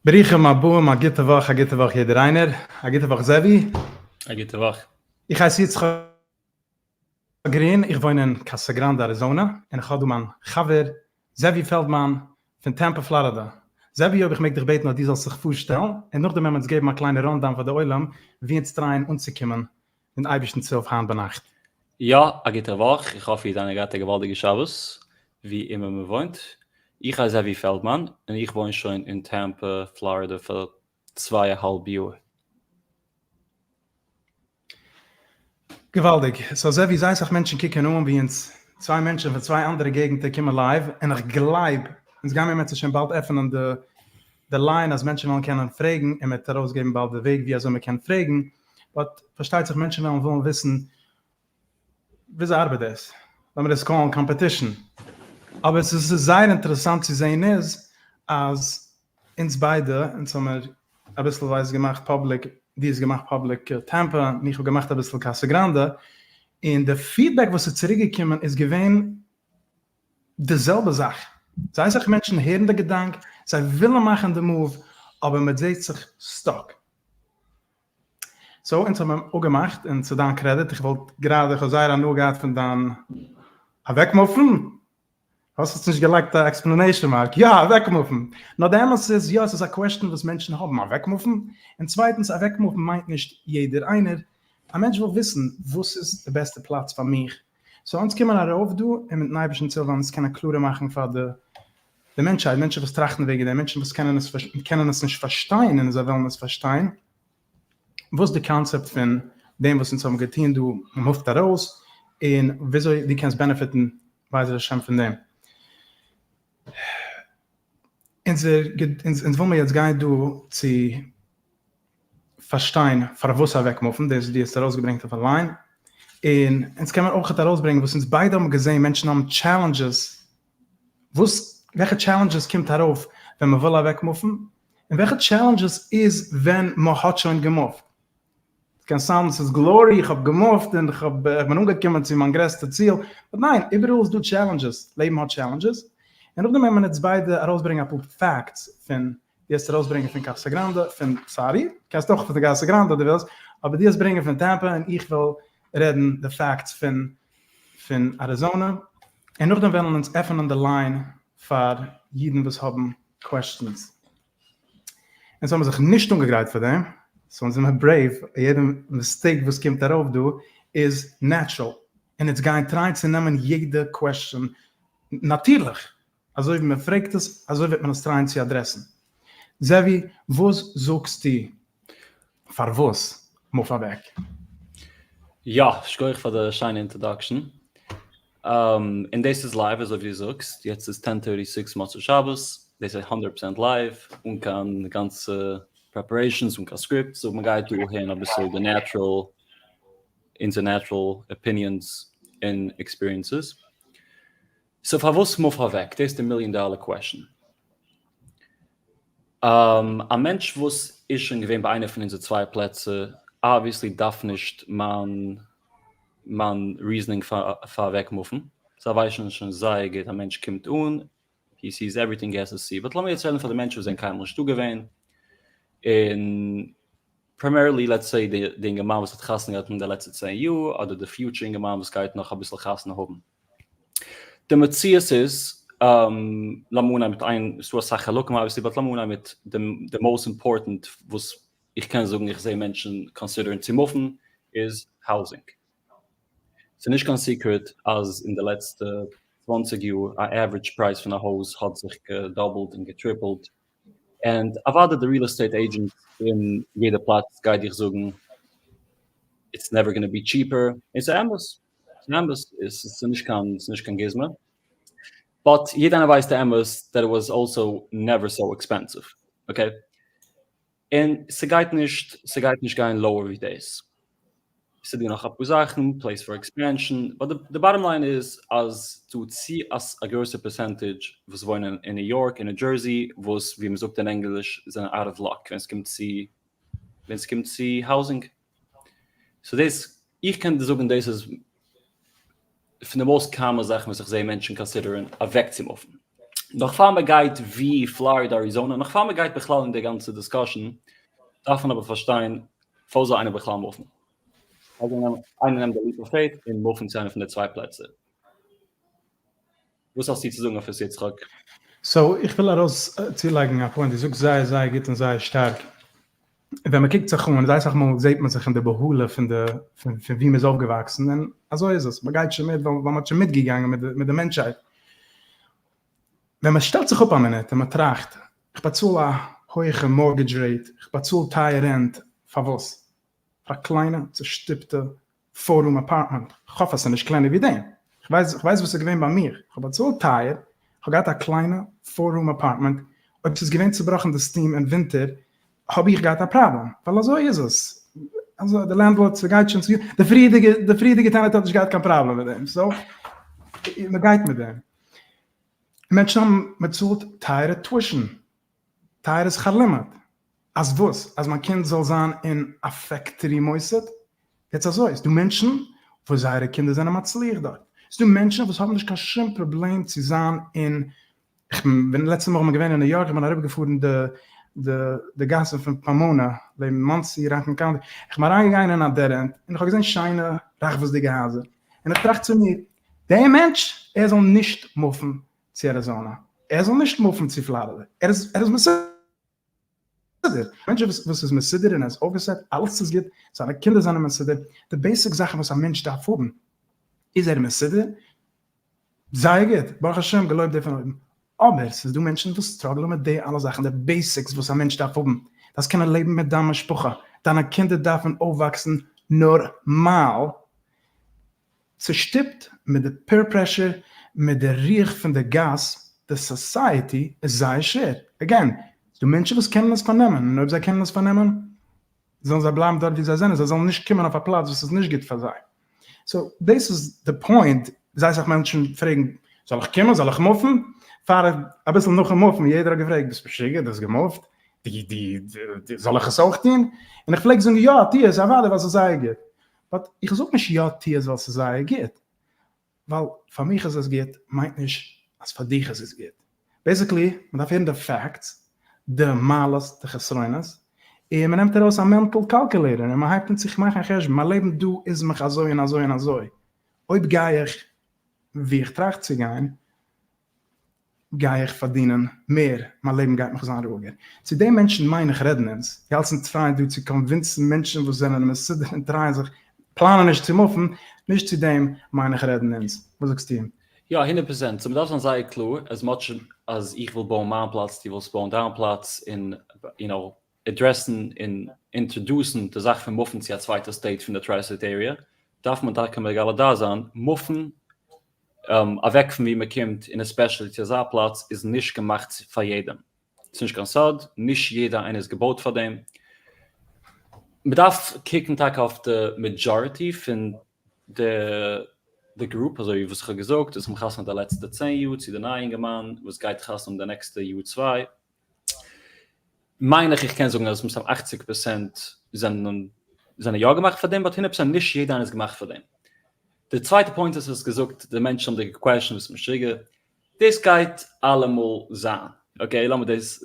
ברוכים הבאים, א גוטע וואך, א גוטע וואך יעדער איינער, א גוטע וואך זעווי. א גוטע וואך. איך הייס יצחק גרין, איך וואוין אין קאסא גראנדע אריזאנע, און איך האב דא מיין חבר זעווי פעלדמאן פון טעמפא פלארידע. זעווי אויב איך מעג דיך בעטן אז דו זאלסט זיך פארשטעלן, און נאכדעם וועלן מיר אונז געבן א קליינע rundown פאר די עולם ווי אונז טרייען אנצוקומען מיטן אייבערשטנ'ס הילף היינט ביינאכט. יא, א גוטע וואך, איך האף איר האט געהאט א געוואלדיגע שבת, ווי אימער מען וואוינט. איך הייס זעווי פעלדמאן, און איך וואוין שוין אין טעמפא, פלארידע פאר צוויי א האלב יאר. געוואלדיג! סאו זעווי זייער סאך מענטשן קוקן אן ווי אונז צוויי מענטשן פון צוויי אנדערע געגנטער קומען live, און איך גלייב אונז גיימיר אם ירצה השם באלד עפענען די די line אז מענטשן וועלן קענען פרעגן, און מען וועט ארויסגעבן באלד די וועג ווי אזוי מען קען פרעגן, but פארשטייט זיך מענטשן וועלן ווילן וויסן וויאזוי ארבעט דאס, לאמיר עס call ן competition, אבער עס איז זייער אינטערעסאנט צו זען איז אז אונז ביידע, אונז האמיר אביסל ווייס געמאכט public, דו האסט געמאכט public טעמפא און איך האב געמאכט אביסל קאסא גראנדע, און די feedback וואס איז צוריק געקומען איז געווען די זעלבע זאך, זייער אסאך מענטשן הערן די געדאנק, זיי ווילן מאכן די move, אבער מען זעט זיך stuck. so אונז האבן אפגעמאכט, און צו דיין קרעדיט, איך וואלט גראדע, איך האב זייער הנאה געהאט פון דיין אוועקמופן, האסט עס נישט געלייגט א explanation mark, יא אוועקמופן, נאר די אמת איז יא עס איז א question וואס מענטשן האבן, אוועקמופן, און צווייטנס אוועקמופן מיינט נישט יעדער איינער, א מענטש וויל וויסן וואס איז די בעסטע פלאץ פאר מיך, so אונז קומען ארויף דא און מיטן אייבערשטנ'ס הילף וועלן אונז קענען קלארער מאכן פאר די די מענטשהייט, מענטשן וואס טראכטן וועגן דעם, מענטשן וואס קענען עס קענען עס נישט פארשטיין און זיי ווילן עס פארשטיין, וואס די קאנצעפט פון דעם וואס אונז האבן געטון דא, מען מופט ארויס, און וויאזוי דו קענסט benefit ן בעזר השם פון דעם. אונזער אונז וויל מיר יעצט גיין דא צו פארשטיין פארוואס אוועקמופן, דאס וואס דו האסט ארויסגעברענגט אויפן line, און אונז קען מען אויך ארויסברענגען וואס אונז ביידע האבן געזען, מענטשן האבן challenges, וואס וועלכע challenges קומט ארויף ווען מען וויל אוועקמופן, און וועלכע challenges איז ווען מען האט שוין געמופט. ס'קען sound ן ס'איז glory, איך האב געמופט און איך האב איך בין אנגעקומען צו מיין גרעסטע ציל, but ניין, איבעראל איז דא challenges, לעבן האט challenges, און נאכדעם וועלן מיר אונז ביידע ארויסברענגען אפאר facts פון דו האסט ארויסברענגען פון קאסא גראנדע, פון sorry, קענסט אויך פון קאסא גראנדע אויב דו ווילסט, אבער דו האסט ברענגען פון טעמפא און איך וועל רעדן די facts פון פון אריזאנע, און נאכדעם וועלן אונז עפענען די line פאר אידן וואס האבן questions. אונז האבן זיך נישט אנגעגרייט פאר דעם, so אונז זעמיר brave, יעדע mistake וואס קומט ארויף דא איז natural, און אונז גייען try ען צו נעמען יעדע question נאטירליך, אזוי ווי מען פרעגט עס אזוי וועט מען עס try ען צו אדרעסן. זעווי וואס זאגסטו פארוואס move אוועק? יא, שכוח פאר די שיינע introduction. און דאס איז live אזוי ווי דו זאגסט, יעצט איז ten thirty six מוצאי שבת, דאס איז הונדערט פראצענט live, אן קיין גאנצע preparations, אן קיין script, so מען גייט דא הערן אביסל די natural, אונזער natural opinions און experiences. so פארוואס move אוועק? דאס איז די million dollar question. א מענטש וואס איז שוין געווען ביי איינע פון אונזער צוויי פלעצער obviously דארף נישט מיין מיין reasoning פאר אוועק מופן, זיי ווייסן שוין זייער גוט א מענטש קומט אן, he sees everything he has to see, but לאמיר יעצט רעדן פאר די מענטשן וואס זענען קיינמאל נישטא געווען. און primarily let's say די אינגערמאן וואס האט חתונה געהאט אין די לעצטע 10 יאר, אדער די future אינגערמאן וואס גייט נאך אביסל חתונה האבן. די מציאות איז, לאמיר אנהייבן מיט איין, ס'דא אסאך חלקים obviously, but לאמיר אנהייבן מיט די most important וואס איך קען זאגן איך זע מענטשן consider ן צו move ן, איז housing. ס'איז נישט קיין secret אז אין די לעצטע 20 יאר א average פרייז פון א הויז האט זיך גע double ט און גע triple ט, און אוודאי די real estate agent אין יעדע פלאץ גייט דיך זאגן it's never gonna be cheaper, און ס'איז אמת, ס'איז אמת, ס'איז נישט קיין, ס'איז נישט קיין גוזמא, but יעדער איינער ווייסט די אמת that it was also never so expensive, okay? און ס'גייט נישט, ס'גייט נישט גיין lower ווי דאס. ס'דא נאך אפאר זאכן, place for expansion, but די bottom line איז אז דא צו א גרויסע percentage וואס וואוינען אין ניו יארק און ניו דזשערסי וואס ווי מ'זאגט אין ענגליש זענען out of luck ווען ס'קומט צו ווען ס'קומט צו housing. so דאס, איך קען דיר זאגן דאס איז פון די most common זאכן וואס איך זע מענטשן consider ן אוועקצו move ן. נאך פאר מ'גייט ווי פלארידע אריזאנע, נאך פאר מ'גייט בכלל אין די גאנצע discussion, דארף מען אבער פארשטיין פארוואס זאל איינער בכלל move ן? איינער נעמט די leap of faith און move ן צו איינע פון די צוויי פלעצער. וואס האסטו צו זאגן אויף עס יצחק? so איך וויל ארויס צולייגן א point, דו זאגסט זייער זייער גוט און זייער שטארק. ווען מען קוקט זיך אן, זייער אסאך מאל זעט מען זיך אין די בהלה פון די פון ווי מען איז אויפגעוואקסן, און אזוי איז עס, מען גייט שוין מיט ווייל מען האט שוין מיטגעגאנגען מיט די מיט די מענטשהייט. ווען מען שטעלט זיך אפ א מינוט און מען טראכט, איך באצאל א הויעכע mortgage rate, איך באצאל טייער rent, פארוואס? פאר א קליינע צושטופטע four room apartment, כ'האף אז ס'איז נישט קלענער ווי דעם, כ'ווייס כ'ווייס וואס איז געווען ביי מיר, כ'האב באצאלט טייער, כ'האב געהאט א קליינע four room apartment, אויב ס'איז געווען צובראכן די steam אין ווינטער האב איך געהאט א פראבלעם, ווייל אזוי איז עס, אזוי די landlord ס'גייט שוין צו, די פריערדיגע די פריערדיגע tenant האט נישט געהאט קיין פראבלעם מיט דעם, so מ'גייט מיט דעם. מענטשן האבן מ'צאלט טייערע tuition, טייערע שכר לימוד, אז וואס? אז מיין קינד זאל זיין אין א factory מוסד? יעצט אזוי, ס'דא מענטשן וואס זייערע קינדער זענען מצליח דארט, ס'דא מענטשן וואס האבן נישט קיין שום פראבלעם צו זיין אין, איך בין לעצטע מאל געווען אין ניו יארק, איך בין אריבערגעפארן די די די גאסן פון פאמאנא, לעבן מאנסי, ראקלענד קאונטי, איך בין אריינגעגאנגען אין א dead end, און איך האב געזען שיינע רחבות'דיגע הייזער, און איך טראכט צו מיר, דער מענטש, ער זאל נישט move ן צו אריזאנא, ער זאל נישט move ן צו פלארידע, ער איז ער איז מסודר, מענטש וואס וואס איז מסודר און ער איז אויפגעסעט, אלעס איז גוט, זיינע קינדער זענען מסודר, די basic זאכן וואס א מענטש דארף האבן, איז ער מסודר, זייער גוט, ברוך השם, געלויבט דער פון אויבן, אבער ס'איז דא מענטשן וואס struggle ן מיט די אלע זאכן, די basics וואס א מענטש דארף האבן, דארפסט קענען לעבן מיט דיין משפחה, דיינע קינדער דארפן אויפוואקסן נארמאל, צושטופט מיט די peer pressure, מיט די רוח פון די גאס, די society איז זייער שווער, again, ס'דא מענטשן וואס קענען עס פארנעמען, און אויב זיי קענען עס פארנעמען, זאלן זיי בלייבן דארט ווי זיי זענען, זיי זאלן נישט קומען אויף א פלאץ וואס איז נישט גוט פאר זיי. so דאס איז די point, זייער אסאך מענטשן פרעגן, זאל איך קומען, זאל איך move ן? פאר אביסל נאכן move ן, יעדער האט געפרעגט, ביסט משוגע, דו האסט גע move ט? די די די זאל איך עס אויך טון? און איך פלעג זאגן יא, טו עס, אוודאי, ווייל ס'איז זייער גוט. but איך זאג נישט יא טו עס ווייל ס'איז זייער גוט, ווייל פאר מיך איז עס גוט מיינט נישט אז פאר דיך איז עס גוט. basically מ'דארף הערן די facts, די מעלות די חסרונות, און מ'נעמט ארויס א mental calculator און מ'הייבט אן זיך מאכן א חשבון, מיין לעבן דא איז מיך אזוי און אזוי און אזוי, אויב גיי איך וואו איך טראכט צו גיין, גיי איך פארדינען מער, מיין לעבן גייט מיך זיין רואיגער. צו די מענטשן מיין איך רעדן אונז, די אלס אונז try ען דא צו convince ן מענטשן וואס זענען מסודר און try ען זיך, פלאנען נישט צו move ן, נישט צו דעם מיין איך רעדן אונז. וואס זאגסטו? יא, 100%. so מ'דארף זיין זייער קלאר, as much אז איך וויל בויען מיין פלאץ, דו ווילסט בויען דיין פלאץ, און you know, address ן און introduce ן די זאך פון move ן צו א צווייטע state פון די tri-state area, דארף מען טאקע מגלה דעת זיין, move ן אוועק פון ווי מען קומט און especially צו אזא פלאץ איז נישט געמאכט פאר יעדעם, ס'איז נישט קיין סוד, נישט יעדער איינער איז געבויט פאר דעם, מען דארף קוקן טאקע אויף די majority פון די די group, אזוי ווי וואס איך האב געזאגט, איז חתונה די לעצטע 10 יאר צו די נייע אינגערמאן וואס גייט חתונה די נעקסטע יאר צוויי, מיין איך איך קען זאגן אז מסתם 80% זענען זענען יא געמאכט פאר דעם, but 100% נישט יעדער איינער איז געמאכט פאר דעם. די צווייטע point איז האסט געזאגט די מענטשן האבן דיך גע question ט ביסט משוגע, דאס גייט אלעמאל זיין, Okay, לאמיר דאס,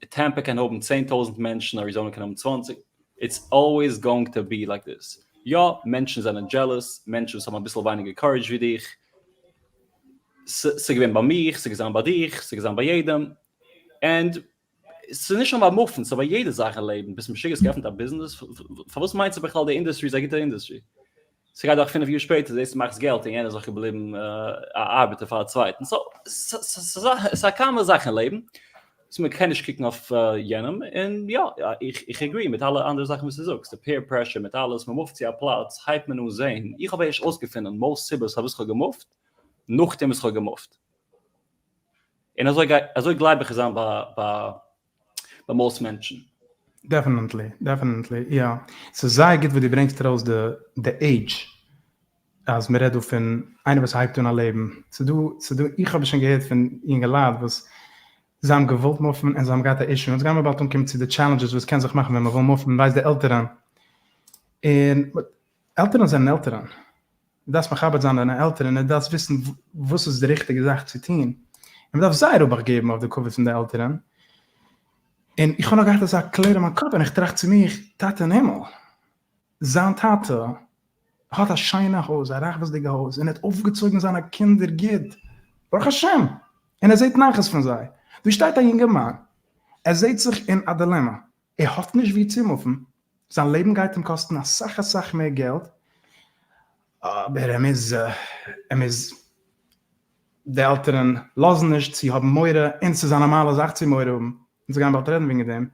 טעמפא קען האבן 10,000 מענטשן, אריזאנע קען האבן 20, it's always going to be like this. יא, מענטשן זענען jealous, מענטשן וואס האבן אביסל ווייניגער courage ווי דיך, ס'איז געווען ביי מיך, ס'איז געזיין ביי דיך, ס'איז געזיין ביי יעדעם, and ס'איז נישט נאר ביי מופן, ס'איז ביי יעדע זאך אין לעבן, ביסט משוגע, האסט געעפנט א ביזנעס, פארוואס מיינסטו בכלל די industry איז א גוטע industry? ס'גייט דורך 5 יאר שפעטער, זעסט דו מאכסט געלט און יענער איז נאך געבליבן א ארבעטער פאר א צווייטן, so ס'איז א common זאך אין לעבן, so מ'קען נישט קוקן אויף יענעם, און יא, איך agree מיט אלע אנדערע זאכן וואס דו זאגסט, די peer pressure מיט אלעס, מ'מופט צו א פלאץ הייבט מען אן זען, איך האב ערשט אויסגעפונען most סיבות פארוואס כ'האב געמופט, נאכדעם וואס כ'האב געמופט. און אזוי גייט, אזוי גלייב איך איז זיין ביי ביי most מענטשן. Definitely, definitely, יא. ס'איז זייער גוט וואס דו ברענגסט ארויס די די עידזש, אז מ'רעדט דא פון איינער וואס הייבט אן א לעבן, ס'איז דא, ס'איז דא, איך האב עס שוין געהערט פון יונגעלייט וואס זיי האבן געוואלט מופן און זיי האבן געהאט א issue, אונז גיימיר באלד אנקומען צו די challenges וואס קען זיך מאכן ווען מ'וויל מופן, מ'ווייסט די עלטערן, און עלטערן זענען עלטערן, דו דארפסט מכבד זיין דיינע עלטערן און דו דארפסט וויסן וואס איז די ריכטיגע זאך צו טון, און מען דארף זייער אבאכט געבן אויף די כבוד פון די עלטערן, און איך האב נאך געהאט אזא קלער אין מיין קאפ און איך טראכט צו מיך, טאטע אין הימל, זיין טאטע האט א שיינע הויז, א רחבות'דיגע הויז, און ער האט אויפגעצויגן זיינע קינדער גוט, ברוך השם, און ער זעט נחת פון זיי. דא שטייט א יונגערמאן, ער זעט זיך אין א דילעמא, ער האט נישט וואו צו מופן, זיין לעבן גייט אים קאסטן אסאך אסאך מער געלט, אבער ער מוז, ער מוז, די עלטערן לאזן נישט צו האבן מורא, און ס'איז א נארמאלע זאך צו מורא האבן, אונז גייען באלד רעדן וועגן דעם,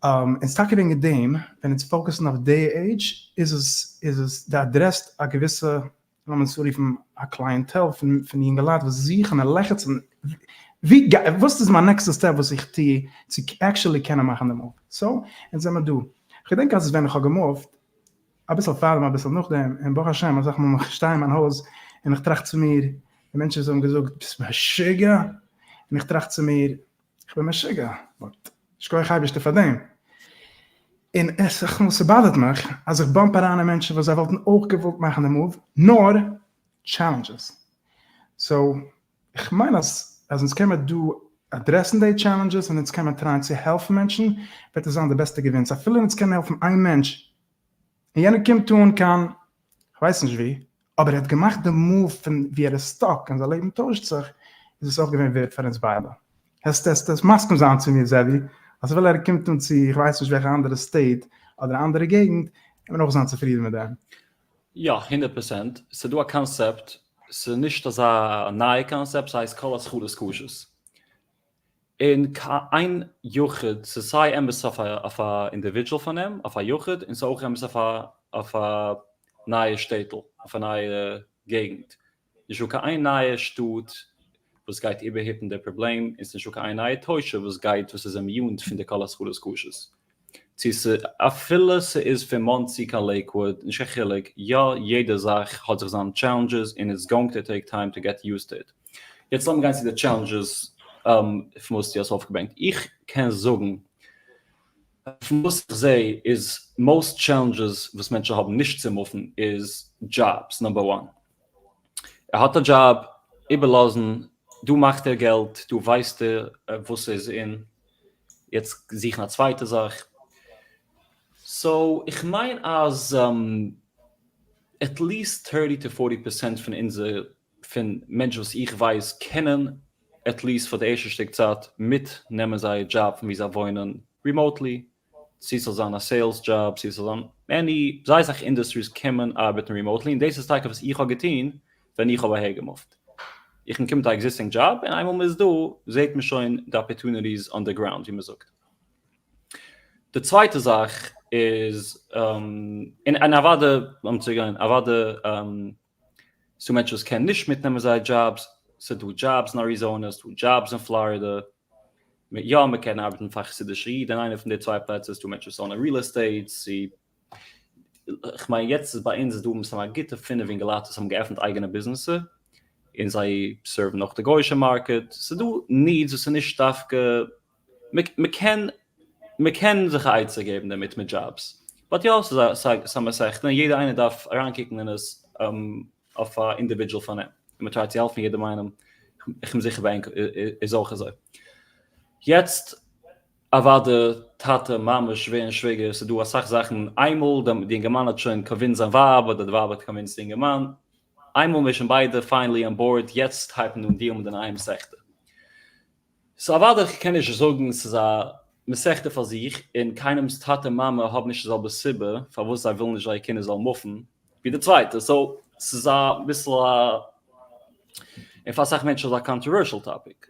און ס'טאקע וועגן דעם, ווען אונז focus ן אויף די עידזש, איז עס, איז עס, די אדרעסט א געוויסע לאמיר עס אנרופן א clientele פון יונגעלייט וואס זוכן און לעכצן, ווי גיי, וואס איז מיין נעקסטע step וואס איך טו צו actually קענען מאכן די move, so אונז זעמער דא. כ'געדענק אז ווען איך האב געמופט, אביסל פארדעם אביסל נאכדעם, און ברוך השם אסאך מאל איך שטיי אין מיין הויז און איך טראכט צו מיר, די מענטשן וואס האבן געזאגט ביסט משוגע, און איך טראכט צו מיר, איך בין משוגע, but שכוח אייבערשטער פאר דעם. און עס ס'באדערט מיך אז איך bump אריין אין מענטשן וואס זיי וואלטן אויך געוואלט מאכן די move, נאר challenges. So איך מיין אז אז אונז קען מיר דא אדרעסן די challenges און אונז קען מיר טרייען צו העלפן מענטשן, וועט עס זיין די בעסטע געווינס. אפילו אונז קענען העלפן איין מענטש און יענער קומט אן קיין כ'ווייס נישט וואו, אבער ער האט געמאכט די move פון ווי ער איז stuck און זיין לעבן טוישט זיך, איז עס אויך געווען ווערד פאר אונז ביידע. העסט העסט מסכים זיין צו מיר זעבי, אז אפילו ער קומט אן צו איך ווייס נישט וועלכע אנדערע state אדער אנדערע געגנט, וועט מען אויך זיין צופרידן מיט דעם. יא, 100%. ס'איז דא א קאנסעפט, ס'איז נישט אזא נייע קאנסעפט, ס'הייסט כל התחלות קשות. און איין יחיד, ס'איז סיי אמת אויף א individual פארנעם, אויף א יחיד, און ס'איז אויך אמת אויף א נייע שטעטל, אויף א נייע געגנט. נישטא קיין איין נייע שטאט וואס גייט איבערהיפן די פראבלעם, און ס'נישטא קיין איין נייע תושב וואס גייט וואס איז immune פון די כל התחלות קשות. צו ס'אפילו ס'איז פון מאנסי קיין לעיקוואוד, נישט קיין חילוק, יא יעדע זאך האט זיך זיינע challenges און it's going to take time to get used to it. יעצט לאמיר גיין צו די challenges פון וואס דו האסט אויפגעברענגט. איך קען זאגן פון וואס איך זע איז most challenges וואס מענטשן האבן נישט צו מופן איז jobs number one. ער האט א דזשאב, איבערלאזן, דא מאכט ער געלט, דא ווייסט ער וואס איז אין, יעצט זוכן א צווייטע זאך. So איך מיין אז at least 30 to 40% פון אונזער פון מענטשן וואס איך ווייס קענען at least פאר די ערשטע שטיק צייט מיט נעמען זייער דזשאב פון ווי זיי וואוינען remotely, צו ס'זאל זיין א sales דזשאב, צו ס'זאל זיין any, זייער אסאך industries קען מען ארבעטן remotely, און דאס איז טאקע וואס איך האב געטון ווען איך האב אהער געמופט. איך בין געקומען מיט א existing דזשאב, און איינמאל מ'איז דא זעט מען שוין די opportunities on the ground ווי מ'זאגט. די צווייטע זאך איז, און אוואדע, לאמיר צוגיין, אוואדע ס'דא מענטשן וואס קענען נישט מיטנעמען זייער דזשאבס, ס'דא דזשאבס אין אריזאנע, ס'דא דזשאבס אין פלארידע, יא מ'קען ארבעטן פאר חסידישע איד אין איינע פון די צוויי פלעצער, ס'דא מענטשן וואס own ען real estate, צו כ'מיין יעצט איז ביי אונז איז דא מסתם א גוטע פינף אינגעלייט וואס האבן געעפנט אייגענע ביזנעסער, און זיי serve ן אויך די גוי'אישע market, ס'דא needs וואס איז נישט דווקא מ'קען מ'קען זיך א עצה געבן דערמיט מיט jobs, but יא ס'איז א מסכתא און יעדער איינער דארף אריינקוקן אין עס אויף א individual פארנעם, און מ'טרייט צו העלפן יעדעם איינעם, איך בין זיכער ביי ענק איז אויך אזוי. יעצט אוואדע טאטע מאמע שווער און שוויגער ס'איז דא אסאך זאכן איינמאל די אינגערמאן האט שוין convinced זיין ווייב אדער די ווייב האט convinced די אינגערמאן איינמאל מ'איז שוין ביידע finally on board יעצט הייבט מען אן deal ן מיט די נייע מסכתא. so אוודאי איך קען נישט זאגן ס'איז א מסכתא פאר זיך און קיינעמ'ס טאטע מאמע האבן נישט די זעלבע סיבה פארוואס זיי ווילן נישט זייער קינדער זאלן מופן ווי די צווייטע so ס'איז א ביסל א און פאר אסאך מענטשן איז א controversial topic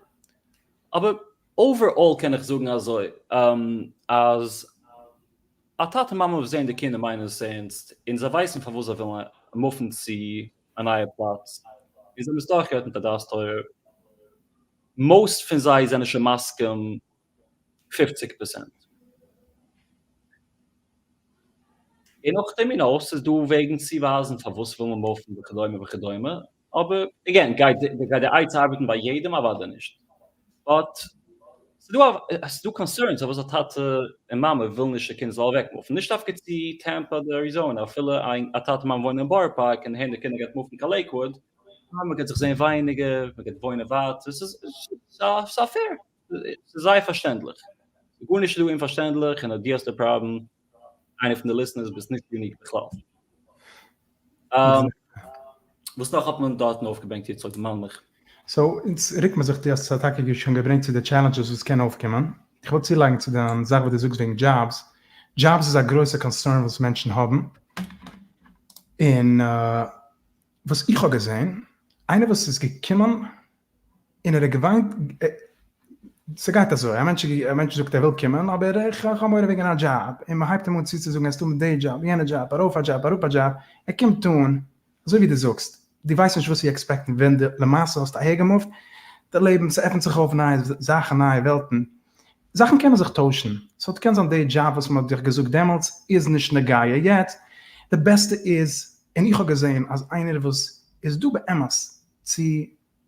אבער overall קען איך זאגן אזוי אז א טאטע מאמע וואס זעען די קינדער מיינען עס ערנסט און זיי ווייסן פארוואס זיי ווילן מופן צו א נייע פלאץ און זיי האבן עס דורכגערעדט מיט א דעת תורה most פון זיי זענען שוין מסכים 50 פראצענט. און נאכדעם you know ס'איז דא וועגן צו ווייזן פארוואס וויל מען מופן וכדומה וכדומה, אבער again גייט די עצה ארבעטן ביי יעדעם? אוודאי נישט, but ס'איז דא concerns פארוואס א טאטע און מאמע ווילן נישט די קינד זאל אוועק מופן, נישט דווקא צו טעמפא אדער אריזאנע, אפילו א טאטע מאמע וואוינען אין בארא פארק און הערן די קינדער גייט מופן קיין לעיקוואוד, מען גייט זיך זען ווייניגער, מען גייט וואוינען ווייט, עס איז א פעיר, ס'איז זייער פארשטענדליך, גארנישט איז דא אומפארשטענדליך, און אויב דו האסט די פראבלעם, איינער פון די listeners, ביסט נישט unique בכלל. וואס נאך האט מען דארטן אויפגעברענגט יצחק דערמאן מיך? so אונז רוקט מען זיך, דו האסט טאקע שוין געברענגט צו די challenges וואס קען אויפקומען, איך וויל צולייגן צו דיין זאך וואס דו זאגסט וועגן jobs, jobs איז א גרויסע concern וואס מענטשן האבן, און וואס איך האב געזען, איינער וואס איז געקומען און ער האט געוויינט, ס'גייט אזוי, א מענטש א מענטש זאגט ער וויל קומען אבער איך האב מורא וועגן א דזשאב, און מ'הייבט אים אן צו צו זאגן עס איז דא די דזשאב, יענע דזשאב, ארויף א דזשאב, אראפ א דזשאב, ער קומט אן, אזוי ווי דו זאגסט, דו ווייסט נישט וואס צו expect ן ווען דו למעשה האסט אהערגעמופט, די לעבן, ס'עפנט זיך אויף נייע זאכן, נייע וועלטן, זאכן קענען זיך טוישן, so קען זיין די דזשאב וואס מ'האט דיך געזאגט דעמאלטס איז נישט נוגע יעצט, די בעסטע איז, און איך האב געזען אז איינער וואס איז דא באמת צו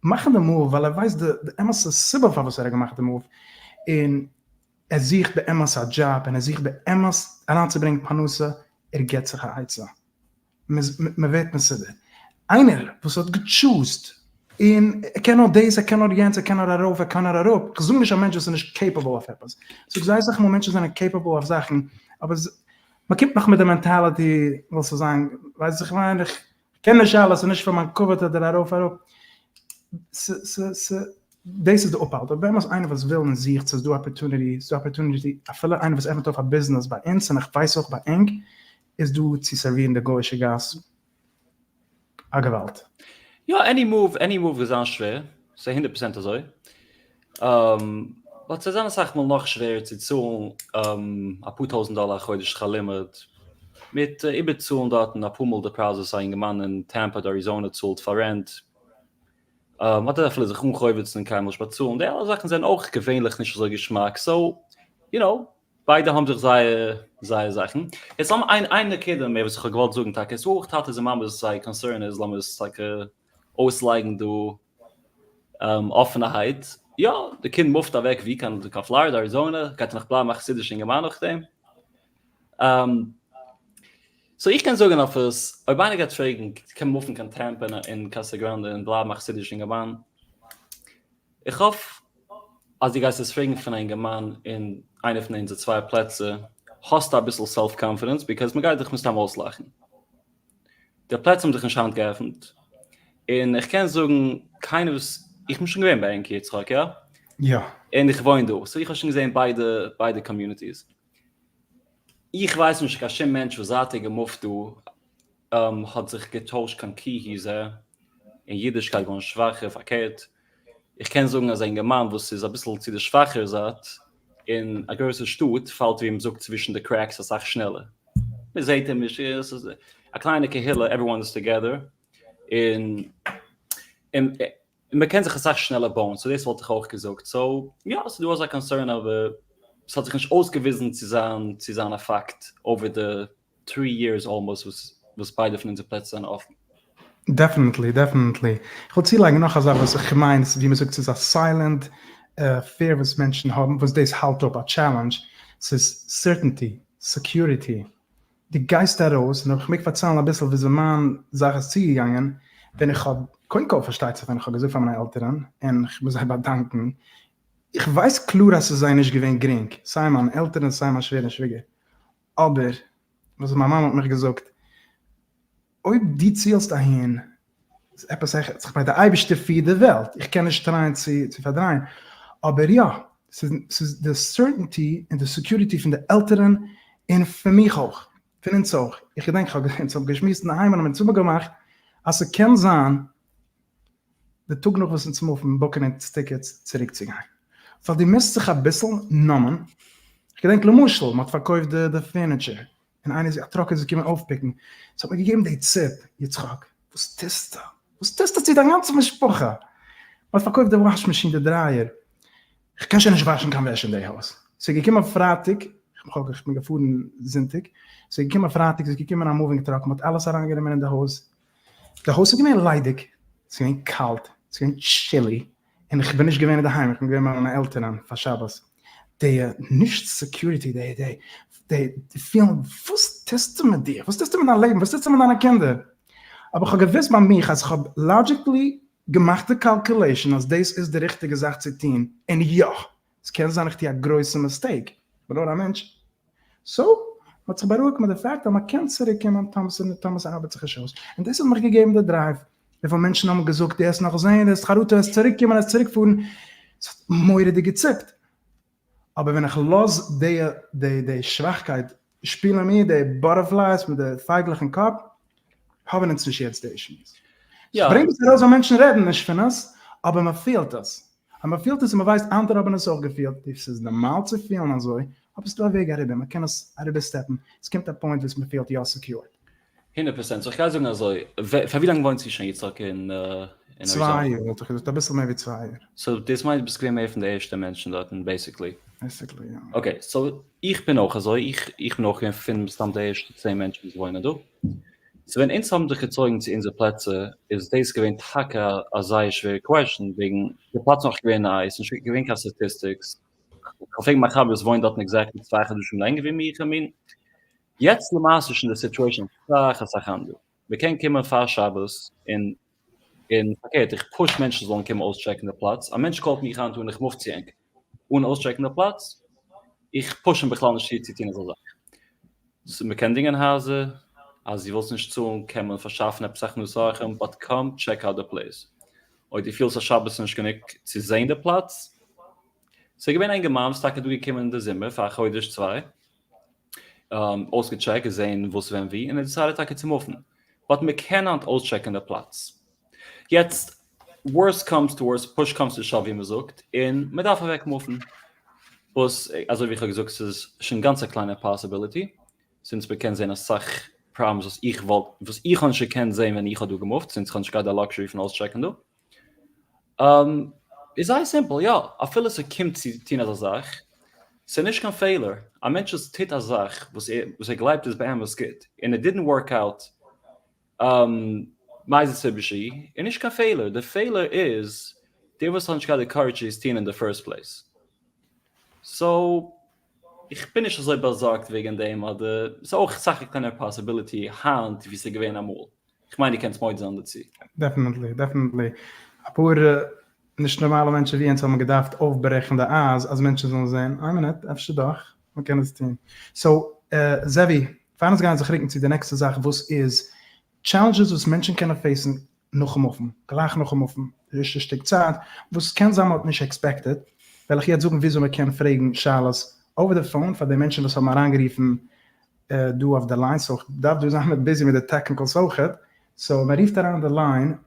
מאכן די move ווייל ער ווייסט די אמת'ע סיבה פארוואס ער האט געמאכט די move, און ער זוכט באמת א דזשאב און ער זוכט באמת אריינצוברענגן פרנסה, ער געבט זיך א עצה. מען ווערט מסודר. איינער וואס האט געטשוזט און ער קען נאר דאס ער קען נאר יענץ ער קען נאר ארויף ער קען נאר אראפ, איך זאג נישט א מענטש וואס איז נישט capable אויף עפעס, איך זאג זייער אסאך מאל מענטשן זענען capable אויף זאכן אבער מען קומט נאך מיט די mentality ווילסטו זיין ווייסט איך מיין איך קען נישט אלעס ס'איז נישט פאר מיין כבוד אדער ארויף אראפ ס ס ס דאס איז די אפהאלט אבער באמת איינער וואס וויל און זוכט ס'איז דא opportunity ס'איז דא opportunity אפילו איינער וואס עפענט אויף א ביזנעס ביי אונז און איך ווייס אויך ביי ענק איז דא צו סערווירן די גוי'אישע גאס א געוואלד. יא any move any move איז זיין שווער, ס'איז הונדערט פראצענט אזוי, but ס'איז זיין אסאך מאל נאך שווערער צו צאלן אפאר טויזענט דאלער א חודש שכר לימוד, מיט איבערצאלן דארטן אפאר מאל די פרייז וואס א אינגערמאן אין טעמפא אדער אריזאנע צאלט פאר rent, אדער אפילו זיך אנ'חובות'ן און קיינמאל נישט באצאלן, די אלע זאכן זענען אויך געווענליך נישט אזוי געשמאק, so you know ביידע האבן זיך זייער זייער זאכן. יעצט לאמיר איין איין נקודה מער וואס איך האב געוואלט זאגן טאקע, ס'איז אויך טאטעס און מאמעס זייער concern איז, לאמיר עס טאקע אויסלייגן דא אפענערהייט, יא, די קינד מופט אוועק ווי קיין קיין פלארידע אריזאנע, גייט ער נאך בלייבן א חסידישע אינגערמאן נאכדעם? so איך קען זאגן אויף עס, אויב איינער גייט פרעגן קען מען מופן קיין טעמפא און קאסא גראנדע און בלייבן א חסידישע אינגערמאן, איך האף אז דו גייסט עס פרעגן פון א אינגערמאן אין איינע פון אונזער צוויי פלעצער, האסטו אביסל self confidence because מ'גייט דיך מסתם אויסלאכן. די פלעצער האבן זיך נישט היינט געעפנט, און איך קען זאגן קיינער וואס, איך בין שוין געווען ביי ענק יצחק, יא? יא. און איך וואוין דא, so איך האב שוין געזען ביידע ביידע communities. איך ווייס נישט קיין שום מענטש וואס זייט ער געמופט דא האט זיך געטוישט קיין כי הוא זה, און אידישקייט געווארן שוואכער, פארקערט, איך קען זאגן אז א אינגערמאן וואס איז אביסל צו די שוואכערע זייט אין א גרויסע שטאט פאלט ווי מ'זאגט צווישן די cracks אסאך שנעלער, מ'זעט אים נישט, עס איז א קליינע קהילה everyone is together, און און מ'קען זיך אסאך שנעלער בויען, so דאס וואלט איך אויך געזאגט, so יא ס'איז דא אזא concern אבער ס'האט זיך נישט אויסגעוויזן צו זיין צו זיין א פאקט over the three years almost וואס ביידע פון אונזער פלעצער זענען אפן. definitely definitely. איך וויל צולייגן נאך א זאך וואס איך מיין ווי מ'זאגט ס'איז א silent fear וואס מענטשן האבן וואס דאס האלט אפ א challenge, ס'איז certainty, security. דו גייסט ארויס, און אויב כ'מעג פארציילן אביסל וויאזוי מיין זאך איז צוגעגאנגען, ווען איך האב, קודם כל פארשטייט זיך ווען איך האב געזאגט פאר מיינע עלטערן, און כ'מוז זיי באדאנקען. איך ווייס קלאר אז ס'איז זיי נישט געווען גרינג, סיי מיינע עלטערן סיי מיין שווער און שוויגער, אבער וואס מיין מאמע האט מיך געזאגט, אויב דו צילסט אהין, איז עפעס העכער, איך מיין די אייבערשטער פירט די וועלט, איך קען נישט try ען צו צו פארדרייען, אבער יא, ס'איז ס'איז די certainty און די security פון די עלטערן און פון מיך אויך, פון אונז אויך, איך געדענק איך האב אונז האבן געשמועסט אינדערהיים און האבן אונז אפגעמאכט אז ס'קען זיין די טאג נאך וואס אונז move ן book ן אונז tickets צוריק צו גיין, ווייל דו מוזט זיך אביסל נאמען, איך געדענק למשל מ'האט פארקויפט די די furniture, און איינער איז א truck איז געקומען אויפ pick ן, ס'האט מיר געגעבן די ציפ, יצחק, וואס טוסטו? וואס טוסטו צו דיין גאנצע משפחה? מ'האט פארקויפט די wash machine די dryer, כ'קען שוין נישט וואשן קיין וועש אין די הויז, ס'איז געקומען פרייטאג, איך בין געפארן זונטאג, ס'איז געקומען פרייטאג ס'איז געקומען א moving truck, מ'האט אלעס אריינגענומען אין די הויז, די הויז איז געווען ליידיג, ס'איז געווען קאלט, ס'איז געווען chilly, און איך בין נישט געווען אינדערהיים, איך בין געווען ביי מיינע עלטערן פאר שבת, די נישט security, די די די פילן, וואס טוסטו מיט דיר? וואס טוסטו מיט דיין לעבן? וואס טוסטו מיט דיינע קינדער? אבער איך האב געוואוסט ביי מיך אז איך האב logically געמאכט די calculation אז דאס איז די ריכטיגע זאך צו טון, און יא, עס קען זיין איך טו א גרויסע mistake, איך בין נאר א מענטש, so, מ'האט זיך בארואיגט מיט די fact אז מ'קען צוריק קומען טאמער ס'ארבעט זיך נישט אויס, און דאס האט מיך געגעבן די drive, וויפיל מענטשן האבן געזאגט דו וועסט נאך זען, דו האסט חרטה, וועסט צוריק קומען, וועסט צוריק פארן, ס'האט מורא'דיג געציפט, אבער ווען איך לאז די די די שוואכקייט שפילן מיר די butterflies מיט די פייגלעך אין קאפ, האבן אונז נישט יעצט די שמועס. ס'ברענגט עס ארויס ווייל מענטשן רעדן נישט פון עס, אבער מ'פילט עס. אז מ'פילט עס און מ'ווייסט אנדערע האבן עס אויך געפילט, עס איז נארמאל צו פילן אזוי, אבער ס'דא א וועג אריבער, מ'קען עס אריבער step ן, עס קומט א point וואס מ'פילט יא secured. 100%, so איך גיי זאגן אזוי, פאר ווי לאנג וואוינסטו שוין יצחק אין אריזאנע? צוויי יאר וואלט איך געזאגט, אביסל מער ווי צוויי יאר. so דאס מיינט ביסט געווען מער פון די ערשטע מענטשן דארטן basically. basically יא. okay, so איך בין אויך אזוי, איך בין אויך געווען פון מסתם די ערשטע 10 מענטשן וואס וואוינען דא. so ווען אונז האבן זיך געצויגן צו אונזער פלעצער איז דאס געווען טאקע א זייער שווערע question וועגן די פלאץ איז נאך געווען ניי, ס'איז נישט געווען קיין statistics, כ'האב פרעגן מיין חבר וואס וואוינט דארטן exactly צוויי חדשים לענגער ווי מיך, I mean יעצט למעשה איז שוין די situation אסאך אסאך אנדערש, מ'קען קומען פאר שבת און און פארקערט איך push מענטשן זאלן קומען אויסטשעקן די פלאץ, א מענטש call ט מיך היינט אן איך move צו ענק אן אויסטשעקן די פלאץ, איך push אים בכלל נישט צו טון אזא זאך. מ'קען דינגען הייזער, אז דו ווילסט נישט צאלן קען מען פארשאפן עפעס הכנסת אורחים, but come check out די place. אויב דו פילסט אז שבת איז נישט גענוג צו זען די פלאץ, ס'איז געווען א אינגערמאן וואס איז טאקע דא געקומען אין די זומער פאר א חודש צוויי, אויסגעטשעקט, געזען וואס ווען ווי, און ער decided טאקע צו move ן. but מ'קען היינט אויסטשעקן די פלאץ. יעצט, worst comes to worst, push comes to shove ווי מ'זאגט, און מ'דארף אוועק move ן. וואס אזוי ווי איך האב געזאגט ס'איז שוין גאנץ א קליינע possibility, since מ'קען זען אסאך problems וואס איך וואלט, וואס איך האב נישט געקענט זען ווען איך האב דא געמופט, since איך האב נישט געהאט די luxury פון אויסטשעקן דא. איז זייער simple, יא, אפילו ס'קומט צו טון אזא זאך, ס'איז נישט קיין פעלער, א מענטש וואס טוט א זאך וואס ער וואס ער גלייבט איז באמת גוט, און it didn't work out מאיזה סיבה שהיא, איז נישט קיין פעלער, די פעלער איז דער וואס האט נישט געהאט די courage צו עס טון אין די first place. so איך בין נישט אזוי באזארגט וועגן דעם, אדער ס'איז אויך אסאך א קלענערע possibility היינט ווי ס'איז געווען אמאל. כ'מיין דו קענסט מודה זיין דערצו. definitely definitely. אפאר נישט נארמאלע מענטשן ווי אונז האבן געדארפט אויפברעכן די אייז אז מענטשן זאלן זען, איין מינוט, אפשר דאך, מען קען עס טון. so, זעווי, פאר אונז גייען זיך רוקן צו די נעקסטע זאך וואס איז challenges וואס מענטשן קענען face ן נאכן move ן, גלייך נאכן move ן, די ערשטע שטיק צייט, וואס קען זיין מען האט נישט expected, וועל איך יעצט זאגן וויאזוי מען קען פרעגן שאלות over the phone פאר די מענטשן וואס האבן אריינגערופן דא אויף די line, so כ'דארף דא זיין busy מיט די technicals אויכעט, so מען רופט אריין די line,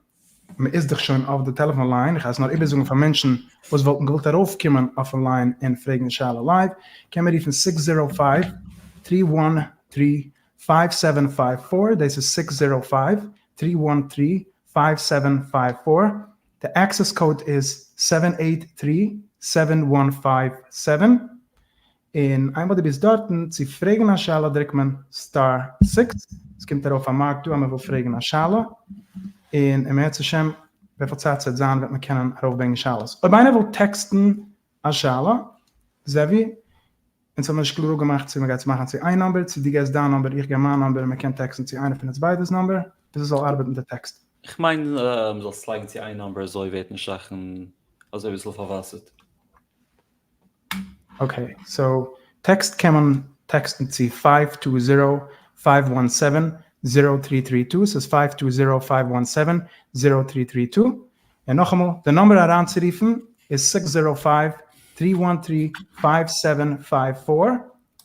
מען איז דאך שוין אויף די טעלעפאן line, איך גיי עס נאר איבערזאגן פאר מענטשן וואס וואלטן געוואלט ארויפקומען אויפן line און פרעגן שאלה live, קען מען רופן six zero five, three one three, five seven five four, דאס איז six zero five, three one three, five seven five four, די access code איז seven eight three, seven one five seven, און איינמאל דו ביסט דארטן, צו פרעגן א שאלה דרוקט מען star six, עס קומט ארויף א mark דא אז מען וויל פרעגן א שאלה, און אם ירצה השם וויפיל צייט ס'וועט זיין וועט מען קענען ארויפברענגען שאלות. אויב איינער וויל טעקסטן א שאלה, זעווי, אונז האבן נישט קלאר אפגעמאכט צו מען גייט עס מאכן צו איין number, צו דו געסט דיין number איך געב מיין number און מען קען טעקסטן צו איינער פון אונז ביידע'ס number, וויאזוי זאל ארבעטן די טעקסט? Okay, so text קען מען טעקסטן צו five two zero five one seven zero three three two, ס'איז five two zero five one seven zero three three two, און נאכאמאל, די נומבער אריינצורופן איז six zero five three one three five seven five four,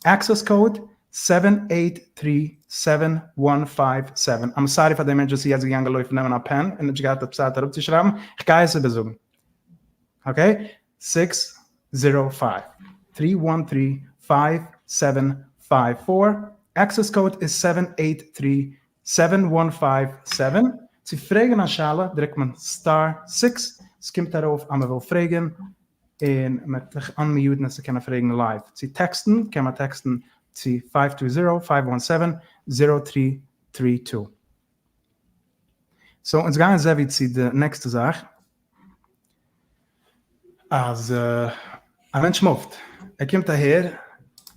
access code seven eight three seven one five seven. I'm sorry פאר די מענטש וואס איז יעצט געגאנגען לויפן נעמען א pen און נישט געהאט די צייט אראפצושרייבן, כ'גיי עס איבערזאגן. Okay? six zero five three one three five seven five four, access code איז seven eight three seven one five seven, צו פרעגן א שאלה דרוקט מען star six, ס'קומט ארויף אז מ'וויל פרעגן און מ'וועט זיך unmute ן עס צו קענען פרעגן live, צו טעקסטן קען מען טעקסטן צו five two zero five one seven zero three three two. So אונז גייען זעווי צו די נעקסטע זאך. אז א מענטש מופט, ער קומט אהער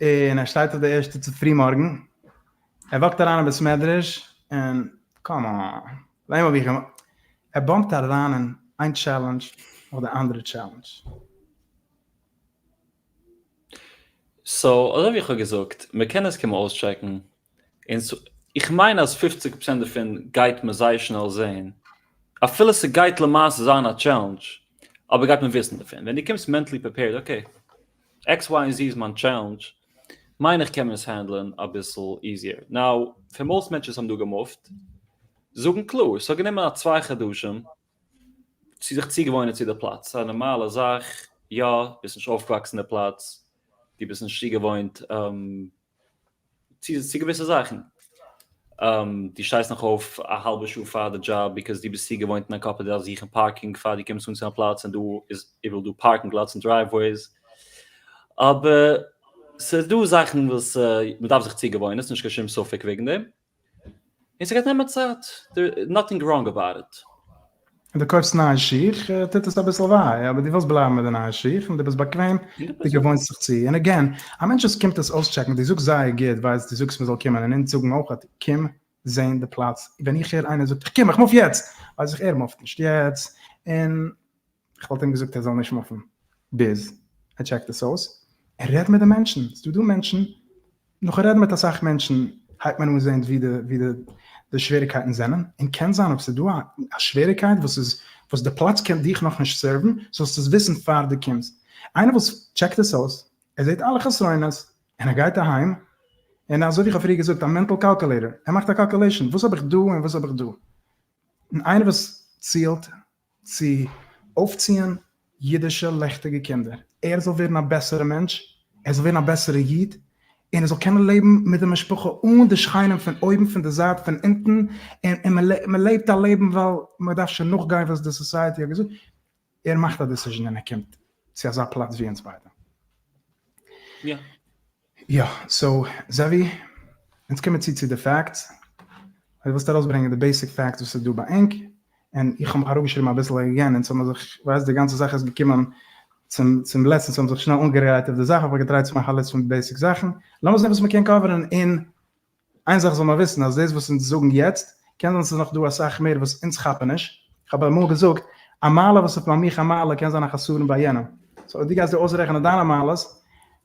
און ער שטייט אויף די ערשטע צופרי מארגן, ער וואקט אריין אין בית מדרש און come on, וועם האב איך געמאכט, ער באמפט אריין אין איין challenge נאך די אנדערע challenge. So אזוי ווי איך האב געזאגט, מען קען עס קומען אויסטשעקן, און איך מיין אז פופציג פראצענט דערפון גייט מען זייער שנעל זעהן, אפילו ס'גייט למעשה זיין א challenge, אבער גייט מען וויסן דערפון, ווען דו קומסט mentally prepared, okay, X Y און Z איז מיין challenge, מיין איך קען מען עס הענדלען אביסל easier. Now, פאר most מענטשן וואס האבן דא געמופט, זאגן קלאר, ס'האט גענומען א צוויי חדשים צו זיך צוגעוואוינען צו די פלאץ, ס'איז א נארמאלע זאך, יא, ביסט נישט אויפגעוואקסן אין די פלאץ, דו ביסט נישט צוגעוואוינט צו צו געוויסע זאכן. דו שטייסט נאך אויף א האלבע שעה פאר די דזשאב because דו ביסט צוגעוואוינט אין א קאפ אז דו דארפסט זוכן parking פאר דו קומסט אן צו א פלאץ און דא איז איבעראל דא parking lots און driveways. אבער ס'איז דא זאכן וואס מ'דארף זיך צוגעוואוינען, ס'נישט קיין שום ספק וועגן דעם. און ס'גייט נעמען צייט, nothing wrong about it. ווען דו קויפסט נייע שיך טוט עס אביסל וויי, אבער דו ווילסט בלייבן מיט די נייע שיך און דו ביסט באקוועם, דו געוואוינסט זיך צו, און again, א מענטש וואס קומט עס אויסטשעקן, דו זאגסט זייער גוט, ווייסט דו זאגסט מען זאל קומען און אונז זאגן אויך קום זען די פלאץ, ווען איך הער איינער זאגט איך קום איך מוף יעצט, ווייס איך ער מופט נישט יעצט, און איך וואלט אים געזאגט ער זאל נישט מופן ביז ער טשעקט עס אויס, און רעד מיט די מענטשן, ס'דא דא מענטשן, נאכן רעדן מיט אסאך מענטשן הייבט מען אן זען ווי די ווי די די שוועריקייטן זענען, און קען זיין אויב ס'איז דא א שוועריקייט וואס איז וואס די פלאץ קען דיך נאכנישט סערוון, זאלסטו עס וויסן פאר דו קומסט. איינער וואס טשעקט עס אויס, ער זעט אלע חסרונות, און ער גייט אהיים, און אזוי ווי איך האב פריער געזאגט א mental calculator, ער מאכט א calculation, וואס האב איך דא און וואס האב איך דא, און איינער וואס צילט צו אויפציען אידישע לעכטיגע קינדער, ער זאל ווערן א בעסערע מענטש, ער זאל ווערן א בעסערע איד, און ער זאל קענען לעבן מיט די משפחה אן די שכנים פון אויבן, פון די זייט, פון אונטן, און מען לעבט א לעבן ווייל מען דארף שוין נאכגיין וואס די society האט געזאגט, ער מאכט א decision און ער קומט צו אזא פלאץ ווי אונז ביידע. יא. יא, so זאבי, אונז קומען צו צו די facts, אויב ווילסטו ארויסברענגען די basic facts וואס איז דא ביי ענק, און איך האב מיך אראפגעשריבן אביסל again, אונז האבן זיך, ווייסט די גאנצע זאך איז געקומען צום צום לעצטנס האבן זיך שנעל אנגעגרייט אויף די זאך, האב איך געטרייט צו מאכן א ליסט פון basic זאכן, לאמיר זען וואס מ'קען קאווערן אין איין זאך זאל מען וויסן אז דאס וואס אונז זאגן יעצט, קען זיין ס'איז נאך דא אסאך מער וואס אונז כאפן נישט, איך האב אמאל געזאגט, א מעלה וואס איז ביי מיך א מעלה קען זיין א חסרון ביי יענעם, so אויב דו גייסט דיר אויסרעכענען דיינע מעלות,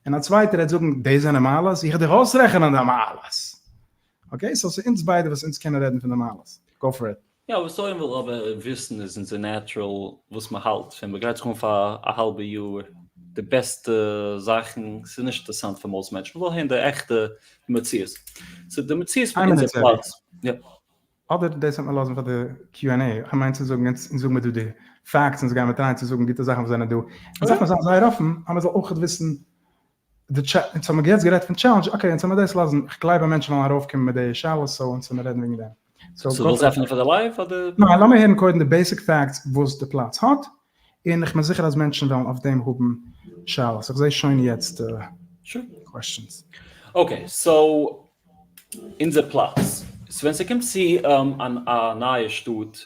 און א צווייטער העט זאגן דאס זענען מעלות, איך וועל דיר אויסרעכענען די מעלות! Okay, so ס'איז אונז ביידע וואס אונז קענען רעדן פון די מעלות, go for it. יא, וואס עולם וויל אבער וויסן איז אונזער natural וואס מען האלט פון, מען גרייט זיך אן פאר א האלבע יאר די בעסטע זאכן, ס'איז נישט אינטערעסאנט פאר most מענטשן, מען וויל הערן די עכטע מציאות, so די מציאות פון אונזער פלאץ, יא. אדער דאס וועט מען לאזן פאר די Q and A, איך מיין צו זאגן אונז זאגן מיר דא די facts אונז גייען מיר טרייען צו זאגן גוטע זאכן וואס זענען דא, אונז דארף מען זיין זייער אפן אז מען זאל אויך וויסן די טשע אונז האבן יעצט גערעדט פון challenge, okay אונז האמיר דאס לאזן, איך גלייב אז מענטשן וועלן ארויפקומען מיט די שאלות so אונז וועמיר רעדן וועגן דעם. so ווילסט עפענען פאר די live אדער? ניין לאמיר הערן קודם די basic facts וואס די פלאץ האט, און איך בין זיכער אז מענטשן וועלן אויף דעם האבן שאלות, איך זעה שוין יעצט די questions. Okay so אונזער פלאץ, so ווען ס'קומט צו א נייע שטאט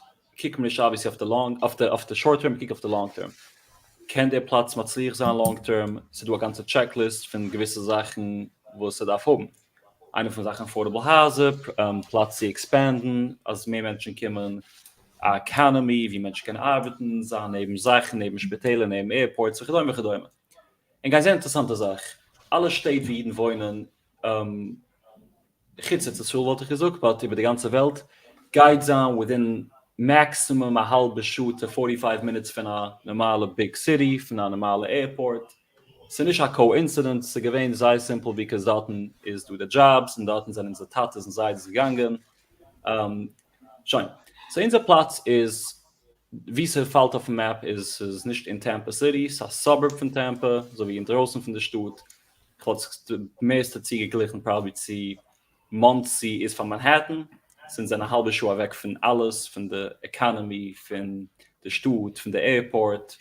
קוקט מען נישט obviously אויף די long אויף די אויף די short term, מ'קוקט אויף די long term. קען דער פלאץ מצליח זיין long term? ס'איז דא א גאנצע checklist פון געוויסע זאכן וואס ס'דארף האבן. איינע פון די זאכן affordable הייזער, פלאץ צו עקספענדן אז מער מענטשן קומען, א economy ווי מענטשן קענען ארבעטן, זיין נעבן זאכן, נעבן שפיטעלער, נעבן airports וכדומה וכדומה. און גיין זען אינטערעסאנטע זאך, אלע שטעט ווי אידן וואוינען, חוץ ארץ ישראל וואלט איך געזאגט, but איבער די גאנצע וועלט, גייט זיין within maximum א האלבע שעה to 45 minutes פון א נארמאלע big city, פון א נארמאלע airport. ס'איז נישט א coincidence, ס'איז געווען זייער simple because דארטן איז דא די דזשאבס און דארטן זענען אונזער טאטעס און זיידעס געגאנגען. שוין. so אונזער פלאץ איז ווי ס'פאלט אויפן map איז ס'איז נישט אין טעמפא city, ס'איז א suburb פון טעמפא, אזוי ווי אינדרויסן פון די שטאט. כ'וואלט עס די מערסטע צוגעגליכן probably צו מאנסי איז פאר מאנהעטן, ס'אונז זענען א האלבע שעה אוועק פון אלעס, פון די economy, פון די שטאט, פון די airport,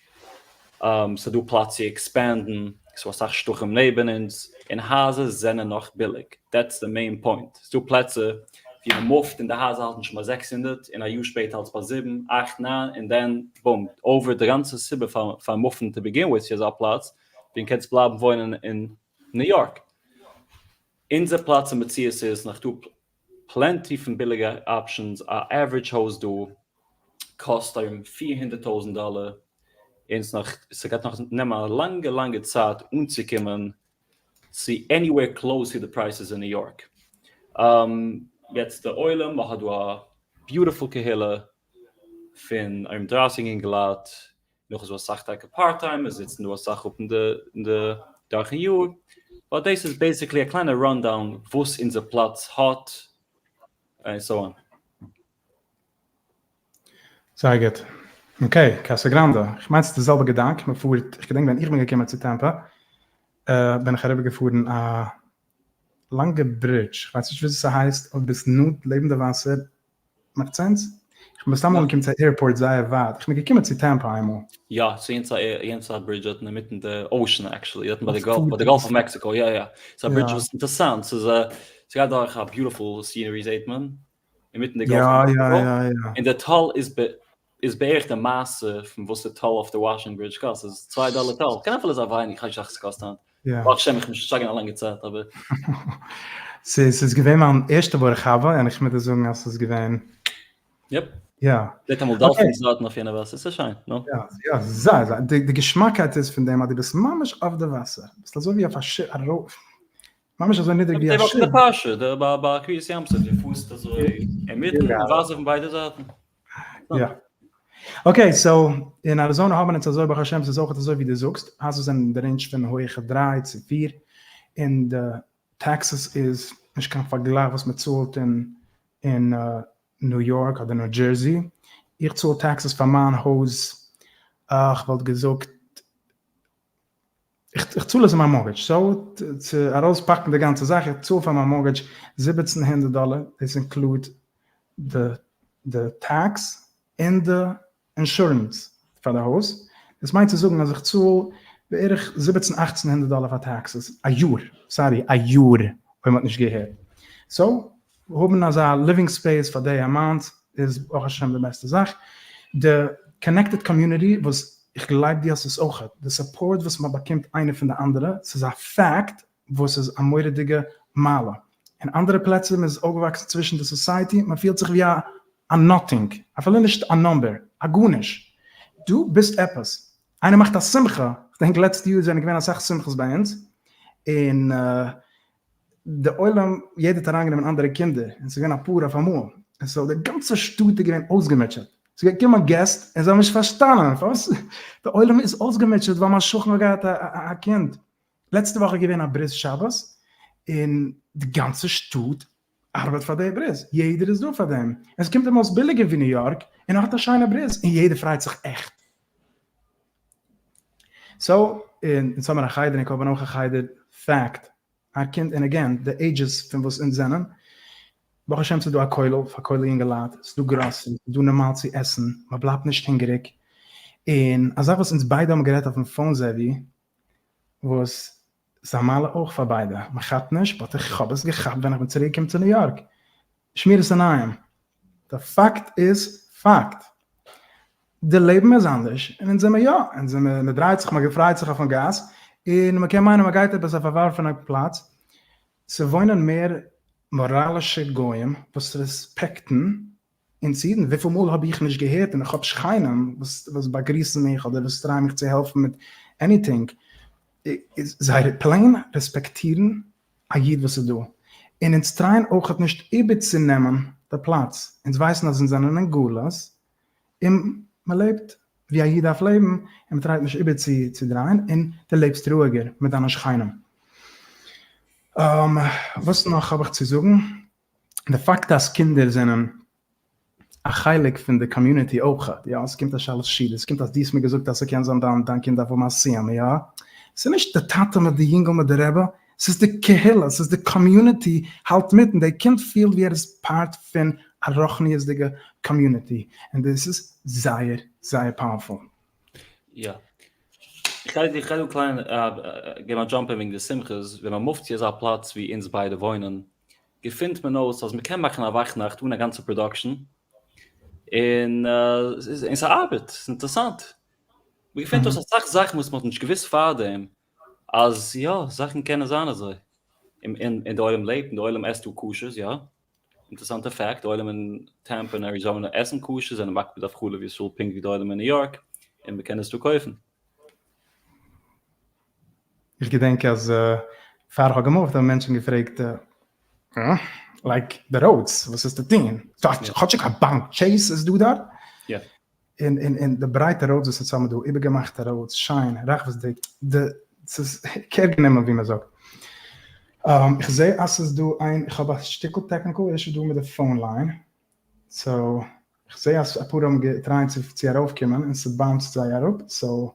ס'דא פלאץ צו expand ן, ס'דא אסאך שטחים נעבן אונז, און הייזער זענען נאך ביליג, that's the main point, ס'דא פלעצער ווי מען move ט און די הייזער האלטן שוין ביי 600 און א יאר שפעטער האלט עס ביי 7, 8, 9 און then boom, over די גאנצע סיבה פאר move ן to begin with צו אזא פלאץ ווי מען קען בלייבן וואוינען אין ניו יארק. אונזער פלאץ אין מציאות איז נאך דא plenty פון ביליגע options, א average הויז דא קאסט ארום 400 טויזנט דאלער, און ס'נאך ס'גייט נאך נעמען א לאנגע לאנגע צייט אנצוקומען צו anywhere close צו די prices אין ניו יארק. יעצט די עולם, מ'האט דא א beautiful קהילה פון ארום 30 אינגעלייט, נאך איז דא אסאך טאקע part time, עס זיצן דא אסאך אפ אין די אין די דורכן יאר, but דאס איז basically א קליינע rundown וואס אונזער פלאץ האט, and so on. זייער גוט. okay, קאסא גראנדע. איך מיין ס'איז די זעלבע געדאנק, מען פארט, איך געדענק ווען איך בין געקומען צו טעמפא, בין איך אריבער געפארן א לאנגע bridge, איך ווייס נישט וויאזוי ס'הייסט, אבער ביסט נאנט לעבן די וואסער, מאכט sense? איך בין מסתם אנגעקומען צו א airport זייער ווייט, איך בין געקומען צו טעמפא איינמאל. יא, ס'איז יענץ א bridge דארט אינמיטן די ocean actually, דארטן ביי די Gulf, ביי די Gulf of Mexico, יא יא, ס'איז א bridge וואס איז אינטערעסאנט, ס'איז א, ס'גייט דורך א beautiful scenery זעהט מען, אינמיטן די Gulf of Mexico, און די toll איז איז בערך די מעשה פון וואס די toll אויף די וואשינגטאן bridge קאסט, ס'איז 2 דאלער toll, קען אפילו זיין ווייניג, כ'ווייס נישט וואס ס'קאסט היינט, ברוך השם איך בין נישט געשטאנען א לאנגע צייט אבער. ס'איז געווען מיין ערשטע ברוך הבא און איך מוז דיר זאגן אז ס'איז געווען. yep. יא. זעט אמאל dolphins דארטן אויף יענע וואסער, ס'איז שיין, נו? יא, יא, זייער זייער, די געשמאקייט איז פון דעם אז דו ביסט ממש אויף די וואסער, ביסט אזוי ווי אויף א שיף, ממש אזוי נידריג ווי א שיף. די פרשה, די ביי קריעת ים סוף, דו פארסט אזוי אינמיטן וואסער פון ביידע זייטן. יא. okay, so אין אריזאנע האבן אונז אזוי ברוך השם ס'איז אויכעט אזוי ווי דו זאגסט, הייזער זענען אין די range פון הויעכע דריי צו פיר, און די taxes איז נישט קיין פארגלייך וואס מען צאלט אין אין ניו יארק אדער ניו דזשערסי, איך צאל taxes פאר מיין הויז איך וואלט געזאגט איך צאל עס אין מיין mortgage, so צו ארויספאקן די גאנצע זאך, איך צאל פאר מיין mortgage 1700 דאלער, דאס include די די tax און די אינשורענס פאר די הויז, דאס מיינט צו זאגן אז איך צאל בערך זיבעצן אכצן הונדערט דאלער פאר taxes א יאר, sorry א יאר אויב מ'האט נישט געהערט, so האבן אזא living space פאר די amount איז ברוך השם די בעסטע זאך, די connected community וואס איך גלייב דו האסט עס אויכעט, די support וואס מען באקומט איינער פון די אנדערע, ס'איז א fact וואס איז א מורא'דיגע מעלה, אין אנדערע פלעצער מען איז אויפגעוואקסן צווישן די society מען פילט זיך ווי א א nothing, אפילו נישט א number, א גארנישט, דו ביסט עפעס, איינער מאכט א שמחה, כ'דענק לעצטע יאר זענען געווען אסאך שמחות ביי אונז, און די עולם יעדער האט אריינגענומען אנדערע קינדער און ס'איז געווען אפאר אויף אמאל, און so די גאנצע שטאט איז געווען אויסגעמוטשעט, ס'איז געקומען געסט און זיי האבן נישט פארשטאנען פארוואס די עולם איז אויסגעמוטשעט ווייל מיין שכן האט געהאט א קינד. לעצטע וואך איז געווען א ברית שבת און די גאנצע שטאט ארבעט פאר די ברית, יעדער איז דא פאר דעם, און ס'קומט אים אויס ביליגער ווי ניו יארק און ער האט א שיינע ברית און יעדער פרייט זיך עכט. so אונז האבן א חדר און כהאב אויך א חדר, fact, א קינד און again די ages פון וואס אונז זענען, ברוך השם ס'איז דא א כולל פאר כולל יונגעלייט, ס'איז דא גראסערי, ס'איז דא נארמאל צו עסן, מ'בלייבט נישט הונגעריג, און א זאך וואס אונז ביידע האבן גערעדט אויפן phone זעווי, וואס ס'איז א מעלה אויך פאר ביידע, מ'כאפט נישט, but איך האב עס געכאפט ווען איך בין צוריק געקומען צו ניו יארק, שמירת עיניים, די פאקט איז פאקט, די לעבן איז אנדערש, און אונז זעמער יא, אונז זעמער, מען דרייט זיך, מען געפרייט זיך אויפן גאס, און מען קען מיינען מען גייט עפעס אויף א פארווארפענע פלאץ, ס'וואוינען מער מאראלישע גוים וואס רעספעקטן אונז אידן, וויפיל מאל האב איך נישט געהערט, און איך האב שכנים וואס באגריסן מיך אדער וואס try ען מיך צו העלפן מיט anything. זיי plain רעספעקטירן א איד וואס איז דא, און אונז try ען אויכעט נישט איבערצונעמען די פלאץ, אונז ווייסן אז אונז זענען אין גלות, און מען לעבט ווי א איד דארף לעבן, און מען try ט נישט איבערצודרייען, און דו לעבסט רואיגער מיט דיינע שכנים. וואס נאך האב איך צו זאגן? די פאקט אז קינדער זענען א חלק פון די community אויכעט, יא, עס קומט א שאלת שאלות, עס קומט אז דו האסט מיר געזאגט אז ס'קען זיין דיין דיין קינד דארף האבן א סיום, יא, ס'איז נישט די טאטע מיט די יונגל מיט די רבי, ס'איז די קהילה, ס'איז די community האלט מיט, און די קינד פילט ווי ער איז part פון א רוחניות'דיגע community, און דאס איז זייער זייער powerful. יא. איך גיי איך גיי דא קליין געבן א jump אין וועגן די שמחות, ווען מען move ט צו אזא פלאץ ווי אונז ביידע וואוינען, געפינט מען אויס אז מ'קען מאכן א וואכנאכט אן א גאנצע production, און און ס'ארבעט, ס'איז אינטערעסאנט. מ'געפינט אויס אסאך זאכן וואס מ'האט נישט געוואוסט פארדעם, אז יא, זאכן קענען זיין אזוי. און די עולם לעבט, און די עולם עסט דא כשר'ס, יא. אינטערעסאנטע fact, די עולם אין טעמפא און אריזאנע עסן כשר, זענען מקפיד אויף חלב ישראל פונקט ווי די עולם אין ניו יארק, און מ'קען עס דא קויפן. איך געדענק אז פאר איך האב גע move ט האבן מענטשן געפרעגט like די roads וואס איז צו טון? כאטשיג א באנק Chase איז דא דארט? און און און די ברייטע roads וואס אונז האבן דא, איבערגעמאכטע roads, שיין, רחבות'דיג, די ס'איז care גענומען ווי מ'זאגט. איך זעה אז ס'איז דא איין, איך האב א שטיקל technical issue דא מיט די phone line, so איך זעה אז אפאר האבן גע try ען צו צו ארויפקומען און ס' bounce ט זיי אראפ, so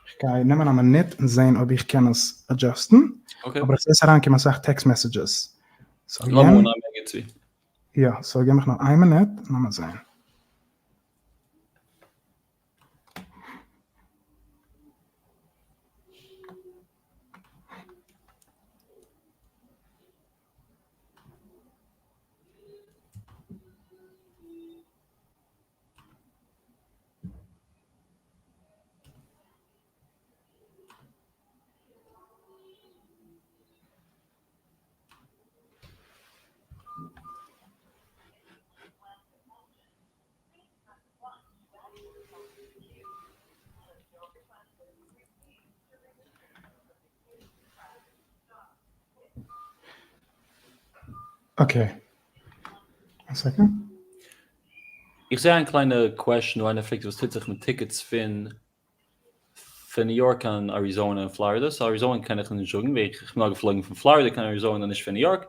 איך גיי נעמען א מינוט און זעהן אויב איך קען עס adjust ן, אבער איך זעה עס אריינקומען אסאך text messages, so יא, so געב מיך נאר איין מינוט און לאמיר זעהן. Okay. א second. איך זעה איין קליינע question דא, איינער פרעגט וואס טוט זיך מיט tickets פון פון ניו יארק קיין אריזאנע און פלארידע, so אריזאנע קען איך נישט זאגן ווייל איך בין נאר געפלויגן פון פלארידע קיין אריזאנע נישט פון ניו יארק,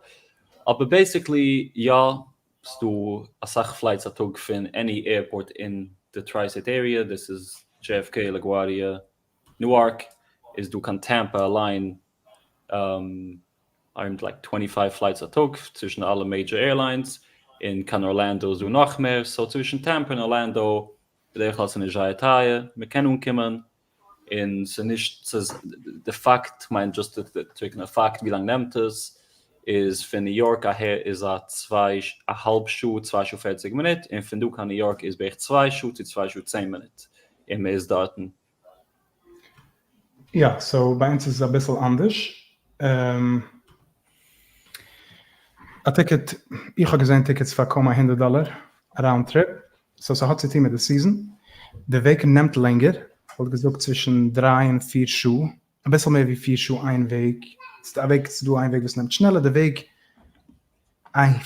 אבער basically יא, ס'דא אסאך flights א טאג פון any airport אין די tri-state area, דאס איז JFK, לאגווארדיע, ניוארק, איז דא קיין טעמפא אליין ארום like twenty five flights א טאג צווישן אלע major airlines, און קיין ארלענדא איז דא נאך מער, so צווישן טעמפא און ארלענדא בדרך כלל ס'נישט זייער טייער, מ'קען אנקומען, און ס'נישט ס'איז די פאקט, כ'מיין just טרוקענע פאקט ווי לאנג נעמט עס, איז פון ניו יארק אהער איז א צוויי א האלב שעה צוויי שעה פערציג מינוט, און פון דא קיין ניו יארק איז בערך צוויי שעה צו צוויי שעה צען מינוט, און מ'איז דארטן. יא, so ביי אונז איז עס אביסל אנדערש. א ticket, איך האב געזען tickets פאר קוים א הונדערט דאלער א round trip, so ס'האט צו טון מיט די season. די וועג נעמט לענגער, כ'וואלט געזאגט צווישן דריי און פיר שעה, אביסל מער ווי פיר שעה איין וועג, ס'דא א וועג, ס'דא איין וועג וואס נעמט שנעלער, די וועג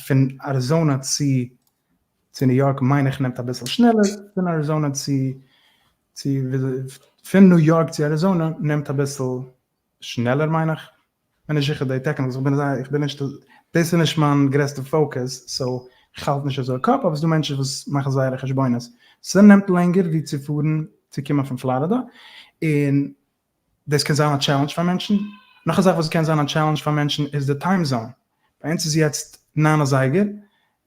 פון אריזאנא צו צו ניו יארק מיין איך נעמט אביסל שנעלער, פון אריזאנא צו צו פון ניו יארק צו אריזאנא נעמט אביסל שנעלער מיין איך, כ'בין נישט זיכער די technicals, איך בין זייער איך בין נישט דאס איז נישט מיין גרעסטע focus so כ'האלט נישט אזוי קאפ, אבער ס'דא מענטשן וואס מאכן זייערע חשבונות, ס'נעמט לענגער ווי צו פארן צו קומען פון פלארידא, און דאס קען זיין א challenge פאר מענטשן, נאך א זאך וואס קען זיין א challenge פאר מענטשן איז די time zone, ביי אונז איז יעצט ניין אזייגער,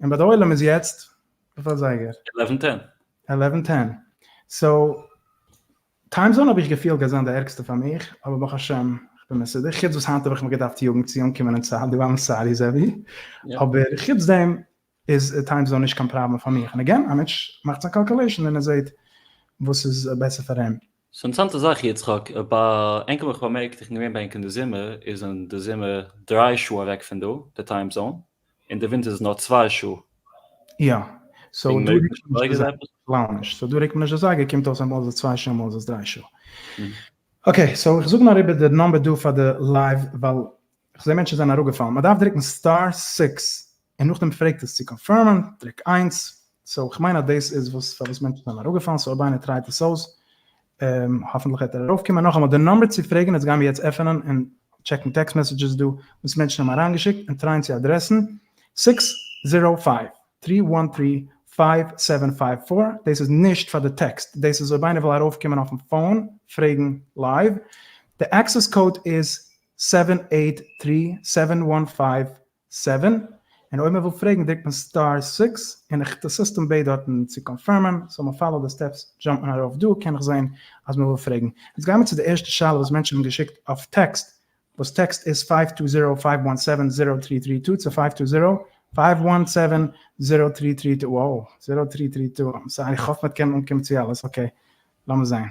און ביי די עולם איז יעצט וויפיל אזייגער? Eleven ten. Eleven ten. So time zone האב איך געפילט גייט זיין די ערגסטע פאר מיך, אבער ברוך השם איך בין מסודר, חוץ וואס היינט האב איך מיך געדארפט יאגן צו אנקומען אין צייט דא, I'm sorry זעבי, אבער חוץ דעם איז time zone נישט קיין פראבלעם פאר מיך, און again א מענטש מאכט זיין calculation און ער זעט וואס איז בעסער פאר אים. ס'אינטערעסאנטע זאך יצחק, ביי ענק האב איך באמערקט, איך בין געווען ביי ענק אין די זומער, איז אין די זומער דריי שעה אוועק פון דא, די time zone, אין די ווינטער איז עס נאר צוויי שעה. יא, so דא רוקט מען נישט די זייגער, בכלל נישט, so דא רוקט מען נישט די זייגער, קומט אויס אמאל איז עס צוויי שעה אמאל איז עס דריי שעה. Okay, so איך זאג נאר איבער די number דא פאר די live ווייל איך זע מענטשן זענען אראפגעפאלן. מען דארף דרוקן star six און נאכדעם פרעגט עס צו confirm ען, דרוק איינס. So איך מיין אז דאס איז וואס פארוואס מענטשן זענען אראפגעפאלן, so אויב איינער try ט עס אויס, האפנטליך וועט ער ארויפקומען. נאכאמאל די number צו פרעגן, יעצט גיימיר יעצט עפענען און check ן text messages דא וואס מענטשן האבן אריינגעשיקט און try ען צו address ן, 605 313 5754, דאס איז נישט פאר די טעקסט, דאס איז אויב איינער וויל ארויפקומען אויפן phone פרעגן live, די access code איז seven eight three seven one five seven, און אויב מען וויל פרעגן דרוקט מען star six, און איך די סיסטעם בעט דארטן צו confirm ען, so מען follow ט די steps jump ט מען ארויף דא קען איך זען אז מען וויל פרעגן. יעצט גיימער צו די ערשטע שאלה וואס מענטשן האבן געשיקט אויף טעקסט, וואס טעקסט איז five two zero five one seven zero three three two צו five two zero five one seven zero three three two, wow, zero three three two, I'm sorry, איך האף מען קען אנקומען צו אלעס, okay, לאמיר זען.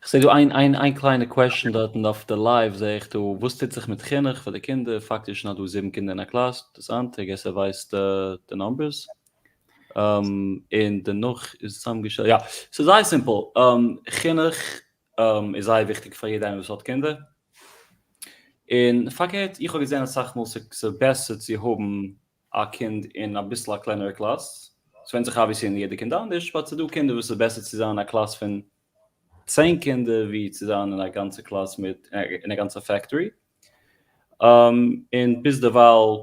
כ'זעה דא איין איין איין קליינע question דארטן אויף די live זעה איך דא, וואס טוט זיך מיט חינוך פאר די קינדער, פאקטיש נאר דא זיבן קינדער אין א קלאס, אינטערעסאנט, I guess ער ווייסט די numbers. און דערנאך איז צוזאמגעשטעלט, יא, ס'איז זייער simple, חינוך איז זייער וויכטיג פאר יעדע איינער וואס האט קינדער, און פארקערט איך האב געזען אסאך מאל ס'איז בעסער צו האבן א קינד אין אביסל א קלענערע קלאס, ס'ווענדט זיך obviously אין יעדע קינד אנדערש, but ס'דא קינדער וואס ס'איז בעסער צו זיין אין א קלאס פון צען קינדער ווי צו זיין אין א גאנצע קלאס מיט אין א גאנצע factory, און ביזדערווייל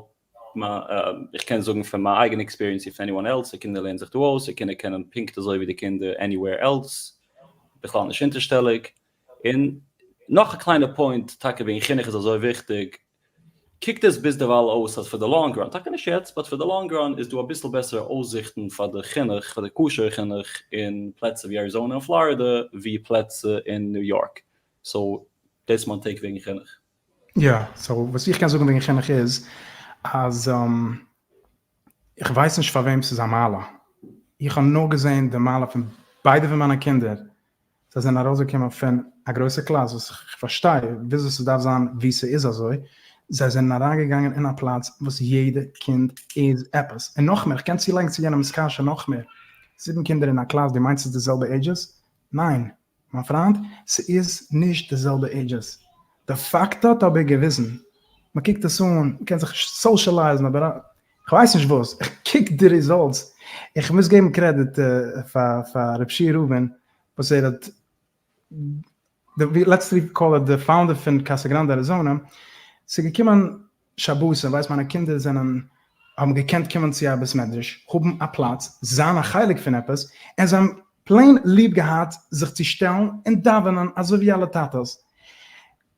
איך קען זאגן פון מיין אייגענע experience if anyone else, די קינדער לערנען זיך דא אויס, די קינדער קענען פונקט אזוי ווי די קינדער anywhere else, בכלל נישט אונטערשטעליג, און נאך א קליינע point, טאקע וועגן חינוך איז אזוי וויכטיג, קוקט עס ביזדערווייל אויס אז פאר די long run, טאקע נישט יעצט, but פאר די long run איז דא אביסל בעסערע אויסזיכטן פאר די חינוך, פאר די כשר'ע חינוך אין פלעצער ווי אריזאנע און פלארידע, ווי פלעצער אין ניו יארק. So דאס איז מיין take וועגן חינוך. יא, so וואס איך קען זאגן וועגן חינוך איז אז איך ווייס נישט פאר וועם ס'איז א מעלה, איך האב נאר געזען די מעלה פון ביידע פון מיינע קינדער, זיי זענען ארויסגעקומען פון א גרויסע קלאס וואס איך פארשטיי וויאזוי ס'דארף זיין ווי ס'איז אזוי, זיי זענען אריינגעגאנגען אין א פלאץ וואס יעדע קינד איז עפעס, און נאכמער, איך קען צולייגן צו יענעמ'ס קשיא נאכמער, זיבן קינדער אין א קלאס, דו מיינסט ס'איז די זעלבע ages? ניין, מיין פריינט, ס'איז נישט די זעלבע ages. די פאקט האט אבער געוויזן, מ'קוקט עס אן, מ'קען זיך נישט socialize ן אבער כ'ווייס נישט וואס, איך קוק די results, איך מוז געבן קרעדיט פאר ר' שי' רובין וואס ער האט, let's call it די founder פון קאסא גראנדע אריזאנע, ס'איז געקומען שבתים, ווייסט מיינע קינדער זענען האבן געקענט קומען צו א בית מדרש, האבן א פלאץ, זיין א חלק פון עפעס, און זיי האבן plain ליב געהאט זיך צו שטעלן און דאווענען אזוי ווי אלע טאטעס.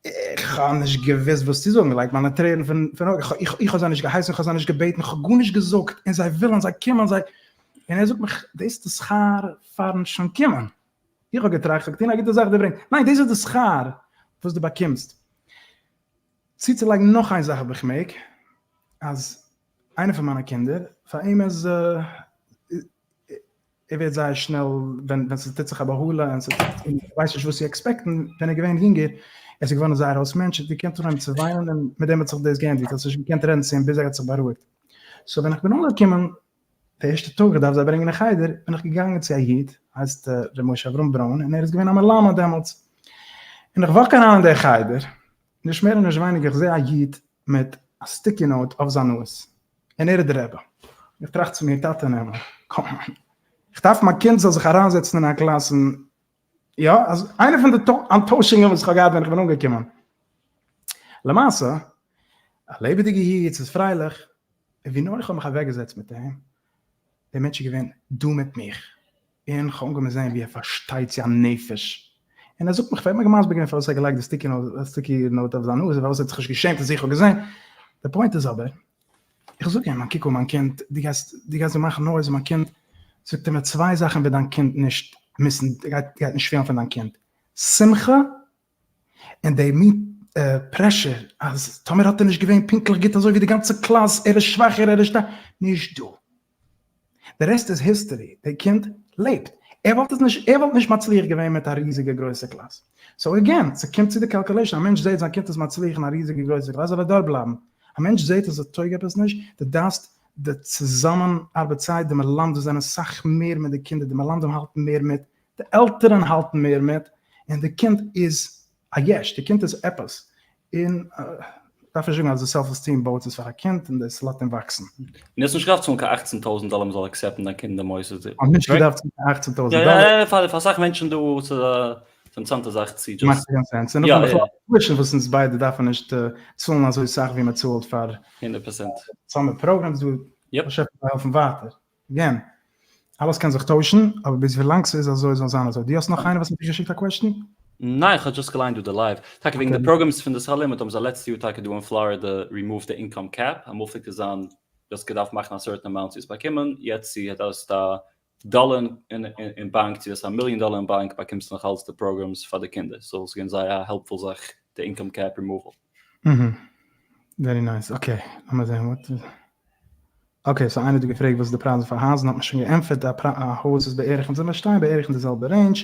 איך האב נישט געוואוסט וואס צו זאגן, like מיינע טרערן פון אויג, איך האב זיי נישט געהייסן, איך האב זיי נישט געבעטן, איך האב גארנישט געזאגט, און זיי ווילן, זיי קומען, זיי, און ער זאגט מיך, דאס איז די שכר פארן שוין קומען. איך האב געטראכט, איך האב געטון א גוטע זאך, דער ברענגט, ניין, דאס איז די שכר וואס דו באקומסט. צוצולייגן נאך איין זאך אויב איך מעג, אז איינער פון מיינע קינדער, פאר אים איז, ער ווערט זייער שנעל ווען ווען ס'טוט זיך א בהלה און ס'טוט און ער ווייסט נישט וואס צו expect ן, ווען ער איז געווען יונגער, ער איז געווארן זייער אויס מענטש, האט געקענט אנהייבן צו וויינען און מיט דעם האט זיך דאס געענדיגט, האסט נישט געקענט רעדן צו אים ביז ער האט זיך בארואיגט. So ווען איך בין אנגעקומען די ערשטע טאג איך דארף זיי ברענגען אין חדר, בין איך געגאנגען צו א איד, הייסט ר' משה אברהם ברוין, און ער איז געווען א מלמד דעמאלטס, און איך walk אריין אין דער חדר, נישט מער און נישט ווייניגער איך זע א איד מיט א sticky note אויף זיין נאז, און ער איז די רבי. איך טראכט צו מיר, טאטע אין הימל, come on, איך דארף מיין קינד זאל זיך אריינזעצן אין א קלאס און יא, אז איינע פון די אנטוישונגען וואס איך האב געהאט ווען איך בין אנגעקומען. למעשה, א לעבעדיגע איד, ס'איז פרייליך, און ווי נאר איך האב מיך אוועקגעזעצט מיט אים, דער מענטש איז געווען דא מיט מיך, און כ'האב אנגעהויבן זען ווי ער פארשטייט צו א נפש, און ער זאגט מיך, ער האט מיר מסביר געווען פארוואס ער האט געלייגט די sticky note אויף זיין נאז, און פארוואס ער האט זיך נישט געשעמט אז איך האב געזען, די point איז אבער, איך זאג אים, קוק אן מיין קינד, דו גייסט דו גייסט דא מאכן noise, מיין קינד, זאגט ער מיר, צוויי זאכן וועט דיין קינד נישט miss ן, גייט גייט נישט פילן פון דיין קינד, שמחה, און די מין pressure אז טאמער האט ער נישט געווען פונקטליך גוט אזוי ווי די גאנצע קלאס, ער איז שוואכער, ער איז שטארק, נישט דא. די רעסט איז history, די קינד לעבט, ער וואלט עס נישט, ער וואלט נישט מצליח געווען מיט א ריזיגע גרויסע קלאס. So again, ס'קומט צו די calculation, א מענטש זעט זיין קינד איז מצליח אין א ריזיגע גרויסע קלאס זאל ער דארט בלייבן, א מענטש זעט אז עס טויג עפעס נישט, די דארפסט די צוזאמען ארבעט צייט, די מלמדים זענען סאך מער מיט די קינדער, די מלמדים האלטן מער מיט, די עלטערן האלטן מער מיט, און די קינד איז. א יש, די קינד איז עפעס, און דארף נישט זאגן אז די self esteem בויט עס פאר א קינד און דאס לאזט אים וואקסן. און האסט נישט געדארפט צאלן קיין אכצן טויזנט דאלער מ'זאל accept ן דיין קינד אין די מוסד. האב נישט געדארפט צאלן קיין אכצן טויזנט דאלער. יא יא, פאר אסאך מענטשן דא איז א אינטערעסאנטע זאך צו just. מאכט קיין sense. און נאכדעם בכלל tuition וואס אונז ביידע דארפן נישט צאלן אזוי סאך ווי מ'צאלט פאר הונדערט פראצענט. summer programs דא. באשעפער זאל העלפן ווייטער. Again, אלעס קען זיך טוישן, אבער ביז ווילאנג ס'איז אזוי זאל זיין אזוי. דו האסט נאך איינער וואס האט דיר געשיקט א question? ניין, איך האב just געליינט דא די live. טאקע וועגן די programs פון די שכר לימוד האבן זיי לעצטע יאר טאקע דא אין פלארידע רימאווד די income cap, אמאל פלעגט עס זיין דו האסט געדארפט מאכן א certain amount צו עס באקומען, יעצט צו דו האסט א דאלער אין באנק צו האסט א מיליאן דאלער אין באנק באקומסטו נאך אלץ די programs פאר די קינדער, so ס'איז געווען זייער א helpful זאך די אינקאם קעפ רימאוועל. Very nice, okay, לאמיר זעהן וואט. Okay, so איינער האט דא געפרעגט וואס איז די פרייזן פאר הייזער, האט מען שוין געענטפערט, א הויז איז בערך, אונז זעמיר שטיין בערך אין די זעלבע range,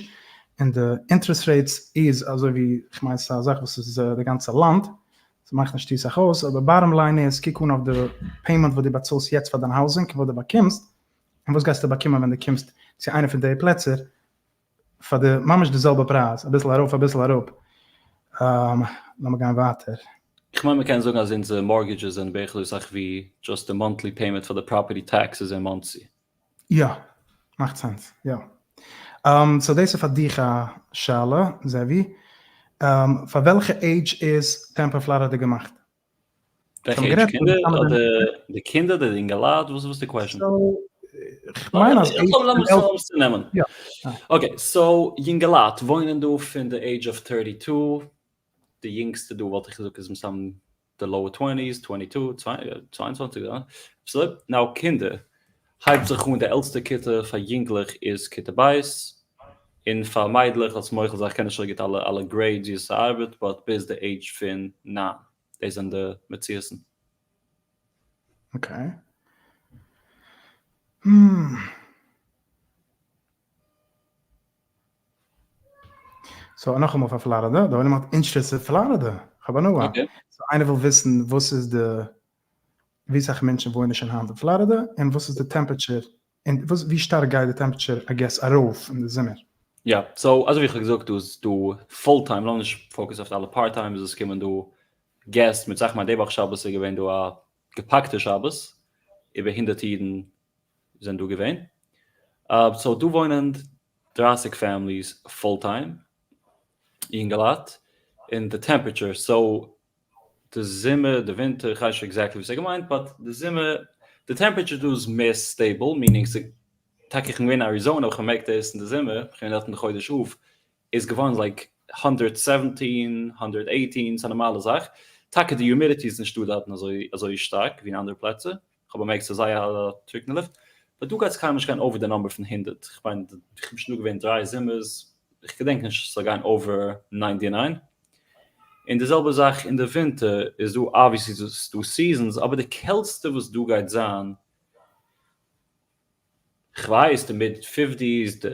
און די interest rates איז אזוי ווי, כ'מיין ס'איז א זאך וואס איז די גאנצע לאנד, ס'מאכט נישט צו סאך אויס, אבער bottom line איז, קוק אן אויף די payment וואס דו באצאלסט יעצט פאר דיין housing און וואס דו באקומסט, און וואס גייסטו באקומען ווען דו קומסט צו איינע פון די פלעצער, פאר די ממש די זעלבע פרייז, אביסל ארויף אביסל אראפ. לאמיר גיין ווייטער. איך מיין מ'קען זאגן אז אונזער mortgages זענען בערך אזוי סאך ווי just די monthly payment פאר די property taxes אין מאנסי. יא, מאכט sense, יא. So דאס איז פאר דיך א שאלה, זעווי. פאר וועלכע עידזש איז טעמפא פלארידע געמאכט? וועלכע עידזש? קינדער אדער די קינדער אדער די אינגעלייט? וואס איז די question? כ'מיין אז לאמיר עס צונעמען. Okay, so יונגעלייט וואוינען דא פון די age of thirty two, די יונגסטע דא וואלט איך געזאגט איז מסתם די lower twenties, twenty two, 22 יא, now קינדער הייבט זיך אן די עלטסטע כיתה פאר יונגלעך איז כיתה ב', און פאר מיידלעך זאלסט מוחל זיין איך קען נישט אזוי גוט אלע אלע grades ווי עס ארבעט but ביז די עידזש פון נײַן, דאס זענען די מציאות'ן. Okay. So נאכאמאל פאר פלארידע, די עולם האט interest אין פלארידע, כ'האב הנאה. So איינער וויל וויסן וואס איז די ווי סאך מענטשן וואוינען שוין היינט אין פלארידע, און וואס איז די temperature, און וואס ווי שטארק גייט די temperature I guess ארויף אין די זומער? יא, so אזוי ווי איך האב געזאגט דא איז דא full time, לאמיר נישט focus אויף אלע part timers וואס קומען דא געסט מיט זאכן, כ'מיין די וואך שבת איז געווען דא א געפאקטע שבת, איבער הונדערט אידן זענען דא געווען, so דא וואוינען 30 families full time, יונגעלייט, און די temperature, so די זומער, די ווינטער, איך ווייס נישט exactly וואס ער געמיינט, but די זומער, די temperature דא איז מער stable, meaning ס'איז, טאקע איך בין געווען אין אריזאנע, איך באמערקט דאס אין די זומער, איך בין געווען דארט אין די חודש אב, איז געווארן like הונדערט seventeen, הונדערט eighteen, ס'איז א נארמאלע זאך, טאקע די humidity איז נישטא דארטן אזוי אזוי שטארק ווי אין אנדערע פלעצער, איך האב באמערקט ס'איז זייער א טרוקענע לופט, but דא גייט עס קיינמאל נישט גיין over די number פון הונדערט, איך מיין איך בין שוין דא געווען דריי זומערס, איך געדענק נישט ס'זאל גיין over ninety nine. און די זעלבע זאך אין די ווינטער איז דא obviously איז דא seasons אבער די קעלטסטע וואס דא גייט זיין כ'ווייס די mid fifties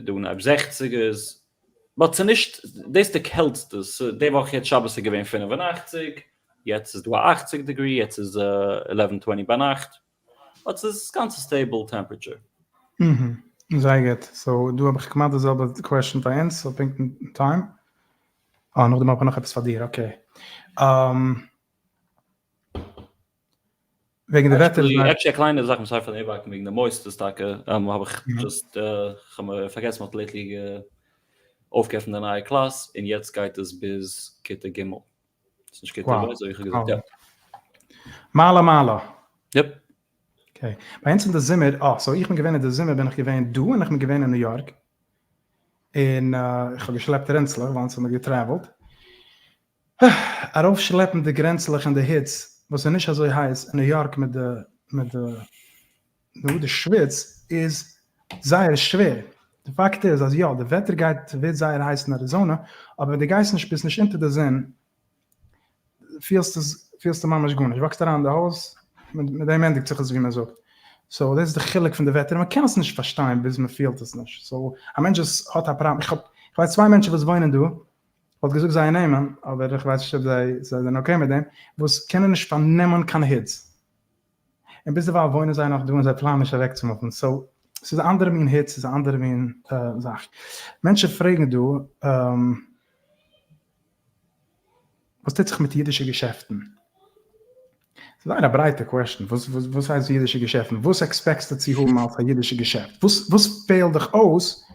די אנהייב זעכציגערס but ס'נישט דאס די קעלטסטע די וואך יעצט שבת איז געווען 85 יעצט איז דא א 80 degree יעצט איז eleven twenty ביינאכט but ס'איז גאנץ א stable temperature. זייער גוט, so דא האב איך כמעט די זעלבע question פאר אונז, so פונקט אין time. אה, נאכדעם האב איך נאך עפעס פאר דיר, okay. וועגן די וועטער איז actually א קליינע זאך וואס פארן איבערהאקן וועגן די מוסדות טאקע, האב איך just כ'האב מיר פארגעסן מ'האט lately אויפגעעפנט די נייע קלאס און יעצט גייט עס ביז כיתה ג'. ס'איז נישט כיתה ב', אזוי ווי איך האב געזאגט, יא. מעלה מעלה. Yep. Okay. ביי אונז אין די זומער, אה, so איך בין געווען אין די זומער בין איך געווען דא און איך בין געווען אין ניו יארק. און איך האב געשלעפט רענצלעך ווייל אונז האבן מיר גע travel ט. ארויפשלעפן די רענצלעך אין די היץ וואס איז נישט אזוי הייס אין ניו יארק מיט די מיט די נו די שוויץ איז זייער שווער. די פאקט איז אז יא די וועטער גייט ווערט זייער הייס אין אריזאנע אבער ווען די גייסט נישט ביסט נישט אונטער די זון פילסט עס פילסטו ממש גארנישט walk סט אריין אין די הויז מיט דעם ענדיגט זיך עס ווי מען זאגט. So דאס איז די חילוק פון די וועטער מען קען עס נישט פארשטיין ביז מען פילט עס נישט. So א מענטש וואס האט א פראבלעם איך האב איך ווייס צוויי מענטשן וואס וואוינען דא כ'וואלט געזאגט זייער נעמען אבער איך ווייס נישט אויב זיי זענען okay מיט דעם וואס קענען נישט פארנעמען קיין היץ. און ביזדערווייל וואוינען זיי נאך דא און זיי פלאנען נישט אוועקצו move ן, so ס'איז א אנדערע מין היץ, ס'איז א אנדערע מין זאך. מענטשן פרעגן דא. וואס טוט זיך מיט אידישע געשעפטן? ס'איז זייער א ברייטע question, וואס וואס הייסט אידישע געשעפטן? וואס expect סטו צו האבן אלס א אידישע געשעפט? וואס וואס פעלט דיך אויס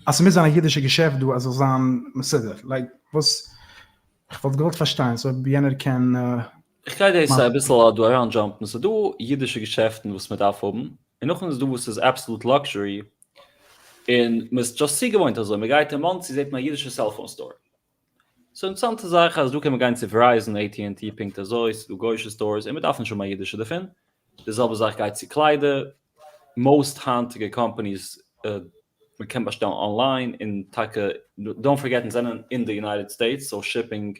אז ס'מוז זיין א אידישע געשעפט דא אז ס'זאל זיין מסודר? like וואס? כ'וואלט געוואלט פארשטיין, so אויב יענער קען. איך גיי דאס אביסל דא אריין jump ן, ס'איז דא אידישע געשעפטן וואס מ'דארף האבן, און נאכדעם איז דא וואס איז absolute luxury, און מ'איז just צוגעוואוינט אזוי, מ'גייט אין מאנסי זעט מען א אידישע cellphone store, ס'איז אינטערעסאנטע זאך אז דא קען מען גיין צו Verizon, AT&T פונקט אזוי, ס'איז דא גוישע stores און מ'דארף נישט האבן א אידישע דערפון, די זעלבע זאך גייט צו קליידער, most היינטיגע companies מ'קען באשטעלן אנליין און טאקע don't forget אונז זענען אין די United States so shipping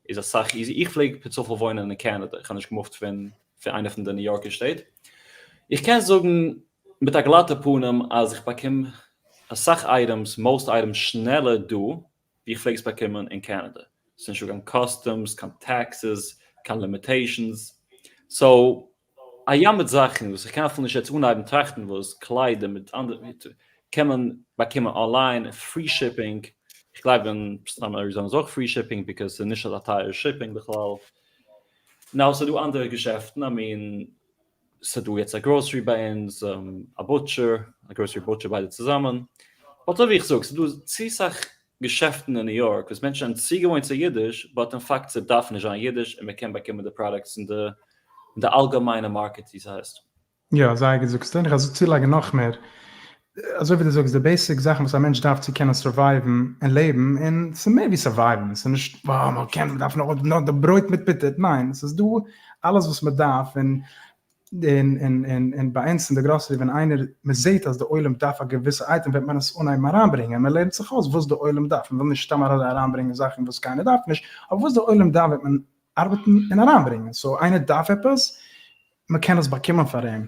איז אסאך easy, איך פלעג פער צופאל וואוינען אין קענעדע, איך האב נישט גע move ט פון איינע פון די ניו יארקער שטעט, איך קען זאגן מיט א גלאטע פנים אז איך באקום אסאך items, most items שנעלער דא ווי איך פלעג עס באקומען אין קענעדע, ס'איז נישטא קיין customs, קיין taxes, קיין limitations, so א ים מיט זאכן וואס איך קען אפילו נישט יעצט אנהייבן טראכטן וואס, קליידער מיט אנדערע, קען מען באקומען online, free shipping, איך גלייב אין סתם אריזאנע איז אויך free shipping because ס'איז נישט אזא טייערע shipping בכלל, now ס'איז דא אנדערע געשעפטן, I mean ס'דא יעצט א grocery ביי אונז, א butcher, א grocery butcher ביידע צוזאמען, but אזוי ווי איך זאג, ס'דא צו סאך געשעפטן אין ניו יארק וואס מענטשן זענען צוגעוואוינט צו אידיש, but אין פאקט ס'דארף נישט זיין אידיש און מ'קען באקומען די products אין די אלגעמיינע market ווי ס'הייסט. יא, זייער גוט זאגסטו, און איך וועל צולייגן נאך מער, אזוי ווי דו זאגסט די basic זאכן וואס א מענטש דארף צו קענען survive ן און לעבן, און ס'איז מער ווי survive ן, ס'איז נישט אה מען קען מען דארף נאר נאר די ברויט מיט פוטער, ניין ס'איז דא אלעס וואס מען דארף, און און און און און ביי אונז אין די גראסערי ווען איינער מען זעט אז די עולם דארף א געוויסע אייטעם וועט מען עס אנהייבן אריינברענגען, מען לערנט זיך אויס וואס די עולם דארף, מען וויל נישט סתם אריינברענגען זאכן וואס קיינער דארף נישט, אבער וואס די עולם דארף וועט מען ארבעטן און אריינברענגען, so איינער דארף עפעס, מען קען עס באקומען פאר אים,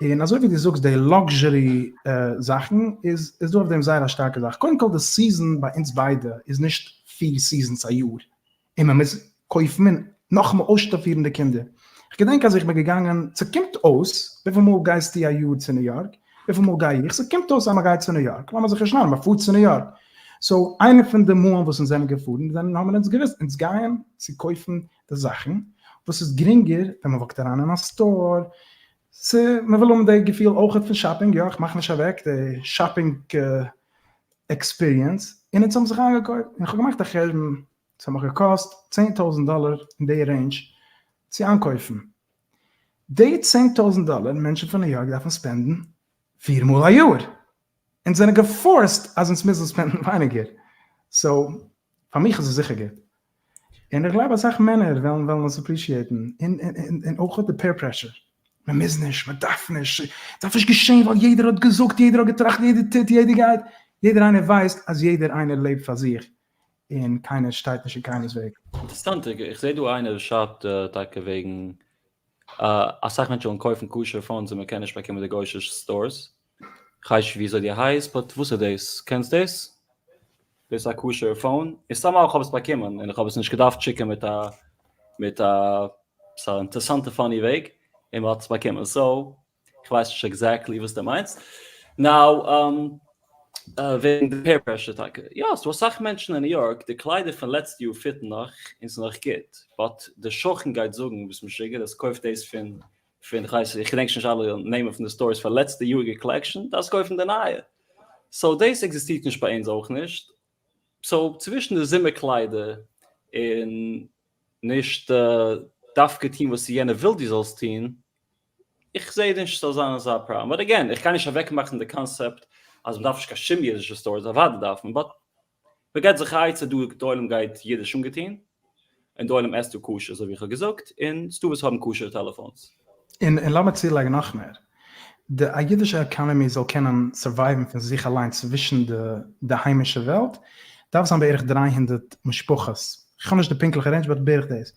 און אזוי ווי דו זאגסט די luxury זאכן איז איז דא אויף דעם זייער א שטארקע זאך, קודם כל די season ביי אונז ביידע איז נישט פיר seasons א יאר, און מען מוז קויפן און נאכאמאל אויסשטאפירן די קינדער, כ'געדענק אז איך בין געגאנגען, ס'קומט אויס, וויפיל מאל גייסטו א יאר צו ניו יארק? וויפיל מאל גיי איך? ס'קומט אויס אז מ'גייט צו ניו יארק, לאמיר זיך נישט נארן, מ'פארט צו ניו יארק. so איינע פון די מאלן וואס אונז זענען געפארן זענען האבן אונז געוואוסט אונז גייען צו קויפן די זאכן וואס איז גרינגער ווען מ'וואקט אריין אין א store, ס' מ'וויל האבן די געפיל אויכעט פון shopping, יא איך מאך נישט אוועק די shopping experience, און אונז האבן זיך איינגעקויפט, און כ'האב געמאכט א חשבון, ס'האט מיך געקאסט 10,000 דאלער אין די range צו איינקויפן. די 10,000 דאלער מענטשן פון ניו יארק דארפן spend ן פיר מאל א יאר. אונז זענען גע forced אז אונז מוזן spend ן ווייניגער. so פאר מיך איז עס זיכער גוט. און איך גלייב אסאך מענער וועלן וועלן עס appreciate ן. און און אויך די peer pressure. מען מוז נישט, מען דארף נישט, ס'דארף נישט געשען ווייל יעדער האט געזאגט, יעדער האט געטראכט, יעדער טוט, יעדער גייט. יעדער איינער ווייסט אז יעדער איינער לעבט פאר זיך. און קיינער שטייט נישט אין קיינערס וועג. אינטערעסאנט, איך זעה דא איינער שרייבט טאקע וועגן אסאך מענטשן ווילן קויפן כשר phones און מען קען נישט באקומען די גוישע stores, כ'ווייס נישט וויאזוי די הייסט but וואס איז דאס? קענסט דאס? דאס איז א כשר phone, און סתם איך האב עס באקומען און איך האב עס נישט געדארפט שיקן מיט א מיט א ס'איז א אינטערעסאנטע funny וועג און מ'האט עס באקומען so כ'ווייס נישט exactly וואס דו מיינסט. now וועגן די peer pressure טאקע, יא ס'דא אסאך מענטשן אין ניו יארק די קליידער פון לעצטע יאר fit ן נאך און ס'איז נאך גוט, but די שכן גייט זאגן ביסט משוגע דאס קויפט דאס פון פון כ'ווייס איך געדענק שוין נישט אלע נעמען פון די stores פאר לעצטע יאריגע collection דארפסט קויפן די נייע. so דאס עקזיסטירט נישט ביי אונז אויך נישט. so צווישן די זומער קליידער און נישט דווקא טון וואס יענער וויל דו זאלסט טון, איך זעה נישט ס'זאל זיין אזא פראבלעם, but again, איך גיי נישט אוועקמאכן די קאנסעפט אז מ'דארף נישט קיין שום אידישע stores, אוודאי דארף מען, but מ'געט זיך א עצה דא, די עולם גייט אידיש אנגעטון, און די עולם עסט דא כשר אזוי ווי איך האב געזאגט, און ס'דא וואס האבן כשר טעלעפאנס. און לאמיר צולייגן נאך מער, די א אידישע economy זאל קענען survive ן פון זיך אליין צווישן די די היימישע וועלט, דארף זיין בערך 300 משפחות, כ'האב נישט די פונקטליכע range but בערך דאס,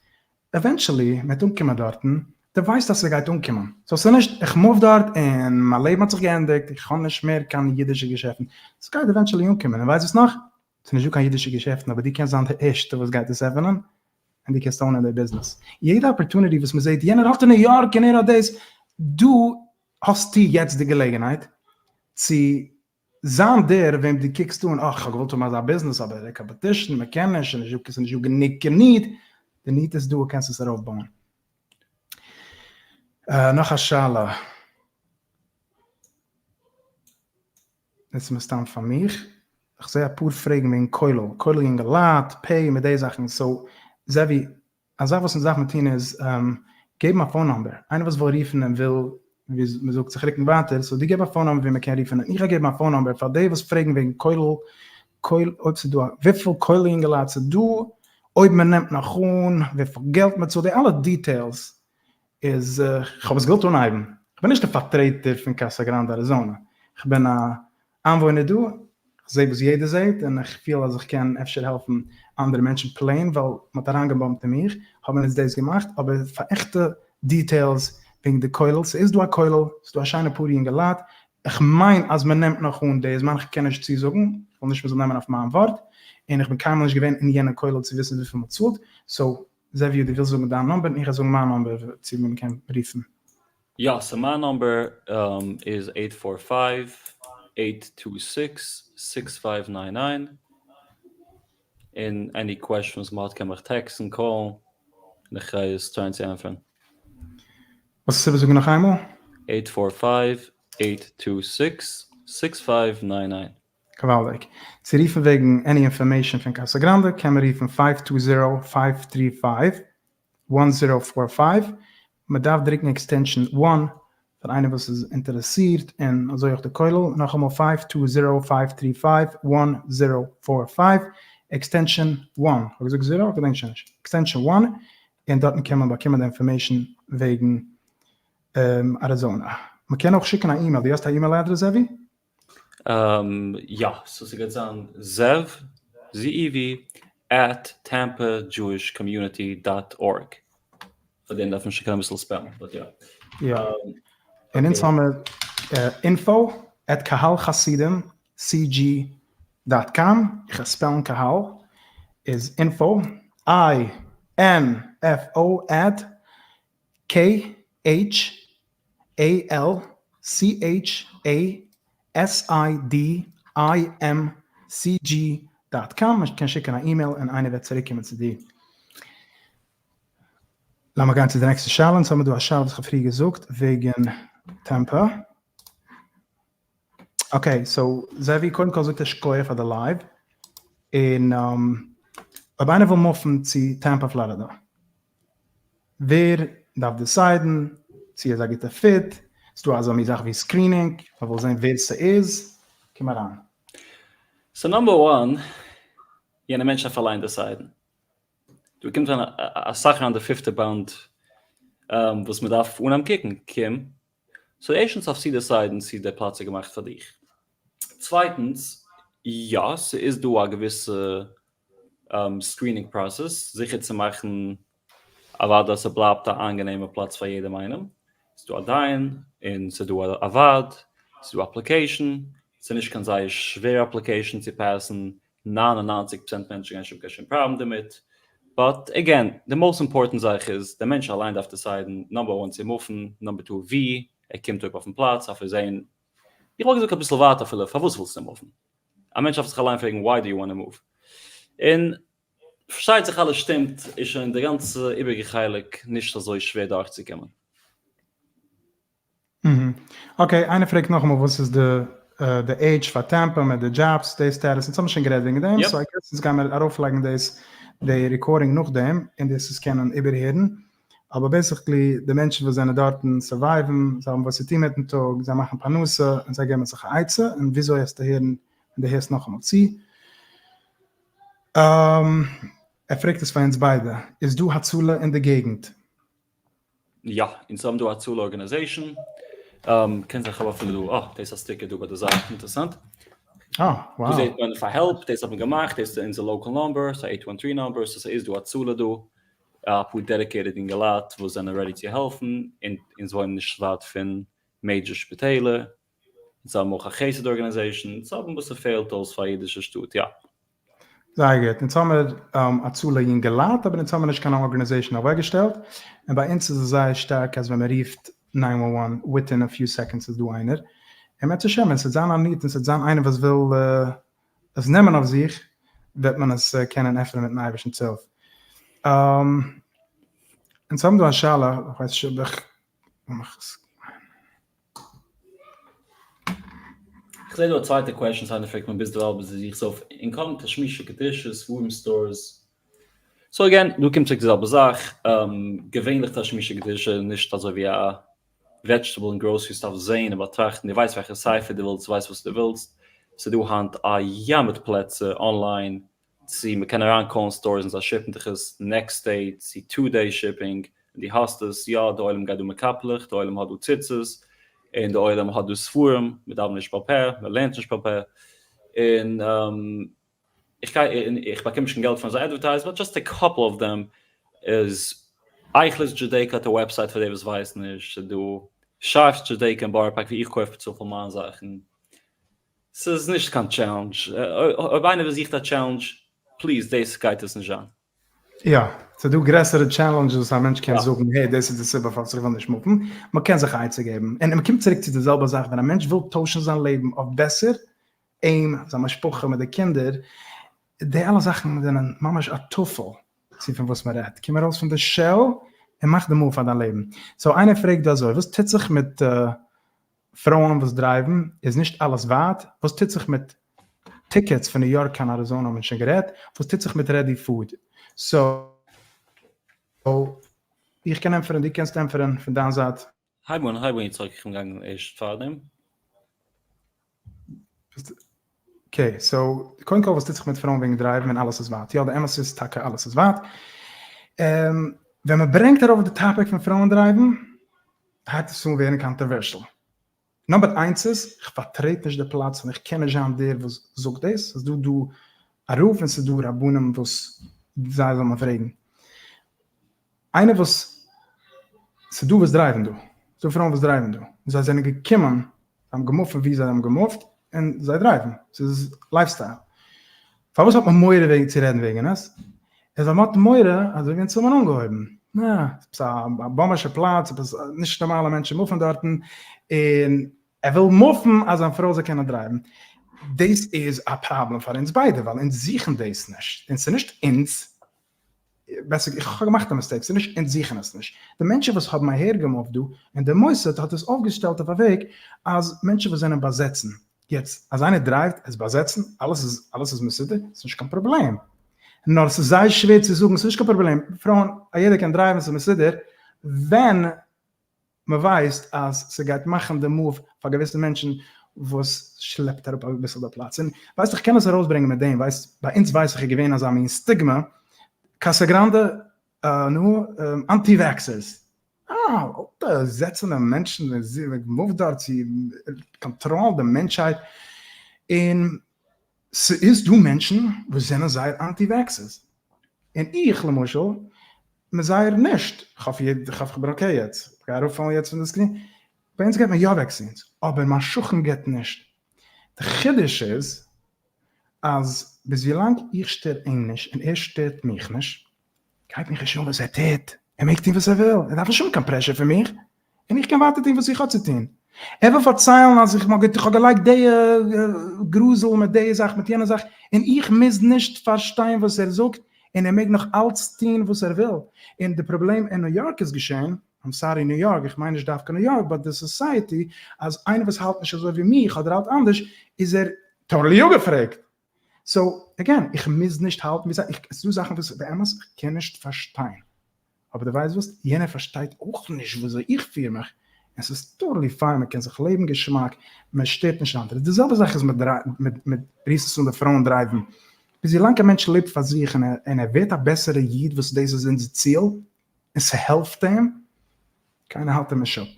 eventually מ'וועט אנקומען דארטן, דו ווייסט אז ס'גייט אנקומען, so ס'איז נישט איך move דארט און מיין לעבן האט זיך געענדיגט, איך האב נישט מער קיין אידישע געשעפטן, ס'גייט eventually אנקומען, און ווייסט וואס נאך? ס'איז נישט דא קיין אידישע געשעפטן אבער דו קענסט זיין די ערשטע וואס גייט עס עפענען, און דו קענסט own ען די ביזנעס. יעדע opportunity וואס מ'זעט יענער האט אין ניו יארק און ער האט דאס, דא האסטו יעצט די געלעגנהייט צו זיין דער וועם דו קוקסט אן, אה, כ'האב געוואלט האבן אזא ביזנעס אבער די competition, מ'קען נישט, ס'איז נישט דא גענוג need. די need איז דא קענסט עס ארויפבויען. נאך א שאלה. דאס איז מסתם פאר מיך. איך זעה אפאר פרעגן וועגן כולל, כולל יונגעלייט, pay מיט די זאכן, so זעווי, א זאך וואס אונז דארף מען טון איז געבן א phone number, איינער וואס וויל רופן און וויל ווי מען זאגט זיך רוקן ווייטער, so דו געב א phone number ווי מען קען רופן און איך גיי געבן א phone number פאר די וואס פרעגן וועגן כולל, כולל אויב ס'איז דא א וויפיל כולל יונגעלייט ס'איז דא, אויב מען נעמט נאך אן, וויפיל געלט מען צאלט, די אלע details איז כ'האב עס געוואלט אנהייבן, כ'בין נישט די פארטרעטער פון קאסא גראנדע אריזאנע, כ'בין א איינוואוינער דא, כ'זע וואס יעדער זעט און איך פיל אז איך קען אפשר העלפן אנדערע מענטשן plain ווייל מ'האט אריינגעבאמפט אין מיך, האבן אונז דאס געמאכט, אבער פאר עכטע details וועגן די כולל, ס'איז דא א כולל, ס'איז דא א שיינע פאר יונגעלייט, כ'מיין אז מ'נעמט נאך אן די זמן, כ'קען נישט צוזאגן, כ'וויל נישט מ'זאל נעמען אויף מיין ווארט, און איך בין קיינמאל נישט געווען אין יענע כולל צו וויסן וויפיל מ'צאלט, so זעווי דו ווילסט זאגן דיין number און איך וועל זאגן מיין number צו ווי מ'קען רופן. יא, so מיין number איז eight four five, eight two six, six five nine nine, און any question וואס מ'האט קען מיך טעקסטן, קאלן, און איך גיי עס טרייען צו ענטפערן. וואס איז זאג נאך איינמאל? eight four five, eight two six, six five nine nine. געוואלדיג. צו רופן וועגן any information פון קאסא גראנדע קען מען רופן five two zero five three five one zero four five, מען דארף דרוקן extension one פאר איינער וואס איז אינטערעסירט און אזוי אויך די כולל, נאכאמאל five two zero five three five one zero four five extension one, כ'האב געזאגט zero? כ'געדענק שוין נישט, extension one, און דארטן קען מען באקומען די information וועגן אריזאנע. מען קען אויך שיקן א אימעיל, דו האסט א email address זעווי? יא, so ס'גייט זיין זאב, ZEV, at Tampa Jewish Community dot org. פאר דעם דארף מען שוין קענען אביסל ספעלן, but יא. יא. און אונז האמיר info at קהל חסידים CG dot com, איך וועל ספעלן קהל, איז info, I N F O at K H A L C H A S I D I M C G dot com, מען קען שיקן א אימעיל און איינער וועט צוריק קומען צו דיר. לאמיר גיין צו די נעקסטע שאלה, אונז האבן דא א שאלה וואס איך האב פריער געזאגט וועגן טעמפא. okay, so זעווי קודם כל זאגט ער שכוח פאר די live, און אויב איינער וויל מופן צו טעמפא פלארידא, ווער דארף דיסיידן צו ער איז א גוטע fit, ס'דא אזא מין זאך ווי screening, מ'וויל זען ווער ס'איז, קום אריין. so number one, יענער מענטש דארף אליין דיסיידן. דא קומט אריין אסאך אריין די פיפטע באנד וואס מ'דארף אנהייבן קוקן, קום so ערשטנס דארפסטו דיסיידן צו דער פלאץ איז געמאכט פאר דיך. צווייטנס, יא, ס'איז דא א געוויסע screening process זיכער צו מאכן אוודאי אז ס'בלייבט א איינגענעמע פלאץ פאר יעדעם איינעם. ס'איז דא א דיין און ס'איז דא א ועד, ס'איז דא application, ס'איז נישט קיין זייער שווערע application צו פעסן, 99 פראצענט מענטשן גייען נישט האבן קיין שום פראבלעם דערמיט, but again, די most important זאך איז, דער מענטש אליין דארף דיסיידן, number one צו מופן, number two ווי ער קומט אויף אויפן פלאץ, דארף ער זען, איך וואלט געזאגט אביסל ווייט אפילו, פארוואס ווילסטו מופן? א מענטש דארף זיך אליין פרעגן why do you want to move? און פארשטייט זיך אלעס שטימט, איז שוין די גאנצע איבעריגע חלק נישט אזוי שווער דורכצוקומען. okay, איינער פרעגט נאכאמאל וואס איז די די עידזש פאר טעמפא מיט די דזשאבס די status, אונז האבן שוין גערעדט וועגן דעם, so I guess אונז גיימער ארויפלייגן דאס די recording נאכדעם און דאס עס קענען איבערהערן, אבער basically די מענטשן וואס זענען דארטן סורווייוון, זיי האבן וואס צו טון מיטן טאג, זיי מאכן פרנסה און זיי געבן זיך א עצה, און וויאזוי עס צו הערן ווען דו הערסט נאכאמאל צו. ער פרעגט עס פאר אונז ביידע, איז דא הצלה אין די געגנט? יא, אונז האבן דא הצלה organization, קען זיין כ'האב אפילו דא, אה, דאס איז א sticker דא ביי די זייט, אינטערעסאנט. אה, wow. דא זעט מען פאר help, דאס האט מען געמאכט, דאס איז אונזער local number, ס'איז א eight one three number, so ס'איז דא הצלה דא, אפאר dedicated אינגעלייט וואס זענען ready צו העלפן, און אונז וואוינען נישט ווייט פון major שפיטעלער, אונז האבן אויך א חסד organization, אונז האבן וואס ס'פעלט אויס פאר א אידישע שטאט, יא. זייער גוט, אונז האמיר הצלה יונגעלייט אבער אונז האמיר נישט קיין organization אוועקגעשטעלט, און ביי אונז איז עס זייער שטארק אז ווען מען רופט 911 within a few seconds איז דא איינער, און אם ירצה השם ווען ס'וועט זיין א need און ס'וועט זיין איינער וואס וויל עס נעמען אויף זיך וועט מען עס קענען עפענען מיטן אייבערשטנ'ס הילף. אונז האבן דא א שאלה, איך ווייס נישט אויב איך, לאמיך עס. איך זעה דא א צווייטע question וואס איינער פרעגט מיר ביזדערווייל ביז דו זוכסט אויף income תשמישי קדושה ספרים stores. So again, דא קומט צוריק די זעלבע זאך, געווענליך תשמישי קדושה איז נישט אזוי ווי א vegetable אין grocery store זעהן און באטראכטן, דו ווייסט וועלכע ספר דו ווילסט, דו ווייסט וואס דו ווילסט, ס'איז דא היינט א ים מיט פלעצער online צו מ'קען אריין call ן stores און זיי ship ן דיך עס next day צו two day shipping, און דו האסט עס, יא די עולם גייט דא מיט קאפלעך, די עולם האט דא ציצית, און די עולם האט דא ספרים, מ'דאווענט נישט בעל פה, מ'לערנט נישט בעל פה, און איך גיי און איך באקום נישט קיין געלט פון זיי advertise but just a couple of them איז אייכלער'ס Judaica האט א website פאר די וואס ווייסן נישט, ס'איז דא שארפ'ס Judaica אין בארא פארק ווי איך קויף צופיל מיין זאכן, ס'איז נישט קיין challenge, אויב איינער וואס זוכט א challenge please דאס גייט עס נישט זיין. יא, ס'איז דא גרעסערע challenges וואס א מענטש קען זאגן hey דאס איז די סיבה פארוואס איך וויל נישט move ן, מ'קען זיך א עצה געבן, און מ'קומט צוריק צו די זעלבע זאך ווען א מענטש וויל טוישן זיין לעבן אויף בעסער, אים, זיין משפחה מיט די קינדער, די אלע זאכן זענען ממש א טפל צו פון וואס מען רעדט, קום ארויס פון די shell און מאך די move פאר דיין לעבן. So איינער פרעגט דא אזוי, וואס טוט זיך מיט פרויען וואס drive ן, איז נישט אלעס ווייט? וואס טוט זיך מיט tickets פון ניו יארק קיין אריזאנא האט מען שוין גערעדט, וואס טוט זיך מיט ready food? So איך קען ענטפערן, דו קענסט ענטפערן פון דיין זייט. הייב אן, הייב אן יצחק, איך בין געגאנגען ערשט פארדעם. Okay, so קודם כל וואס טוט זיך מיט פרויען וועגן drive ן ווען אלעס איז ווייט? יא די אמת איז טאקע אלעס איז ווייט. ווען מען ברענגט ארויף די topic פון פרויען drive ן הייבט עס אן ווערן controversial. number איינס איז, איך פארטרעט נישט די פלאץ און איך קען נישט זיין דער וואס זאגט דאס, ס'איז דא דא א רב און ס'איז דא רבנים וואס זיי זאל מען פרעגן. איינער וואס, ס'איז דא וואס drive ן דא, ס'איז דא פרויען וואס drive ן דא, און זיי זענען געקומען, זיי האבן גע move ט פון וואו זיי האבן גע move ט, און זיי drive ן, ס'איז lifestyle. פארוואס האט מען מורא וועגן צו רעדן וועגן עס? איז ווייל מ'האט מורא אזוי ווי אונז האבן אנגעהויבן, נע, עפעס א באמישע פלאץ, עפעס נישט נארמאלע מענטשן move ן דארטן, און ער וויל move ן אז זיין פרוי זאל קענען drive ן. דאס איז א פראבלעם פאר אונז ביידע, ווייל אונז זוכן דאס נישט, און ס'איז נישט אונז, בעסער איך האב געמאכט א mistake, ס'איז נישט אונז זוכן עס נישט, די מענטשן וואס האבן אהער גע move ט דא, און די מוסד האט עס אויפגעשטעלט אויף א וועג אז מענטשן וואס זענען באזעצן, יעצט אז איינער drive ט עס באזעצן, אלעס איז אלעס איז מסודר, ס'איז נישט קיין פראבלעם, נאר ס'איז זייער שווער צו זאגן ס'איז נישט קיין פראבלעם, פרויען א יעדער קען drive ן ס'איז מסודר, ווען מ'ווייסט אז ס'גייט מאכן די move פאר געוויסע מענטשן וואס שלעפט אראפ אביסל די פלאץ, און ווייסט איך קען עס ארויסברענגען מיט דעם, ווייסט ביי אונז ווייס איך איז געווען אזא מין סטיגמע, קאסא גראנדע נו, anti vaxxers, אה, אלטע זעצענע מענטשן move ט דארט צו קאנטראלן די מענטשהייט, און ס'איז דא מענטשן וואס זענען זייער anti vaxxers, און איך למשל בין זייער נישט, כ'האף איך בין okay יעצט, כ'גיי אראפפאלן יעצט פון די screen, ביי אונז געט מען יא vaccines, אבער מיין שכן געט נישט, די חידוש איז אז ביז ווילאנג איך שטער אים נישט און ער שטערט מיך נישט, גייט מיך נישט אן וואס ער טוט, ער מעג טון וואס ער וויל, ער דארף נישט האבן קיין pressure פון מיך, און איך קען ווייטער טון וואס איך האב צו טון. ער וויל פארציילן אז איך האב געלייגט די גראזל מיט די זאך מיט יענע זאך, און איך מוז נישט פארשטיין וואס ער זאגט, און ער מעג נאך אלץ טון וואס ער וויל. און די פראבלעם אין ניו יארק איז געשען, I'm sorry ניו יארק, איך מיין נישט דווקא ניו יארק, but די society, אז איינער וואס האלט נישט אזוי ווי מיך אדער האלט אנדערש, איז ער totally אפגעפרעגט. So, again, איך מוז נישט האלטן ווי זיי, עס איז דא זאכן וואס באמת איך קען נישט פארשטיין, אבער דו ווייסט וואס, יענער פארשטייט אויך נישט וויאזוי איך פיר מיך, און ס'איז totally fine, מען קען זיך לעבן געשמאק, מען שטערט נישט אנדערע, די זעלבע זאך איז מיט מיט ריסעס און די פרויען drive ן, ביז ווילאנג א מענטש לעבט פאר זיך און ער ווערט א בעסערע איד וואס דאס איז אונזער ציל, און ס'העלפט אים, קיינער האלט אים נישט אפ.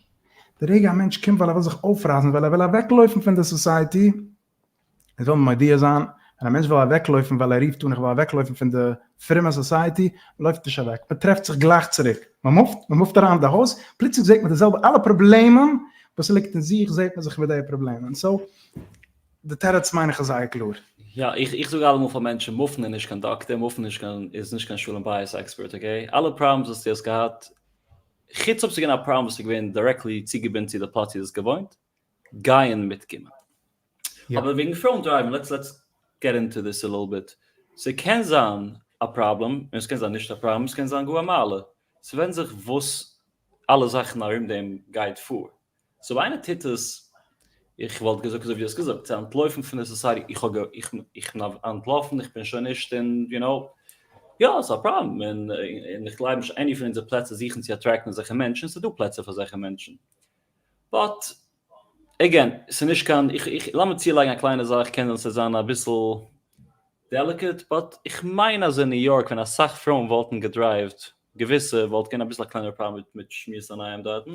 די רגע א מענטש קומט ווייל ער וויל זיך אויפרייסן, ווייל ער וויל אוועקלויפן פון די society, איך וויל מודיע זיין, ווען א מענטש וויל אוועקלויפן ווייל ער רופט אן איך וויל אוועקלויפן פון די פרומע society, מען לויפט נישט אוועק, מען טרעפט זיך גלייך צוריק, מען move ט, מען move ט אריין אין די הויז, פלוצלינג זעט מען די זעלבע אלע פראבלעמען וואס ליגט אין זיך זעט מען זיך מיט די פראבלעמען, so די תירוץ מיין איך איז זייער קלאר. יא, איך איך זאג אלעמאל פאר מענטשן, move ן איז נישט קיין דאקטער, move ן נישט קיין איז נישט קיין שלום בית expert, okay? אלע problems וואס דו האסט געהאט, חוץ אויב ס'איז געווען א פראבלעם וואס איז געווען directly צוגעבינדן צו די פלאץ וואו דו האסט געוואוינט, גייען מיטקומען. אבער וועגן פרויען drive ן, let's let's get into this a little bit. ס'קען זיין. א פראבלעם, און עס קען זיין נישט א פראבלעם, עס קען זיין גאר א מעלה, ס'ווענד זיך וואס אלע זאכן ארום דעם גייט פאר. so איינער טוט עס, איך וואלט געזאגט אזוי ווי דו האסט געזאגט, צו אנטלויפן פון די society, איך האב איך איך בין אנטלאפן, איך בין שוין נישט אין, you know, יא, ס'איז א פראבלעם, און און איך גלייב נישט any פון אונזערע פלעצער זוכן צו attract ן אזעלכע מענטשן, ס'איז דא פלעצער פאר אזעלכע מענטשן. but, again, ס'איז נישט קיין, איך איך, לאמיר צולייגן א קליינע זאך, קען זיין ס'וועט זיין אביסל delicate, but איך מיין אז אין ניו יארק ווען אסאך פרויען וואלטן גע drive ט, געוויסע, וואלט געווען אביסל א קלענערע פראבלעם מיט שמירת עיניים דארטן.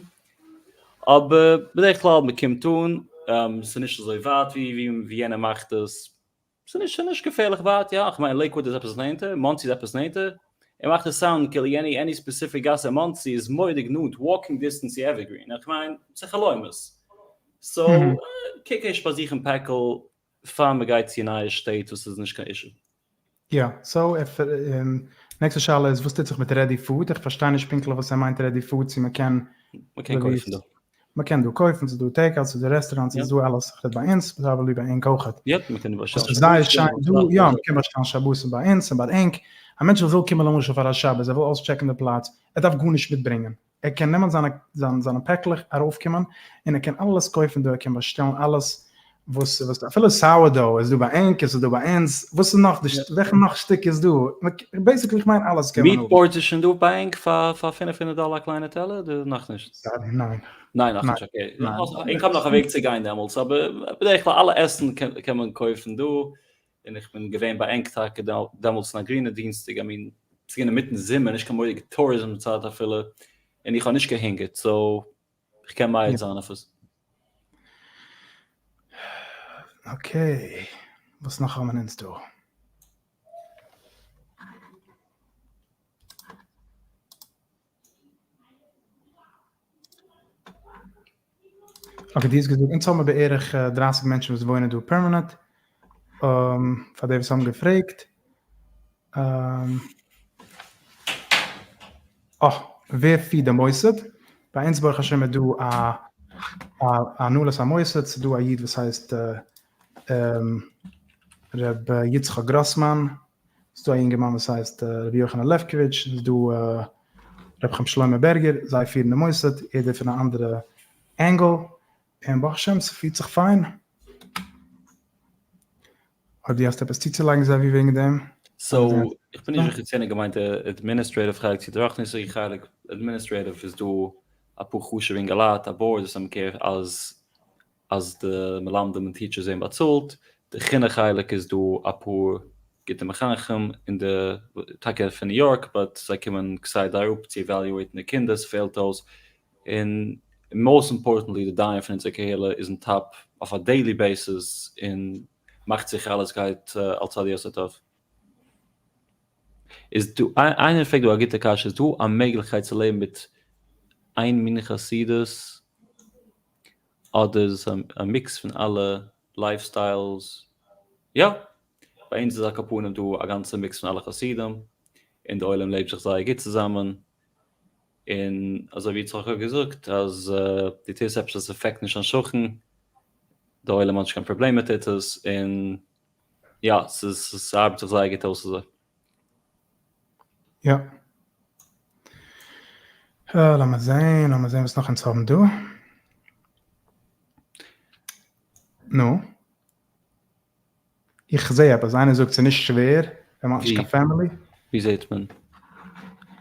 אבער בדרך כלל מען קומט אן, ס'איז נישט אזוי ווייט ווי ווי יענער מאכט עס, ס'איז נישט ס'נישט געפערליך ווייט, יא, כ'מיין לעיקוואד איז עפעס נענטער, מאנסי איז עפעס נענטער, ער מאכט עס sound כאילו any any specific גאס אין מאנסי איז מורא'דיג נאנט, walking distance צו עווערגרין, איך מיין ס'איז חלומות. so קוק ערשט ביי זיך אין פעקל פאר מ'גייט צו נייע שטעט וואס איז נישט קיין issue. יא, so נעקסטע שאלה איז וואס טוט זיך מיט ready food, איך פארשטיי נישט פונקטליך וואס ער מיינט ready food, צו מ'קען מ'קען קויפן דא. מ'קען דא קויפן, ס'איז דא take-out, ס'איז דא רעסטוראנטס, ס'איז דא אלעס, איך רעד ביי אונז, probably ביי ענק אויכעט. yep, מ'קען באשטעלן שבתים. זייער שיין דא, יא, מ'קען באשטעלן שבתים ביי אונז און ביי ענק. א מענטש וואס וויל קומען למשל פאר א שבת, ער וויל אויסטשעקן די פלאץ, ער דארף גארנישט מיטברענגען, ער קען נעמען זיינע זיינע פעקלעך ארויפקומען און ער קען אלעס קויפן דא, ער קען באשטעלן אלעס וואס וואס אפילו sourdough איז דא ביי ענק, עס איז דא ביי אונז, וואס איז נאך, וועלכע נאך שטיק איז דא, basically איך מיין אלעס קען מען האבן. meat boards איז שוין דא ביי ענק פאר פאר 500 דאלער א קליינע טעלער אדער נאכנישט? sorry, ניין. ניין נאכנישט, okay. איך האב נאך א וועג צו גיין דעמאלטס, אבער בדרך כלל אלע עסן קען מען קויפן דא, און איך בין געווען ביי ענק טאקע דעמאלטס אין א גרינע דינסטאג, I mean, ס'איז געווען אינמיטן זומער, נישט קיין מורא'דיגע tourism צייט אפילו, און איך האב נישט געהונגערט, so איך קען מעיד זיין אויף עס. okay, וואס נאך האבן אונז דא? okay, דו האסט געזאגט אונז האבן בערך 30 מענטשן וואס וואוינען דא permanent, פאר די וואס האבן געפרעגט. אה, ווער פירט די מוסד? ביי אונז ברוך השם איז דא א הנהלת המוסד, ס'איז דא א איד וואס הייסט ר' יצחק גראסמאן, ס'איז דא א יונגערמאן וואס הייסט ר' יוחנן לעפקאוויטש, ס'איז דא ר' חיים שלמה בערגער, זיי פירן די מוסד, יעדער פון א אנדערע angle, און ברוך השם ס'פירט זיך פיין. אויב דו האסט עפעס צוצולייגן זאבי וועגן דעם. so, איך בין נישט זיכער צו איינער געמיינט די administrative חלק צו די רוחניות'דיגע חלק, administrative איז דא אפאר חשוב'ע אינגעלייט, א board וואס האבן care אז אז די מלמדים און teachers ווערן באצאלט, די חינוך חלק איז דא אפאר גוטע מחנכים אין די, טאקע פון ניו יארק, but זיי קומען כסדר אראפ צו evaluate ן די קינדער, ס'פעלט אויס, און most importantly די דיין פון אונזער קהילה איז אין top אויף א daily basis און מאכט זיכער אלעס גייט על צד היותר טוב. איז דא, איינער פרעגט דא א גוטע קשיא, איז דא א מעגליכקייט צו לעבן מיט איין מין חסידות? אדער איז עס א mix פון אלע lifestyles? יא, ביי אונז איז על כל פנים דא א גאנצע mix פון אלע חסידים, און די עולם לעבט זיך זייער גוט צוזאמען, און אזוי ווי יצחק האט געזאגט אז דו טוסט עפעס וואס affect נישט דיין שכן, די עולם האט נישט קיין פראבלעם מיט עס, און יא, ס'איז ס'ארבעט זיך זייער גוט אויס אזוי. יא. לאמיר זעהן, לאמיר זעהן וואס נאך אונז האבן דא. נו? איך זעה עפעס, איינער זאגט ס'איז נישט שווער ווען מ'האט נישט קיין family. ווי זעהט מען?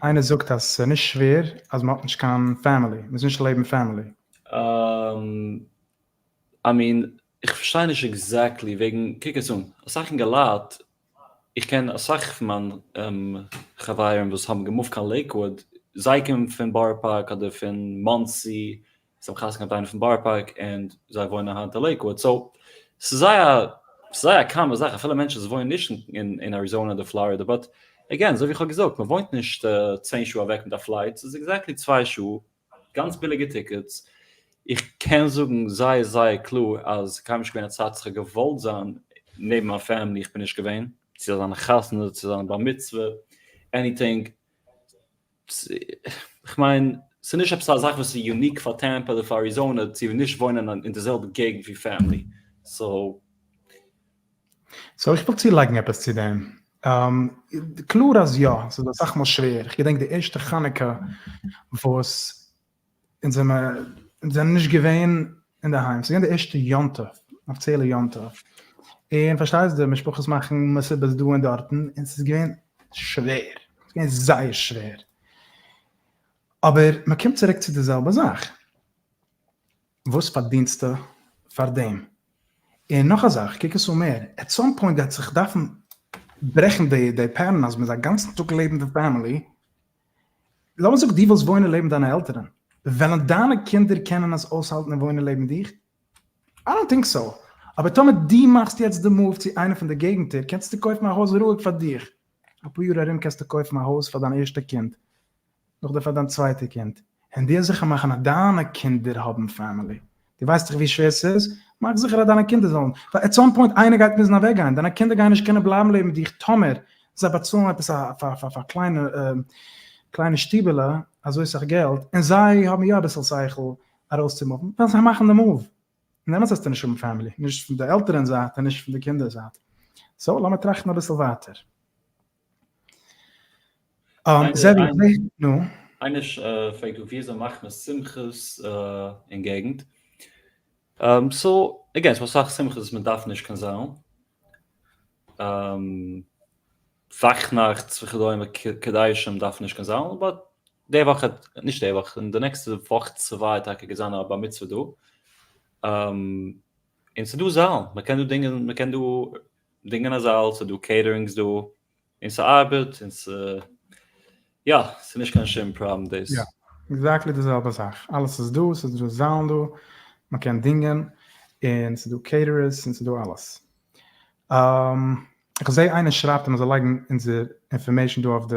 איינער זאגט אז ס'איז נישט שווער אז מ'האט נישט קיין family, מ'איז נישט לעבן family. I mean, איך פארשטיי נישט exactly וועגן, קוק עס אן, אסאך אינגעלייט איך קען אסאך פון מיין חברים וואס האבן געמופט קיין לעיקוואוד, זיי קומען פון בארא פארק אדער פון מאנסי, זיי האבן חתונה געהאט איינער פון בארא פארק און זיי וואוינען היינט אין לעיקוואוד, so ס'איז זייער ס'איז זייער א common זאך אפילו מענטשן וואס וואוינען נישט אין אריזאנע אדער פלארידע, but again אזוי ווי איך האב געזאגט מען וואוינט נישט צען שעה אוועק מיט א flight, ס'איז exactly צוויי שעה, גאנץ ביליגע tickets, איך קען זאגן זייער זייער קלאר אז קיינמאל נישט געווען א צייט וואס איך האב געוואלט זיין נעבן מיין family איך בין נישט געווען, צו זיין א חתונה צו זיין א בר מצוה, anything, איך מיין ס'איז נישט עפעס א זאך וואס איז unique פאר טעמפא אדער פאר אריזאנע צו נישט וואוינען אין די זעלבע געגנט ווי family, so. so איך וויל צולייגן עפעס צו דעם. קלאר אז יא, ס'איז אסאך מאל שווער, איך געדענק די ערשטע חנוכה וואס אונז זענען נישט געווען אינדערהיים, ס'איז געווען די ערשטע יום טוב, אפיציעלע יום טוב, און פארשטייסט די משפחות מאכן מסיבות דא און דארטן, און ס'איז געווען שווער, ס'איז געווען זייער שווער, אבער מ'קומט צוריק צו די זעלבע זאך, וואס פארדינסטו פאר דעם? און נאך א זאך, קוק עס אן מער, at some point גייט זיך דארפן ברעכן די די pattern אז מ'איז א גאנצן טאג לעבן די family, לאמיר זאגן דו ווילסט וואוינען לעבן דיינע עלטערן, וועלן דיינע קינדער קענען עס אויסהאלטן און וואוינען לעבן דיך? I don't think so. אבער טאמער דו מאכסט יעצט די move צו איינע פון די געגנטער, קענסטו קויפן א הויז רואיג פאר דיך, אפאר יאר ארום קענסטו קויפן א הויז פאר דיין ערשטע קינד, נאכדעם פאר דיין צווייטע קינד, און דו וועסט זיכער מאכן אז דיינע קינדער האבן family, דו ווייסט דאך ווי שווער ס'איז, מאך זיכער אז דיינע קינדער זאלן, ווייל at some point איינער גייט מוזן אוועקגיין, דיינע קינדער גייען נישט קענען בלייבן לעבן מיט דיך טאמער זיי באצאלן עפעס א פאר פאר קליינע קליינע שטיבעלע אזוי סאך געלט, און זיי האבן יא אביסל שכל ארויסצומופן, וועלן זיי מאכן די move, און דעמאלטס וועסטו נישט האבן family, נישט פון די עלטערן זייט און נישט פון די קינדער זייט, so לאמיר טראכטן אביסל ווייטער. נו? איינער פרעגט דא וויאזוי מאכט מען שמחות אין געגנט? so again ס'דא אסאך שמחות וואס מען דארף נישט קיין זאלן, וואכנאכטס וכדומה קדשים דארף נישט קיין זאלן, but די וואך האט, נישט די וואך, אין די נעקסטע וואך צוויי טאקע גייט זיין א בר מצוה דא, און ס'דא זאלן, מ'קען דא דינגען, מ'קען דא דינגען א זאל, ס'דא caterings דא, און ס'ארבעט, און ס' יא, ס'נישט קיין שום פראבלעם דאס. יא, exactly די זעלבע זאך, אלעס איז דא, ס'איז דא זאלן דא, מ'קען דינגען, און ס'איז דא caterers, און ס'איז דא אלעס. איך זעה איינער שרייבט אז מ'זאל לייגן אונזער information דא אויף די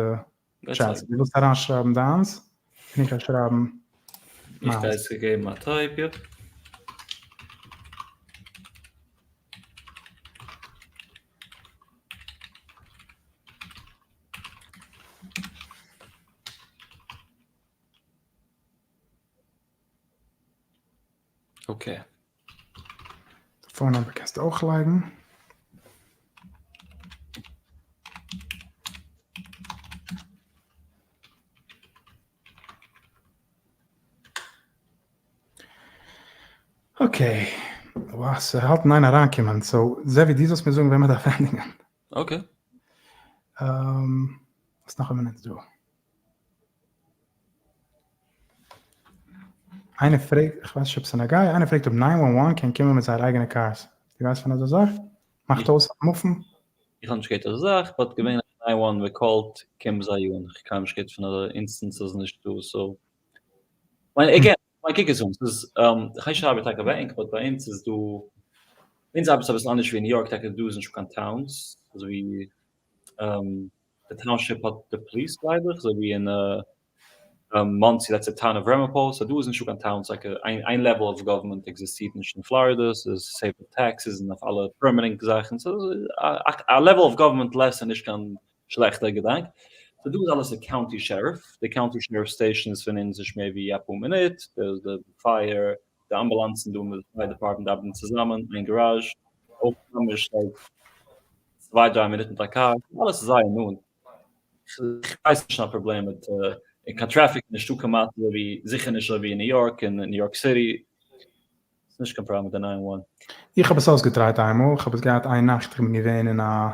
טשעט, דו ווילסט אריינשרייבן דיינס, און איך גיי שרייבן מיינס. איך גיי עס געבן א type, יאפ. Okay. Phone number קענסטו אויך לייגן. Okay, וואו ס'האלט אין איין אריינקומען, so זעווי דו זאלסט מיר זאגן ווען מ'דארף ענדיגן. Okay. וואס נאך האבן אונז דא? איינער פרעגט, איך ווייס נישט אויב ס'איז נוגע, איינער פרעגט אויב 911 קען קומען מיט זייער אייגענע cars. דו ווייסט פון אזא זאך? מאכט אויס א מופן? איך האב נישט געהערט אזא זאך, but געווענליך 911 מען call ט קומען זיי אן, איך האב קיינמאל נישט געהערט פון אזא instance אז נישט דא, so מיין again, מיין קוק עס אן, ס'איז, איך ווייס נישט ארבעט טאקע ביי ענק, but ביי אונז איז דא, ביי אונז ארבעט עס אביסל אנדערש ווי אין ניו יארק, טאקע דא איז נישטא קיין towns, אזוי ווי די township האט די police גלייב איך, אזוי ווי אין מאנסי that's די town of Ramapo, so דא איז נישטא קיין towns, like איין level of government עקזיסטירט נישט אין פלארידע, ס'איז save אויף taxes און אויף אלע permitting זאכן, so א level of government less איז נישט קיין שלעכטע געדאנק, so דא איז אלעס די county sheriff, די county sheriff station איז פון אונז נישט מער ווי אפאר מינוט, די fire, די אמבולאנסן דא מיט די fire department ארבעטן צוזאמען, איין גאראזש, אויך ממש like צוויי דריי מינוט מיט א קאר, אלעס איז זייער נאנט, איך ווייס נישט א פראבלעם מיט קיין טרעפיק נישטא כמעט אזוי ווי, זיכער נישט אזוי ווי אין ניו יארק און ניו יארק סיטי, ס'איז נישט קיין פראבלעם מיט די nine one. איך האב עס אויסגעטרייט איינמאל, איך האב עס געהאט איין נאכט, איך בין געווען אין א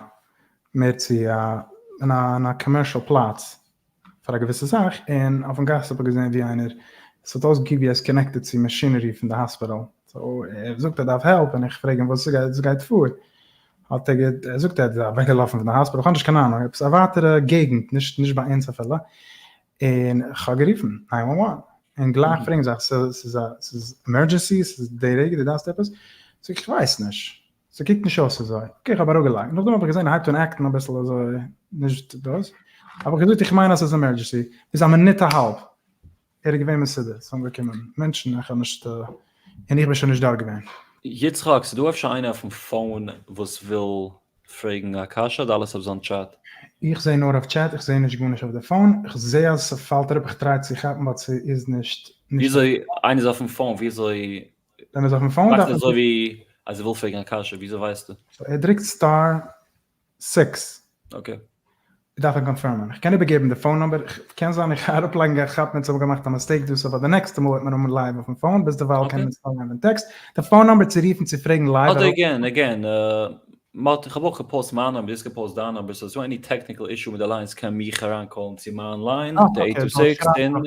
מער צו א אין א commercial פלאץ פאר א געוויסע זאך, און אויפן גאס האב איך געזען ווי איינער, עס האט אויסגעקוקט ווי ער איז connected צו machinery פון די האספיטאל, so ער זאגט ער דארף help, און איך פרעג אים וואס גייט פאר, האט ער ער זאגט ער איז אוועקגעלאפן פון די האספיטאל, איך האב נישט קיין אהנונג, עפעס א ווייטערע געגנט, נישט נישט ביי אונז אפילו, און איך האב גערופן nine one one, און גלייך פרעגן זיי, ס'איז א ס'איז emergency, ס'איז די רגע דו דארפסט עפעס, זאג איך איך ווייס נישט, ס'קוקט נישט אויס אזוי, okay איך האב אראפגעלייגט, נאכדעם האב איך געזען ער הייבט אן act ן אביסל אזוי נישט דאס, האב איך געזאגט איך מיין אז ס'איז emergency, ביז א מינוט א האלב ער איז געווען מסודר, ס'איז אנגעקומען מענטשן, איך האב נישט, און איך בין שוין נישט דארט געווען. יצחק, ס'דא אפשר איינער אויפן phone וואס וויל פרעגן א קשיא אדער אלעס אויף זיין טשעט? איך זעה נאר אויף טשעט, איך זעה נישט גארנישט אויף די phone, איך זעה אז ס'פאלט אראפ, איך try צו כאפן but ס'איז נישט. וויאזוי איינער איז אויפן phone וויאזוי ווען מ'איז אויפן phone דארף מען. אזוי ווי אז ער וויל פרעגן א קשיא וויאזוי ווייסטו? ער דרוקט star six. Okay. דארף איך confirm ען. איך קען איבערגעבן די phone number, קען זיין איך אראפלייגן גיי כאפן אונז האבן געמאכט א mistake דא, so פאר די נעקסטע מאל וועט מען האבן live אויפן phone, ביז דערווייל קען מען עס נאר נעמען טעקסט. די phone number צו רופן צו פרעגן live. אדער again, again, מ'האט, איך האב אויך גע post מיין number, דו האסט גע post דיין number, so ס'דא any technical issue מיט די lines קען מיך אריין call ן צו מיין line, די eight two six, און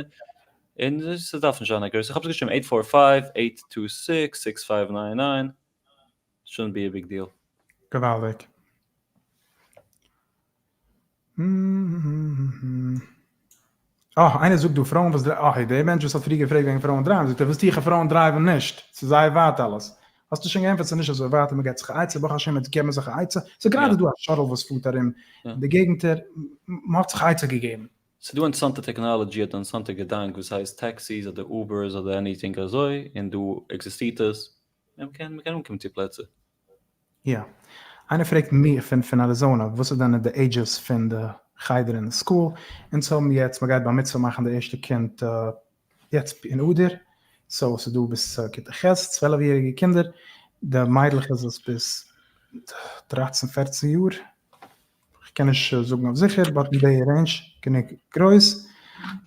און ס'דארף נישט זיין א גרויסע, איך האב עס געשריבן eight four five, eight two six, six five nine nine, shouldn't be a big deal. געוואלדיג. אה, איינער זאגט דא פרויען וואס drive ן, אה, דער מענטש וואס האט פריער געפרעגט וועגן פרויען drive ן, זאגט ער וואס טו איך אויף פרויען drive ן נישט, ס'איז זייער ווייט אלעס. האסטו שוין געענטפערט ס'איז נישט אזוי ווייט און מ'געט זיך א עצה, ברוך השם יעצט געבן מיר זיך א עצה, ס'איז גראדע דא א shuttle וואס פארט ארום אין די געגנטער, מ'האט זיך א עצה געגעבן. ס'איז דא אינטערעסאנטע technology אדער אינטערעסאנטע געדאנק וואס הייסט taxis אדער Ubers אדער anything אזוי, און דא עקזיסטירט עס, און מ'קען מ'קען אנקומען צו פלעצער. יא. איינער פרעגט מיר פון פון אריזאנא וואס איז דען די ages פון די חדר און די school, אונז האבן יעצט מ'גייט בר מצוה מאכן די ערשטע קינד יעצט אין אדר, so ס'איז דא ביז כיתה ח' 12 יעריגע קינדער, די מיידלעך איז עס ביז דרייצן פערצן יאר, כ'קען נישט זאגן אויף זיכער but אין די range גענוג גרויס,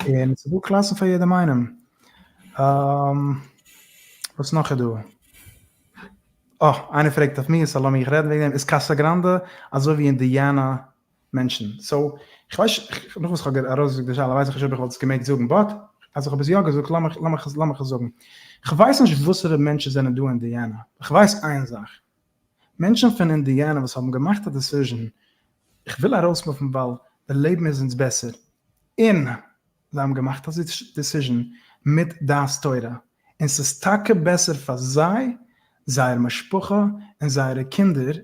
און ס'איז דא קלאסן פאר יעדעם איינעם. וואס נאך איז דא? אה, איינער פרעגט אויף מיר, so לאמיך רעדן וועגן דעם, איז קאסא גראנדע אזוי ווי אינדיאנא מענטשן? so, כ'ווייס, נאך וואס כ'האב ארויסגעזאגט די שאלה ווייס איך נישט אויב איך וואלט עס געמעגט זאגן, but אז איך האב עס יא געזאגט לאמיך לאמיך לאמיך עס זאגן. כ'ווייס נישט וואסערע מענטשן זענען דא אין אינדיאנא, כ'ווייס איין זאך, מענטשן פון אינדיאנא וואס האבן געמאכט א decision, איך וויל ארויס move ן ווייל די לעבן איז אונז בעסער, און זיי האבן געמאכט א decision מיט דעת תורה, און ס'איז טאקע בעסער פאר זיי, זייער משפחה, און זייערע קינדער,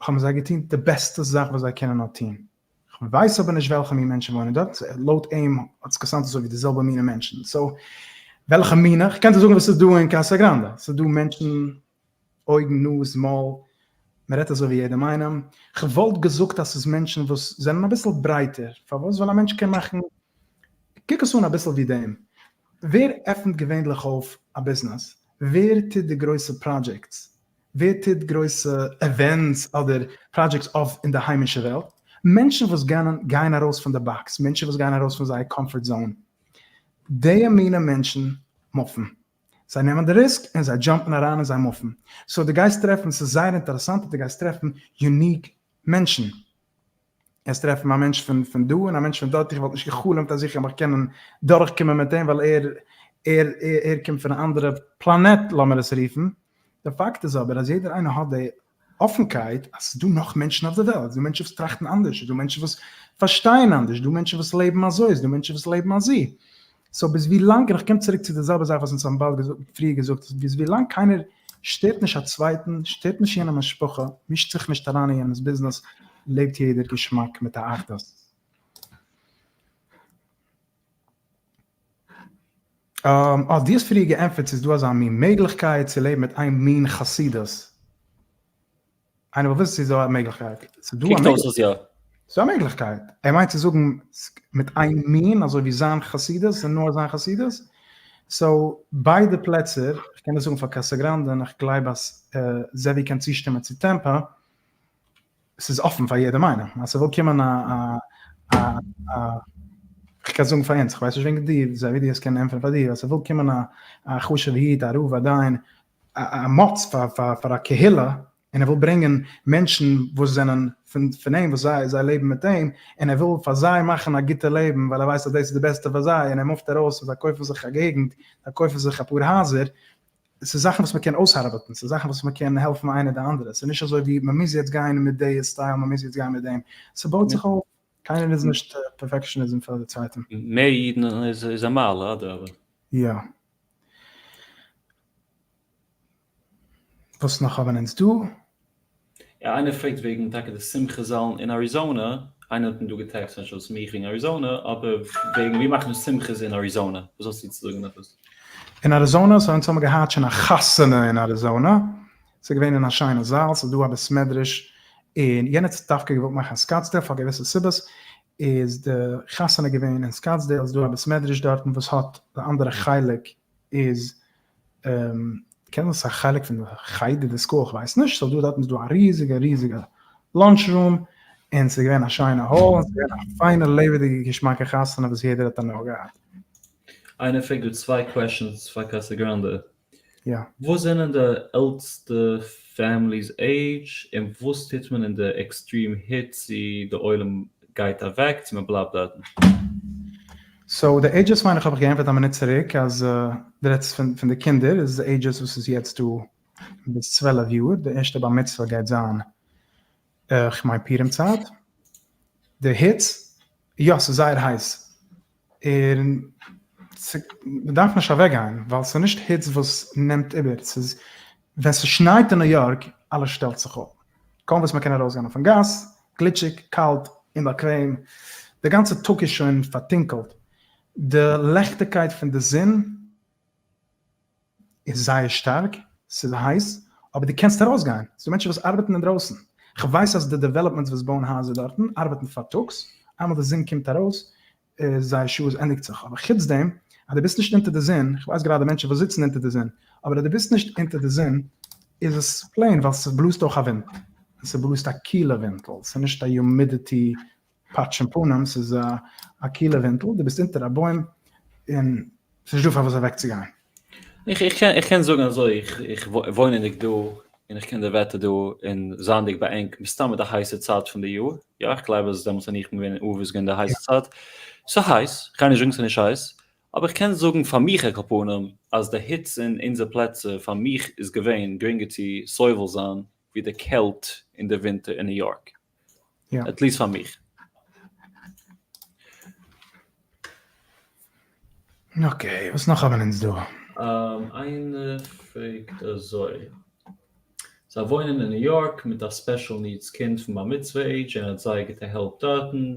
האבן זיי געטון די בעסטע זאך וואס זיי קענען נאר טון. כ'ווייס אבער נישט וועלכע מין מענטשן וואוינען דארט, לויט אים האט עס גע sound ט אזוי ווי די זעלבע מינע מענטשן, so וועלכע מינע? כ'קען דיר זאגן וואס ס'איז דא אין קאסא גראנדע, ס'איז דא מענטשן אויגן, נאז, מויל, מ'רעדט אזוי ווי יעדעם איינעם, כ'וואלט געזאגט אז ס'איז מענטשן וואס זענען אביסל ברייטער, פארוואס? ווייל א מענטש קען מאכן, קוק עס אן אביסל ווי דעם, ווער עפנט געווענליך אויף א ביזנעס? ווער טוט די גרויסע projects? ווער טוט גרויסע events אדער projects אויף אין די היימישע וועלט? מענטשן וואס גייען ארויס פון די box, מענטשן וואס גייען ארויס פון זייער comfort zone, די מינע מענטשן move ן. זיי נעמען די risk און זיי jump ן אריין און זיי move ן. so דו גייסט טרעפן, ס'איז זייער אינטערעסאנט אז דו גייסט טרעפן unique מענטשן. וועסט טרעפן א מענטש פון פון דא און א מענטש פון דארט, איך וואלט נישט גע'חלומ'ט אז איך וועל מיך קענען דורכקומען מיט אים ווייל ער ער ער קומט פון א אנדערע פלאנעט לאמיר עס רופן. די פאקט איז אבער אז יעדער איינער האט די אפנקייט אז ס'איז דא נאך מענטשן אויף די וועלט, ס'איז דא מענטשן וואס טראכטן אנדערש, ס'איז דא מענטשן וואס פארשטייען אנדערש, ס'איז דא מענטשן וואס לעבן אזוי, ס'איז דא מענטשן וואס לעבן אזי. so ביז ווי לאנג, און איך קום צוריק צו די זעלבע זאך וואס אונז האבן באלד געזאגט, פריער געזאגט, ביז ווי לאנג קיינער שטערט נישט א צווייטן, שטערט נישט יענע משפחה, מישט זיך נישט אריין אין יענעמ'ס ביזנעס, לעבט יעדער געשמאק מיט א אחדות. אה, דו האסט פריער געענטפערט ס'איז דא אזא מין מעגליכקייט צו לעבן מיט איין מין חסידות. איינער וויל וויסן צו ס'איז דא א מעגליכקייט. ס'איז דא א קוקט אויס אז יא. ס'איז דא א מעגליכקייט. ער מיינט צו זאגן מיט איין מין, אזוי ווי זיין חסידות און נאר זיין חסידות. so ביידע פלעצער, איך קען עס זאגן פאר קאסא גראנדע און איך גלייב אז זעווי קען צושטימען צו טעמפא, ס'איז אפן פאר יעדעם איינעם, אז ס'וויל קומען א א א כ'קען זאגן פאר אונז, כ'ווייס נישט וועגן דיר, זעווי דו וועסט קענען ענטפערן פאר דיר, אז ס'וויל קומען א א חשוב'ע איד, א רב, א דיין, א מוץ פאר פאר פאר א קהילה, און ער וויל ברענגען מענטשן וואס זענען פון פון אים, וואס זיי זיי לעבן מיט אים, און ער וויל פאר זיי מאכן א גוטע לעבן, ווייל ער ווייסט אז דאס איז די בעסטע פאר זיי, און ער move ט ארויס און זיי קויפן זיך א געגנט, זיי קויפן זיך אפאר הייזער, ס'איז זאכן וואס מ'קען אויסארבעטן, ס'איז זאכן וואס מ'קען העלפן איינער די אנדערע, ס'איז נישט אזוי ווי מ'מוז יעצט גיין מיט די style, מ'מוז יעצט גיין מיט דעם, ס'בויט זיך אויף, קיינער איז נישט perfectionism פאר די צווייטע. מער אידן איז א מעלה, אדרבה. יא. וואס נאך האבן אונז דא? יא איינער פרעגט וועגן טאקע די שמחה זאלן אין אריזאנע, איינער האט מיר דא געטעקסט נישט וואס מיך וועגן אריזאנע, אבער וועגן ווי מאכט מען שמחות אין אריזאנע, וואס האסטו צו זאגן עפעס? אין אריזאנע, so אונז האבן געהאט שוין א חתונה אין אריזאנע, ס'איז געווען אין א שיינע זאל, ס'איז דא א בית מדרש, און יענער האט דווקא געוואלט מאכן אין סקאטסדעיל פאר געוויסע סיבות, איז די חתונה געווען אין סקאטסדעיל, איז דא א בית מדרש דארטן וואס האט די אנדערע חלק איז קען זיין ס'איז א חלק פון די חדר די school כ'ווייס נישט, ס'איז דא דארטן איז דא א ריזיגע ריזיגע lunch room. און ס'איז געווען א שיינע hall, און ס'איז געווען א פיינע לעבעדיגע געשמאקע חתונה וואס יעדער האט הנאה געהאט. איינער פרעגט דא צוויי questions פאר קאסא גראנדע. יא. וואס זענען די עלטסטע families age און וואס טוט מען אין די extreme היץ צו די עולם גייט אוועק צו מען בלייבט דארטן? so די ages מיין איך האב איך געענטפערט א מינוט צוריק אז די רעדסט פון די קינדער איז די ages וואס איז יעצט דא ביז 12 יאר, די ערשטע בר מצוה גייט זיין כ'מיין פורים צייט. די היץ, יא ס'איז זייער הייס, און מ'דארף נישט אוועקגיין ווייל ס'איז נישט היץ וואס נעמט איבער, ס'איז ווען ס'שנייט אין ניו יארק אלעס שטעלט זיך אפ, קוים וואס מ'קען ארויסגיין אויפן גאס, גליטשיג, קאלט, אומבאקוועם, די גאנצע טאג איז שוין פארטונקלט, די לעכטיגקייט פון די זון איז זייער שטארק, ס'איז הייס, אבער דו קענסט ארויסגיין, ס'דא מענטשן וואס ארבעטן אינדרויסן, כ'ווייס אז די developments וואס בויען הייזער דארטן ארבעטן פארטאגס, איינמאל די זון קומט ארויס איז זייער שעות ענדיגט זיך, אבער חוץ דעם אז דו ביסט נישט אונטער די זון, כ'ווייס גראדע מענטשן וואס זיצן אונטער די זון, אבער אז דו ביסט נישט אונטער די זון איז עס plain ווייל ס'בלאזט אויך א ווינט, און ס'בלאזט א קילע ווינטל, ס'איז נישט א humidity פאטש אין פנים, ס'איז א קילע ווינטל, דו ביסט אונטער א בוים און ס'נישט דא פארוואס אוועקצוגיין. איך איך קען איך קען זאגן אזוי, איך איך וואוינענדיג דא און איך קען די וועטער דא און זייענדיג ביי ענק מסתמא די הייסע צייט פון די יאר, יא איך גלייב אז דעמאלטס ווען איך בין געווען אין אב איז געווען די הייסע צייט, ס'איז הייס, כ'גיי נישט זאגן ס'איז נישט הייס, אבער איך קען זאגן פאר מיך על כל פנים אז די היץ אין אונזער פלעצער פאר מיך איז געווען גרינגער צו סובל זיין ווי די קעלט אין די ווינטער אין ניו יארק. at least פאר מיך. okay, וואס נאך האבן אונז דא? איינער פרעגט אזוי, זיי וואוינען אין ניו יארק מיט א special needs קינד פון בר מצוה עידזש און האט זייער גוטע help דארטן,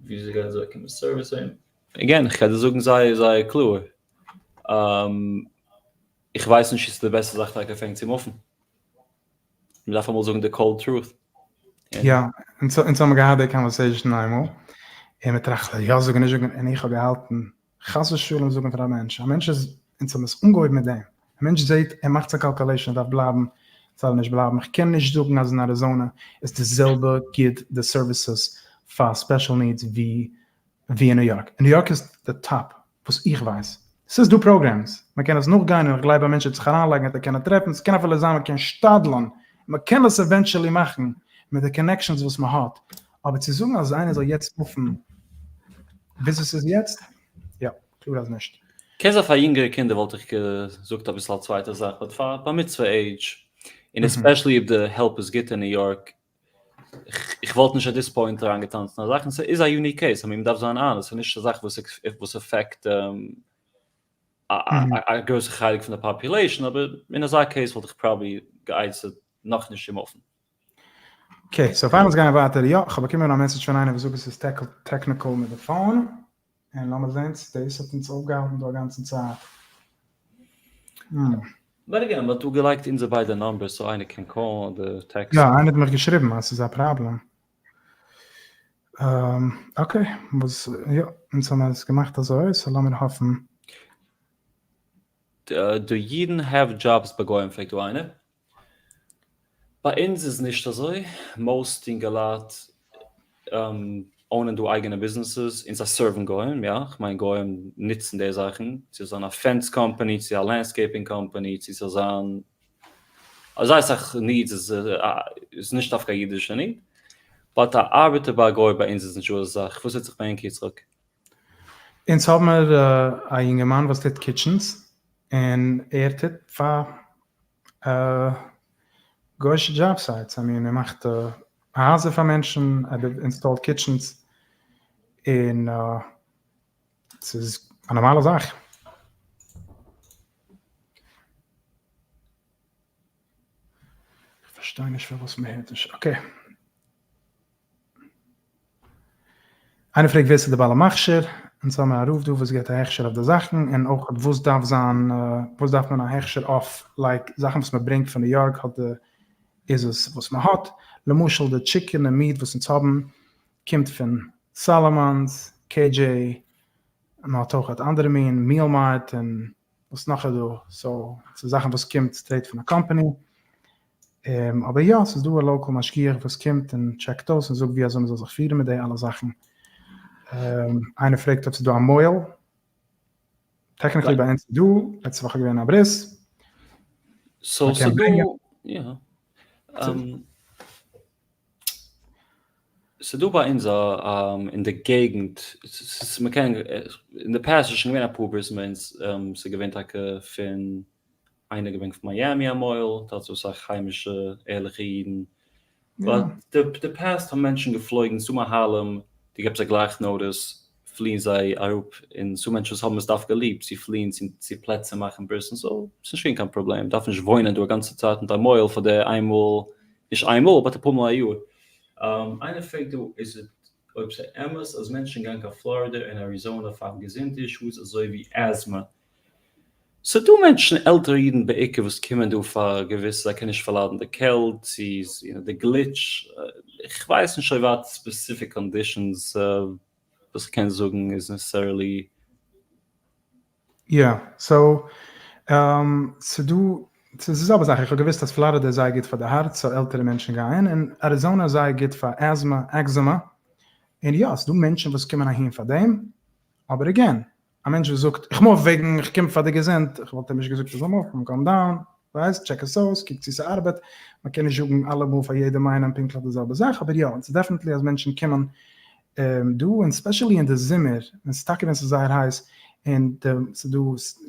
וויאזוי גייען זיי באקומען service אהין? again, איך קען דיר זאגן זייער זייער קלאר, איך ווייס נישט צו ס'איז די בעסטע זאך טאקע פאר ענק צו מופן. מען דארף אמאל זאגן די cold truth. יא, אונז האבן געהאט די conversation איינמאל, און מען טראכט יא זאגן נישט זאגן, און איך האב געהאלטן חס ושלום זאגן פאר א מענטש, א מענטש איז, אונז האבן עס אנגעהויבן מיט דעם, א מענטש זעט, ער מאכט זיין calculation, ער דארף בלייבן, זאל ער נישט בלייבן, איך קען נישט זאגן אז אין אריזאנע איז די זעלבע גוט די services פאר special needs ווי ווי אין ניו יארק, אין ניו יארק איז די top וואס איך ווייס, ס'איז דא programs, מען קען עס נאכגיין און איך גלייב א מענטש וועט זיך אריינלייגן וועט ער קענען טרעפן, ס'קען אפילו זיין מען קען שתדל'ן, מען קען עס eventually מאכן מיט די connections וואס מען האט, אבער צו זאגן אז איינער זאל יעצט מופן וויאזוי ס'איז יעצט, יא, קלאר אז נישט. קען זיין פאר יונגערע קינדער וואלט איך געזאגט אביסל א צווייטע זאך, but פאר בר מצוה עידזש, און especially אויב די help איז גוט אין ניו יארק, איך וואלט נישט at this point אריינגעטאנצן אין א זאך, און ס'איז א unique case, I mean מ'דארף זיין honest, ס'איז נישט א זאך וואס affect א גרויסע חלק פון די population, אבער אין אזא case וואלט איך probably גע'עצה'ט נאכנישט צו מופן. okay, so פאר אונז גייען ווייטער, יא, כ'האב באקומען א message פון איינער וואס זאגט עס איז technical מיט די phone, און לאמיר זען צו דאס האט אונז אויפגעהאלטן דא א גאנצן צייט. But again, מ'האט דא געלייגט אונזער ביידע numbers so איינער קען קאלן אדער טעקסטן. יא, איינער האט מיך געשריבן אז ס'איז א פראבלעם. okay, וואס, יא, אונז האבן עס געמאכט אזוי, so לאמיר האפן. Do אידן have jobs ביי גוים פרעגט דא איינער. ביי אונז איז נישט אזוי, most אינגעלייט אונען דא אייגענע ביזנעסעס און זיי סערוון גוים, יא, כ'מיין גוים נוצן די זאכן, צו זיין א fence company, צו א landscaping company, צו ס'זאל זיין אזוי סאך needs איז איז נישט דווקא א אידישע need, but א ארבעטער ביי א גוי ביי אונז איז נישט דא אזא זאך, וואס טוט זיך ביי ענק יצחק? אונז האבן מיר א יונגערמאן וואס טוט kitchens און ער טוט פאר גוישע job sites, I mean ער מאכט הייזער פאר מענטשן, ער אינסטאלט kitchens, און ס'איז א נארמאלע זאך. כ'פארשטיי נישט פארוואס מ'הערט נישט, okay. איינער פרעגט ווער ס'איז די בעל המכשיר, אונז האבן א רב דא וואס געבט א הכשר אויף די זאכן, און אויך וואס דארף זיין, וואס דארף מען א הכשר אויף, like זאכן וואס מען ברענגט פון ניו יארק האט די, איז עס וואס מען האט, למשל די chicken און meat וואס אונז האבן קומט פון סאלאמאנס, KJ, מען האט אויך אנדערע מין, Meal Mart און וואס נאך איז דא, so ס'איז זאכן וואס קומט straight פון א קאמפאני. אבער יא, ס'איז דא א local משגיח וואס קומט און טשעקט אויס און זאגט ווי אזוי מ'זאל זיך פירן מיט די אלע זאכן. איינער פרעגט אויב ס'איז דא א מוהל. Technically ביי אונז איז דא, לעצטע וואך איז געווען א ברית. So ס'איז דא, יא. ס'איז דא ביי אונז א אין די געגנט, מ'קען, אין די past איז שוין געווען אפאר ברית'ן ביי אונז, ס'איז געווען טאקע פון איינער געברענגט פון מיאמי א מוהל, דארט איז אסאך היימישע ערליכע אידן, but די past האבן מענטשן געפלויגן צו מוהלים, דו געבסט זיי גלייך notice, פליען זיי אראפ, און ס'דא מענטשן וואס האבן עס דווקא ליב צו פליען צו פלעצער מאכן ברית'ן, so ס'נישט געווען קיין פראבלעם, דארף נישט וואוינען דא א גאנצע צייט מיט א מוהל פאר די איינמאל, נישט איינמאל but אפאר מאל א יאר. איינער פרעגט דא איז אויב ס'איז אמת אז מענטשן גייען קיין פלארידע און אריזאנע פאר געזונט issues אזוי ווי asthma, ס'דא מענטשן, עלטערע אידן בעיקר, וואס קומען דא פאר געוויסע, זיי קענען נישט פארליידן די קעלט, צו די גליטש, כ'ווייס נישט אויב האט specific conditions וואס כ'קען זאגן איז necessarily. יא, so ס'דא, ס'איז די זעלבע זאך, איך האב געוואוסט אז פלארידע איז זייער גוט פאר די הארץ, so עלטערע מענטשן גייען, און אריזאנע איז זייער גוט פאר asthma, eczema, און יא, ס'דא מענטשן וואס קומען אהין פאר דעם, אבער again, א מענטש וואס זאגט איך move וועגן איך קום פאר די געזונט, איך וואלט אים נישט געזאגט ער זאל מופן, calm down, ווייסט, טשעק עס אויס, קוק צו ס'ארבעט, מען קען נישט זאגן אלעמאל פאר יעדעם איינעם פונקטליך די זעלבע זאך, אבער יא, ס'איז definitely אז מענטשן קומען דא, און specially אין די זומער, און ס'איז טאקע ווען ס'איז זייער הייס, און די ס'איז דא,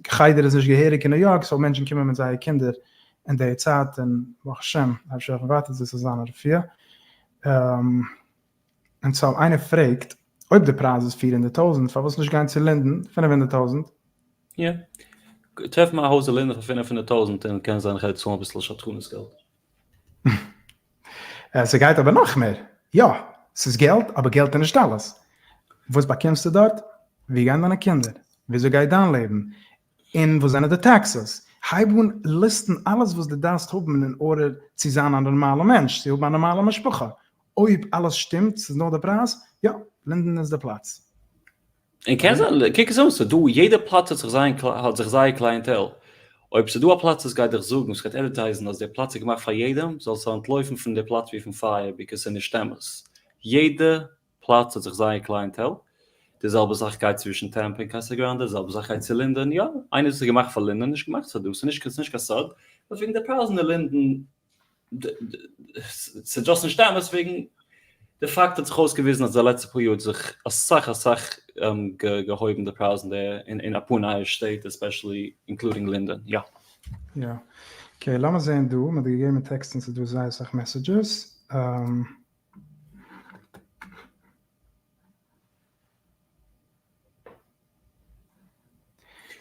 חדר איז נישט געהעריג אין ניו יארק, so מענטשן קומען מיט זייער קינדער אין די צייט, און ברוך השם, אפשר ווייטער צו ס'זאל זיין א רפואה. און so איינער פרעגט אויב די פרייז איז 400,000 פארוואס נישט גיין צו לינדען 500,000? יא. טרעף מיר א הויז אין לינדען פאר 500,000 און קען זיין איך וועל צאלן אביסל שדכנות געלט. ס'גייט אבער נאך מער. יא, ס'איז געלט, אבער געלט איז נישט אלעס. וואס באקומסטו דארט? ווי גייען דיינע קינדער? וויאזוי גייט דיין לעבן? און וואס זענען די taxes? הייב אן ליסטן אלעס וואס דו דארפסט האבן in order צו זיין א נארמאלע מענטש, צו האבן א נארמאלע משפחה. אויב אלעס שטימט, ס'איז נאר די פרייז, יא, לינדען איז די פלאץ. און קען זיין, קוק עס אן, ס'דא, יעדע פלאץ האט זיך זיין, האט זיך זייער clientele. אויב ס'דא א פלאץ וואס גייט דיך זאגן, וואס גייט אדווערטייזן אז דער פלאץ איז געמאכט פאר יעדעם, זאלסטו אנטלויפן פון די פלאץ ווי פון פייער, because ס'איז נישט אמת. יעדע פלאץ האט זיך זייער clientele, די זעלבע זאך גייט צווישן טעמפא און קאסא גראנדע, די זעלבע זאך גייט צו לינדען, יא, איינער וואס איז געמאכט פאר לינדען נישט געמאכט פאר דא, ס'איז נישט קיין סוד, but וועגן די פרייזן אין לינדען, ס'איז just נישט אמת, וועגן די פאקט האט זיך אויסגעוויזן אז די לעצטע פאר יאר האט זיך אסאך אסאך געהויבן די פרייזן דער אין אפאר נייע שטעט especially including לינדען, יא. יא. Okay לאמיר זעהן דא, מ'האט געגעבן טעקסט און ס'איז דא זייער אסאך messages.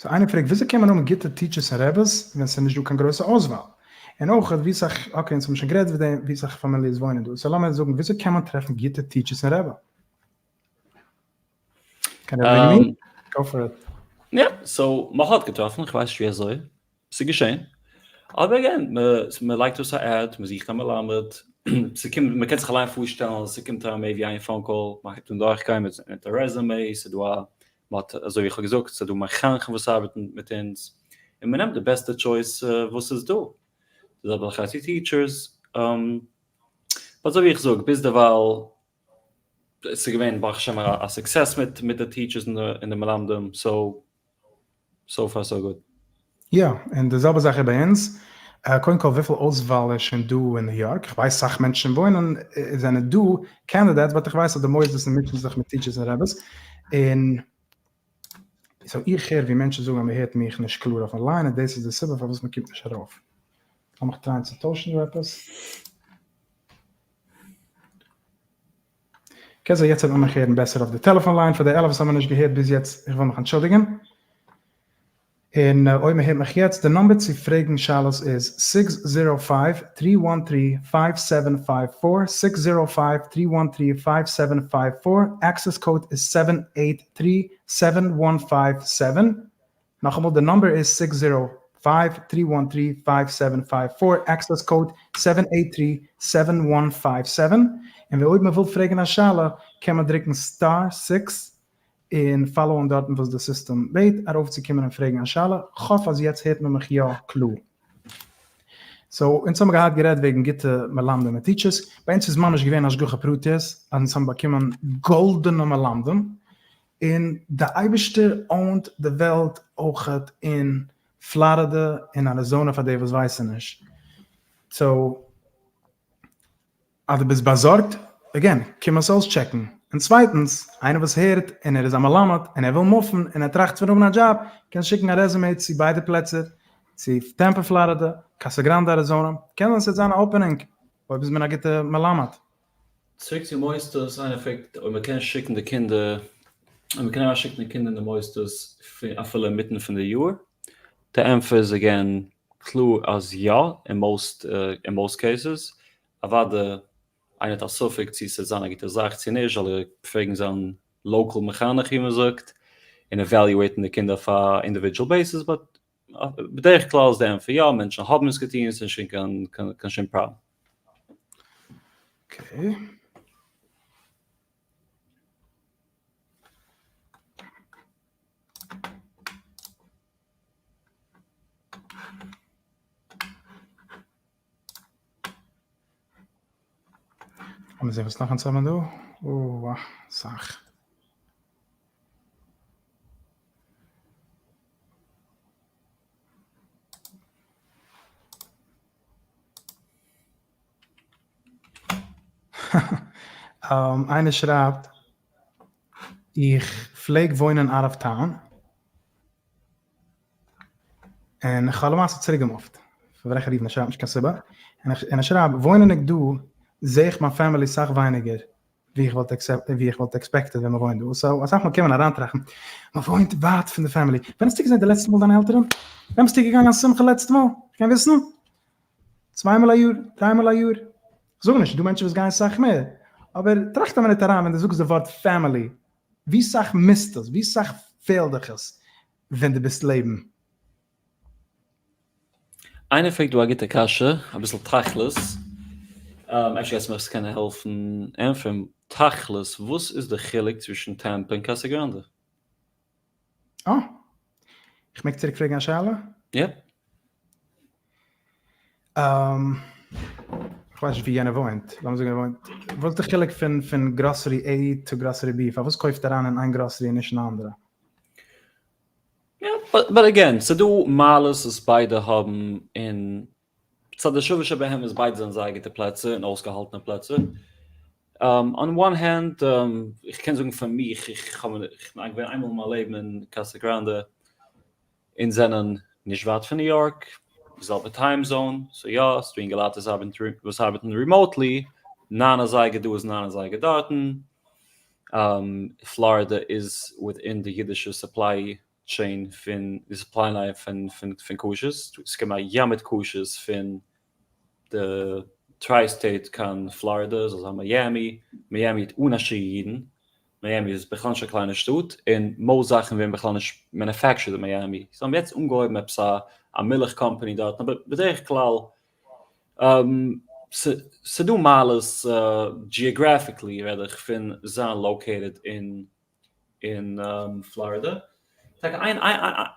So איינער פרעגט וויאזוי קען מען האבן גוטע teachers און רעבעס ווען ס'איז נישט דא קיין גרויסע אויסוואל? און אויך ווי סאך, okay אונז האבן שוין גערעדט וועגן דעם, ווי סאך פאמיליעס וואוינען דא, so לאמיר זאגן וויאזוי קען מען טרעפן גוטע teachers און רעבע? קען ער וועגן מיר? Go for it. יא, so מ'האט געטראפן, כ'ווייס נישט ווי אזוי, ס'איז געשען. אבער again, מ'לייגט אויס א ad, מ'זוכט א מלמד, ס'קומט, מ'קען זיך אליין פארשטעלן אז ס'קומט אריין מער ווי איין phone call, מ'הייבט אן דורכגיין מיט א resume, ס'איז דא א, מ'האט, אזוי ווי איך האב געזאגט, ס'איז דא מחנכים וואס ארבעטן מיט אונז, און מ'נעמט די בעסטע choice וואס איז דא. די זעלבע זאך הייסט די teachers, אזוי ווי איך זאג, ביזדערווייל ס'איז געווען ברוך השם א success מיט מיט די teachers און די מלמדים, so so far so good. יא, און די זעלבע זאך איז ביי אונז, קודם כל וויפיל אויסוואל איז שוין דא אין ניו יארק, איך ווייס סאך מענטשן וואוינען, זענען דא candidates, but איך ווייס אז די מוסדות מיטשן זיך מיט teachers און רעבעס, און so איך הער ווי מענטשן זאגן אז מען הערט מיך נישט קלאר אויפן line און דאס איז די סיבה פארוואס מען קומט נישט ארויף. לאמיך טרייען צו טוישן דא עפעס. קען זיין יעצט וועט מען מיך הערן בעסער אויף די טעלעפאן line, פאר די אלע וואס האבן נישט געהערט ביז יעצט, איך וויל מיך אנטשולדיגן. און אויב מען הערט מיך יעצט, די number צו פרעגן שאלות איז six zero five three one three five seven five four, six zero five three one three five seven five four, access code איז seven eight three seven one five seven, נאכאמאל די number איז six zero five three one three five seven five four, access code seven eight three seven one five seven, און אויב מען וויל פרעגן א שאלה קען מען דרוקן star six און פאלאוען דארטן וואס די סיסטעם בעט ארויפצוקומען און פרעגן א שאלה, כ'האף אז יעצט הערט מען מיך יא קלאר. So אונז האבן געהאט גערעדט וועגן גוטע מלמדים און teachers, ביי אונז איז ממש געווען השגחה פרטית אז אונז האבן באקומען גאלדענע מלמדים, און די אייבערשטער own ט די וועלט אויכעט אין פלארידע און אריזאנע פאר די וואס ווייסן נישט. So אז דו ביסט באזארגט, again, קום עס אויסטשעקן. און צווייטנס, איינער וואס הערט און ער איז א מלמד און ער וויל מופן און ער טראכט פון האבן א דזשאב, קען שיקן א resume צו ביידע פלעצער, צו טעמפא פלארידע, קאסא גראנדע אריזאנע, קען זיין ס'וועט זיין א opening אויב איז מען א גוטע מלמד. צוריק צו מוסדות, איינער פרעגט אויב מען קען שיקן די קינדער, אויב מען קען אריינשיקן די קינדער אין די מוסדות אפילו אינמיטן פון די יאר, די ענטפער איז again קלאר אז יא, אין most אין most cases, אוואדע איינער האט א ספק צו ס'וועט זיין א גוטע זאך צו נישט זאל ער פרעגן זיין local מחנך ווי מ'זאגט, און evaluate ן די קינדער אויף א individual basis, but בדרך כלל איז די ענטפער יא, מענטשן האבן עס געטון, ס'איז נישט קיין קיין שום פראבלעם. Okay. לאמיר זען וואס נאך אונז האבן דא. אוה, סאך. איינער שרייבט, איך פלעג וואוינען out of town, און איך האב למעשה צוריק געמופט, פאר וועלכע reason ער שרייבט נישט קיין סיבה, און ער שרייבט, וואוינענדיג דא זעה איך מיין family סאך ווייניגער ווי איך וואלט ווי איך וואלט expected ווען מ'וואוינט דא, so אסאך מאל קען מען אריינטראכטן, מ'וואוינט ווייט פון די family, ווען האסטו געזען די לעצטע מאל דיינע עלטערן? ווען ביסטו געגאנגען א שמחה לעצטע מאל? כ'קען וויסן? צוויי מאל א יאר? דריי מאל א יאר? כ'זאג נישט, ס'דא מענטשן וואס גייען סאך מער, אבער טראכט א מינוט אריין ווען דו זאגסט די ווארט family, ווי סאך מיסט עס? ווי סאך פעלט דיך עס ווען דו ביסט לעבן? איינער פרעגט דא א גוטע קשיא, אביסל תכלית, אפשר גייסטו מיך עס קענען העלפן ענטפערן, תכלית וואס איז די חילוק צווישן טעמפא און קאסא גראנדע? אה! איך מעג צוריק פרעגן א שאלה? יא. איך ווייס נישט ווי יענער וואוינט, לאמיר זאגן ער וואוינט, וואס איז די חילוק פון פון grocery A to grocery B, פארוואס קויפט אריין אין איין גראסערי און נישט אין א אנדערע? יא, but again, ס'דא מעלות וואס ביידע האבן און צד השווה שבהם איז ביידע זענען זייער גוטע פלעצער און אויסגעהאלטענע פלעצער. On one hand, איך קען זאגן פאר מיך, איך האב איך בין געווען איינמאל אין מיין לעבן אין קאסא גראנדע, אונז זענען נישט ווייט פון ניו יארק, די זעלבע time zone, so יא, ס'דא אינגעלייט וואס ארבעטן remotely, ניין אזייגער דא איז ניין אזייגער דארטן, פלארידע איז within די אידישע supply chain פון די supply line פון פון כשר'ס, ס'קומט א ים מיט כשר'ס פון די tri state קיין פלארידע, זאל זיין מיאמי, מיאמי האט אן א שיעור אידן, מיאמי איז בכלל נישט א קליינע שטאט, און most זאכן ווערן בכלל נישט manufactured אין מיאמי, זיי האבן יעצט אנגעהויבן עפעס א א מילך קאמפאני דארטן, אבער בדרך כלל ס'דא מעלות geographically רעד איך פון זיין located אין אין פלארידע. טאקע איין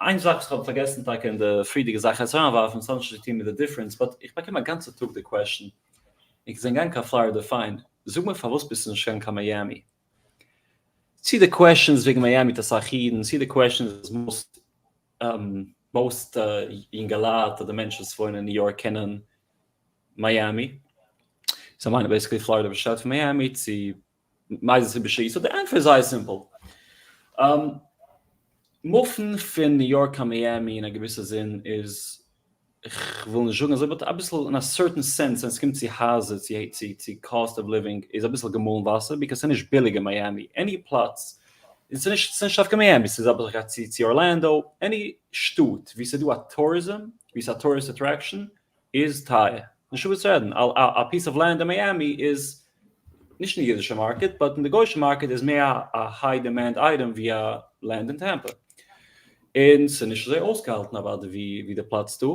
איין זאך וואס כ'האב פארגעסן טאקע אין די פריערדיגע זאך עס אריינווארפן, ס'האט נישט צו טון מיט די difference, but איך באקום א גאנצע טאג די question, איך זענען געגאנגען קיין פלארידע פיין, זאג מיר פארוואס ביסטו נישט געגאנגען קיין מיאמי? צו די question איז וועגן מיאמי האט אסאך אידן, צו די question איז most most יונגעלייט אדער מענטשן וואס וואוינען אין ניו יארק קענען מיאמי, זיי מיינען basically פלארידע באשטייט פון מיאמי, צו מאיזה סיבה שהיא, so די ענטפער איז זייער simple. מופן פון ניו יארק קיין מיאמי אין א געוויסע זין איז, כ'וויל נישט זאגן אזוי but אביסל אין א certain sense ווען ס'קומט צו הייזער צו צו צו cost of living איז אביסל געמאלן וואסער because ס'איז נישט ביליג אין מיאמי, any פלאץ, און ס'איז נישט ס'איז נישט דווקא מיאמי ס'איז אביסל צו צו ארלענדא, any שטאט ווי ס'איז דא א tourism ווי ס'איז א tourist attraction איז טייער. נישטא וואס צו רעדן. א piece of land אין מיאמי איז נישט אין די אידישע market, but אין די גוישע market איז מער א high demand item ווי א land אין טעמפא. און ס'איז נישט אזוי אויסגעהאלטן אוודאי ווי די פלאץ דא.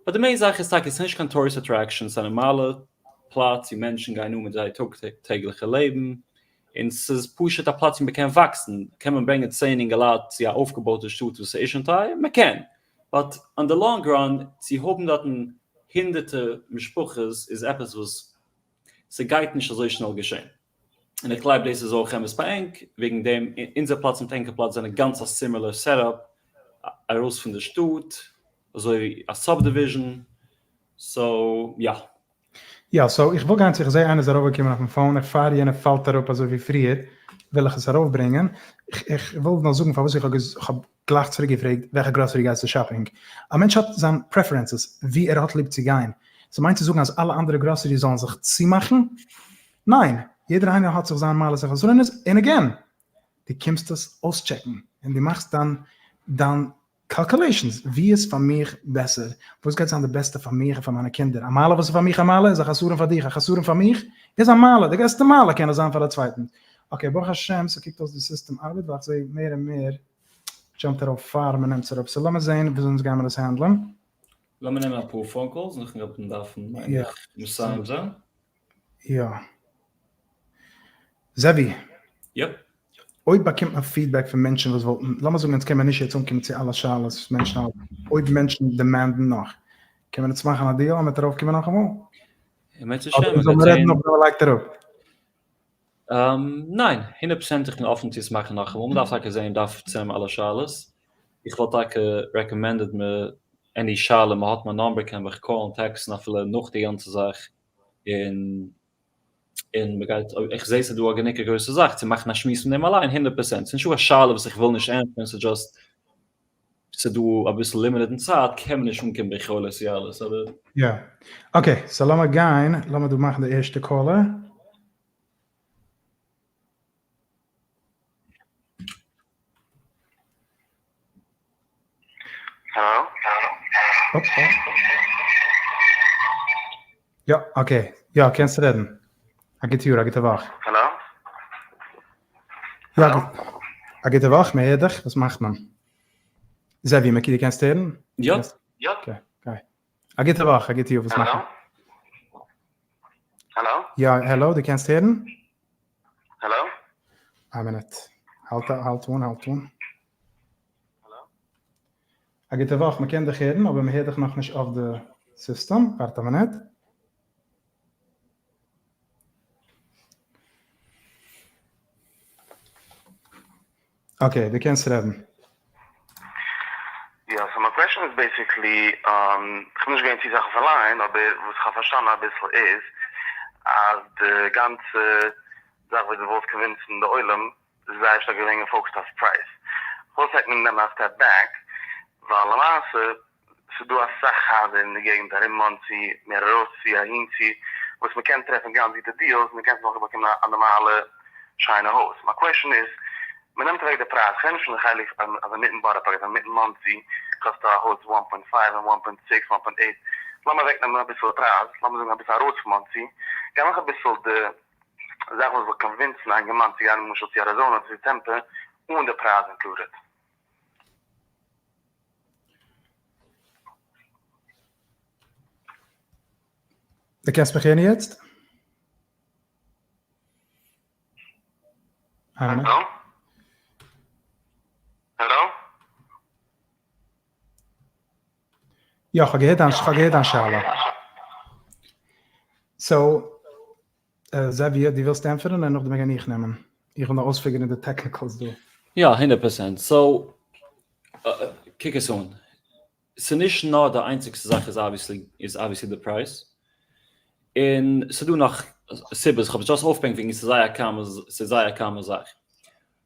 but די main זאך איז טאקע ס'איז נישט קיין tourist attraction, ס'איז א נארמאלע פלאץ ווי מענטשן גייען אן מיט זייער טאג טעגליכע לעבן, און ס'איז פשוט א פלאץ ווי מ'קען וואקסן. קען מען ברענגען צען אינגעלייט צו א אויפגעבויטע שטאט וואס איז שוין טייער? מ'קען. but אין די long run צו האבן דארטן הונדערטער משפחות איז עפעס וואס ס'גייט נישט אזוי שנעל געשען. און איך גלייב דאס איז אויך אמת ביי ענק, וועגן דעם אונזער פלאץ מיט ענקער פלאץ זענען גאנץ א similar setup, ארויס פון די שטאט, אזוי ווי א subdivision, so יא. יא, so איך וויל גיין צו, איך זעה איינער איז ארויפגעקומען אויפן phone, איך פאר יענער פאלט אראפ אזוי ווי פריער, וויל איך עס ארויפברענגען, איך וויל נאר זאגן פארוואס איך האב גלייך צוריק געפרעגט וועלכע גראסערי גייסטו shopping, א מענטש האט זיין preferences ווי ער האט ליב צו גיין, ס'מיינט צו זאגן אז אלע אנדערע גראסעריס זאלן זיך צומאכן? ניין, יעדער איינער האט זיך זיין מעלות און חסרונות, און again, דו קומסט עס אויסטשעקן, און דו מאכסט דיין דיין calculations, ווי איז פאר מיך בעסער, וואס גייט זיין די בעסטע פאר מיך און פאר מיינע קינדער, א מעלה וואס איז פאר מיך א מעלה איז א חסרון פאר דיך, א חסרון פאר מיך איז א מעלה, די גרעסטע מעלה קען עס זיין פאר א צווייטן. okay, ברוך השם ס'קוקט אויס די סיסטעם ארבעט, ווייל איך זעה מער און מער jump ט ארויף פאר מ'נעמט עס אראפ, so לאמיר זעהן וויאזוי אונז גיימער עס handle ען. לאמיר נעמען אפאר phone calls נאכן וועט מען דארפן מיין איך מסיים זיין. יא. זעבי. Yep. אויב באקומט מען feedback פון מענטשן וואס וואלטן, לאמיר זאגן אונז קען מען נישט יעצט אנקומען צו אלע שאלות וואס מענטשן האבן, אויב מענטשן demand ן נאך, קען מען אונז מאכן א deal אז מ'וועט ארויפקומען נאכאמאל? אם ירצה השם, אדער זאל מען רעדן נאך ווען מ'לייגט אראפ? ניין, 100% איך בין אפן צו עס מאכן נאכאמאל, מ'דארף טאקע זען, מ'דארף צונעמען אלע שאלות, איך וואלט טאקע recommended מ any שאלה מ'האט מיין number קען מיך call ן טעקסטן אפילו נאך די גאנצע זאך, און און מ'גייט, איך זעה ס'איז דא א גענוג א גרויסע זאך צו מאכן א שמועס פון דעם אליין 100%, ס'איז נישטא א שאלה וואס איך וויל נישט ענטפערן, ס'איז just ס'איז דא אביסל limited אין צייט קען מען נישט אנקומען ביכולת צו אלעס אבער. יא. Okay, so לאמיר גיין, לאמיר דא מאכן די ערשטע caller. Hello? יא, okay. יא, קענסט רעדן. א גוט יאר, א גוטע וואך. Hello? יא, א גוטע וואך, מען הערט דיך, וואס מאכט מען? זעווי, מיקי, דו קענסט הערן? יא. יא. Okay, גיי. א גוטע וואך, א גוט יאר, וואס מאכט מען? Hello? יא, העלא, דו קענסט הערן? Hello? א מינוט. האלט האלט אן, האלט אן. א גוטע וואך, מען קען דיך הערן, אבער מען הערט דיך נאכנישט אויף די סיסטעם, ווארט א מינוט. Okay, דו קענסט רעדן. יא, so מיין question איז basically, כ'בין נישט געווען צו סאך אויף אליין, אבער וואס כ'האב פארשטאנען אביסל איז, אז די גאנצע זאך וואס דו ווילסט convince ן די עולם, איז זייער שטארק געווען גע focus ט אויף פרייז. כ'וויל טאקע נעמען א step back, ווייל למעשה ס'איז דא אסאך הייזער אין די געגנט ארום מאנסי, מער ארויסצו אהינצו, וואס מ'קען טרעפן גאנץ גוטע deals, און דו קענסט נאך באקומען א נארמאלע שיינע הויז. מיין question איז, מ'נעמט אוועק די פרייז, כ'רעד נישט פון די חלק אז אינמיטן בארא פארק, אז אינמיטן מאנסי קאסט א הויז one point five און one point six, one point eight, לאמיר אוועקנעמען אביסל די פרייז, לאמיר זאגן אביסל ארויס פון מאנסי, גיי מאך אביסל די זאך וואס זאל convince ן א אינגערמאן צו גיין למשל צו אריזאנא אדער צו טעמפע אן די פרייז included. דו קענסט מיך הערן יעצט? Hello? Hello? יא, כ'האב געהערט דיין, כ'האב געהערט דיין שאלה. So, זאבי, דו ווילסט ענטפערן און נאכדעם גיי איך נעמען. איך וויל נאר אויס figure ן די technicals דא. יא, 100%. So, קוק עס אן. ס'איז נישט נאר די איינציגסטע זאך איז obviously, איז obviously די פרייז. און ס'איז דא נאך סיבות, כ'האב עס just אויפגעברענגט וועגן ס'איז זייער א common, ס'איז זייער א common זאך.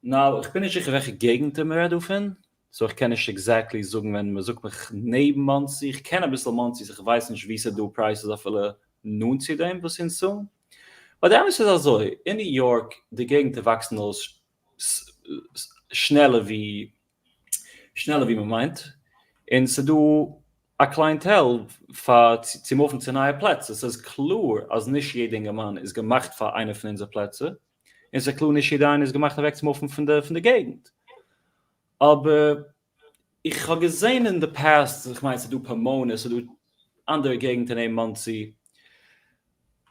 Now, איך בין נישט זיכער וועלכע געגנטער מ'רעדט דא פון, so איך קען נישט exactly זאגן ווען מ'זאגט מיך נעבן מאנסי, איך קען אביסל מאנסי so איך ווייס נישט וואו ס'איז דא prices אפילו נאנט צו דעם וואס אונז צאלן. But די אמת איז אזוי, אין ניו יארק די געגנטער וואקסן אויס שנעלער ווי שנעלער ווי מ'מיינט, און ס'איז דא א clientele פאר צו move ן צו נייע פלעצער, ס'איז קלאר אז נישט יעדע אינגערמאן איז געמאכט פאר איינע פון אונזער פלעצער, און ס'איז קלאר נישט יעדע איינער איז געמאכט אוועק צו move ן פון די פון די געגנט. אבער איך האב געזען אין די past, איך מיין ס'איז דא פאמאנע, ס'איז דא אנדערע געגנטער נעבן מאנסי,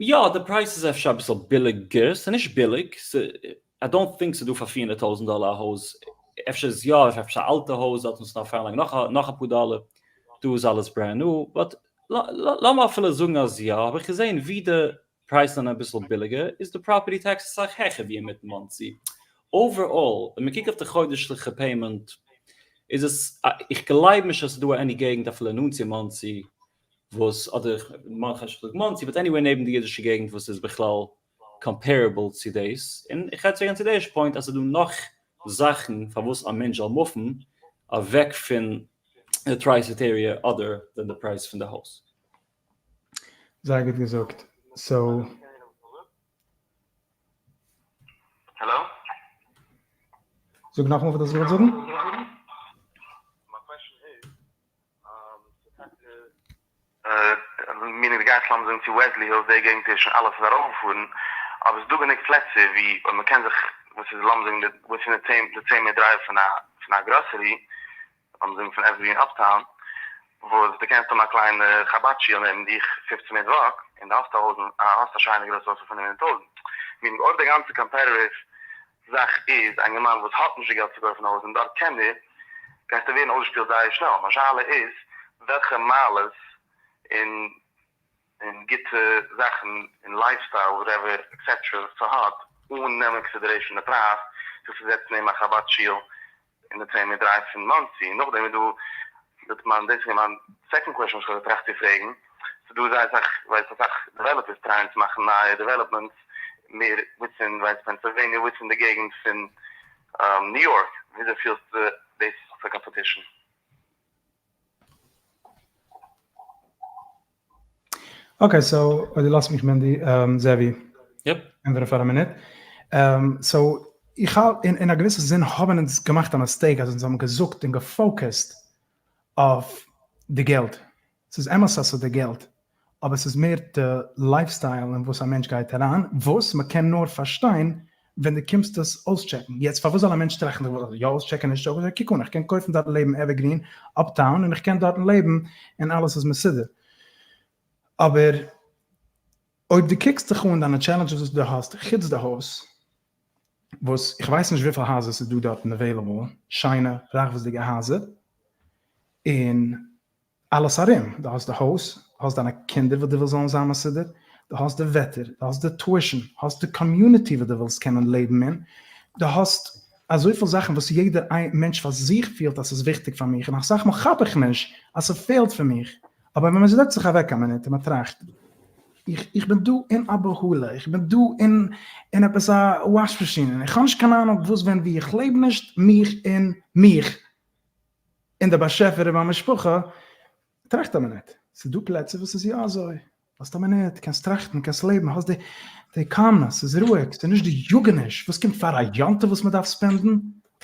יא די פרייז איז אפשר אביסל ביליגער, ס'איז נישט ביליג, I don't think ס'איז דא פאר 400,000 דאלער א הויז, אפשר איז יא, אפשר א אלטע הויז דארט מוז נאך אריינלייגן נאך נאך אפאר דאלער, דא איז אלעס brand new, but. לאמיר אפילו זאגן אז יא, האב איך געזען ווי די פרייזן זענען אביסל ביליגער איז די property tax אסאך העכער ווי אינמיטן מאנסי. Overall ווען מען קוקט אויף די חודש'ליכע payment איז עס, איך גלייב נישט אז ס'איז דא any געגנט אפילו נאנט צו מאנסי וואס, אדער כ'מיין נישט מאנסי but anyway נעבן די אידישע געגנט וואס איז בכלל comparable צו דאס, און איך רעד צוריק צו די ערשטע point אז ס'איז דא נאך זאכן פארוואס א מענטש זאל מופן אוועק פון די tri-state area other than די פרייז פון די הויז. זייער גוט געזאגט. So. Hello? זאג נאכאמאל וואס דו האסט געוואלט זאגן. מיין question איז, meaning די גייסט לאמיר זאגן צו וועזלי הילס די געגנט איז שוין אלעס איז ארויפגעפארן אבער ס'איז דא גענוג פלעצער ווי אויב מ'קען זיך וואס איז לאמיר זאגן די within די צען די צען מינוט drive פון א פון א גראסערי לאמיר זאגן פון Evergreen Uptown וואס די קענסט האבן א קליינע חבד שיל נעבן דיך 15 מינוט walk און די האסט א הויז האסט א שיינע גרויסע הויז פאר 500,000 meaning אויב די גאנצע competitive זאך איז, א אינגערמאן וואס האט נישט די געלט צו קויפן א הויז און דארט קען ער, גייסטו ווערן אויסגעשפילט זייער שנעל. מיין שאלה איז, וועלכע מעלות און און גוטע זאכן און lifestyle whatever etcetera ס'האט, אן נעמען consideration די פרייז, זיך צו זעצן נעבן א חבד שיל אין די צען מינוט drive פון מאנסי. נאכדעם איז דא דאס מיין דאס איז מיין second question וואס איך האב געטראכט צו פרעגן, ס'איז דא זייער אסאך ווייסט אסאך developers טרייען צו מאכן נייע developments מער within ווייסט פענסילוועניע within די געגנט פון ניו יארק, וויאזוי פילסטו דאס פאר competition? Okay so אויב דו לאזט מיך מענדי זעווי Yep. ענטפערן פאר א מינוט. So איך האלט אין א געוויסע זין האבן אונז געמאכט א mistake אז אונז האבן געזאגט און געפאוקעסט אויף די געלט. ס'איז אמת אז ס'איז די געלט, אבער ס'איז מער די lifestyle אין וואס א מענטש גייט אריין, וואס מ'קען נאר פארשטיין ווען דו קומסט עס אויסטשעקן. יעצט פארוואס זאל א מענטש טראכטן איך וויל יא אויסטשעקן נישט אויסטשעקן, קוק אן איך קען קויפן דארטן לעבן Evergreen Uptown און איך קען דארטן לעבן און אלעס איז מסודר. אבער אויב דו קוקסט זיך אן דיינע challenges וואס דו האסט חוץ די הויז, וואס איך ווייס נישט וויפיל הייזער ס'איז דא דארטן available, שיינע רחבות'דיגע הייזער, און אלעס ארום, דו האסט די הויז, האסט דיינע קינדער וואס דו ווילסט זאלן זיין מסודר, דו האסט די וועטער, דו האסט די tuition, האסט די community וואס דו ווילסט קענען לעבן אין, דו האסט אזויפיל זאכן וואס יעדער מענטש פאר זיך פילט אז ס'איז וויכטיג פאר מיך, און אסאך מאל כאפ איך נישט אז ס'פעלט פון מיך, אבער ווען מ'זעצט זיך אוועק א מינוט און מ'טראכט, איך איך בין דא אין א בהלה, איך בין דא אין אין עפעס א wash מאשין, איך האב נישט קיין אהנונג וואס ווען ווי, איך לעב נישט מיך און מיך און דער באשעפער און מיין משפחה, טראכט א מינוט, ס'איז דא פלעצער וואס ס'איז יא אזוי, האסט א מינוט, קענסט טראכטן, קענסט לעבן, האסט די די calmness, ס'איז רואיג, ס'איז נישט די יאגעניש, וואס קומט פאר א יום טוב וואס מ'דארף ספענדן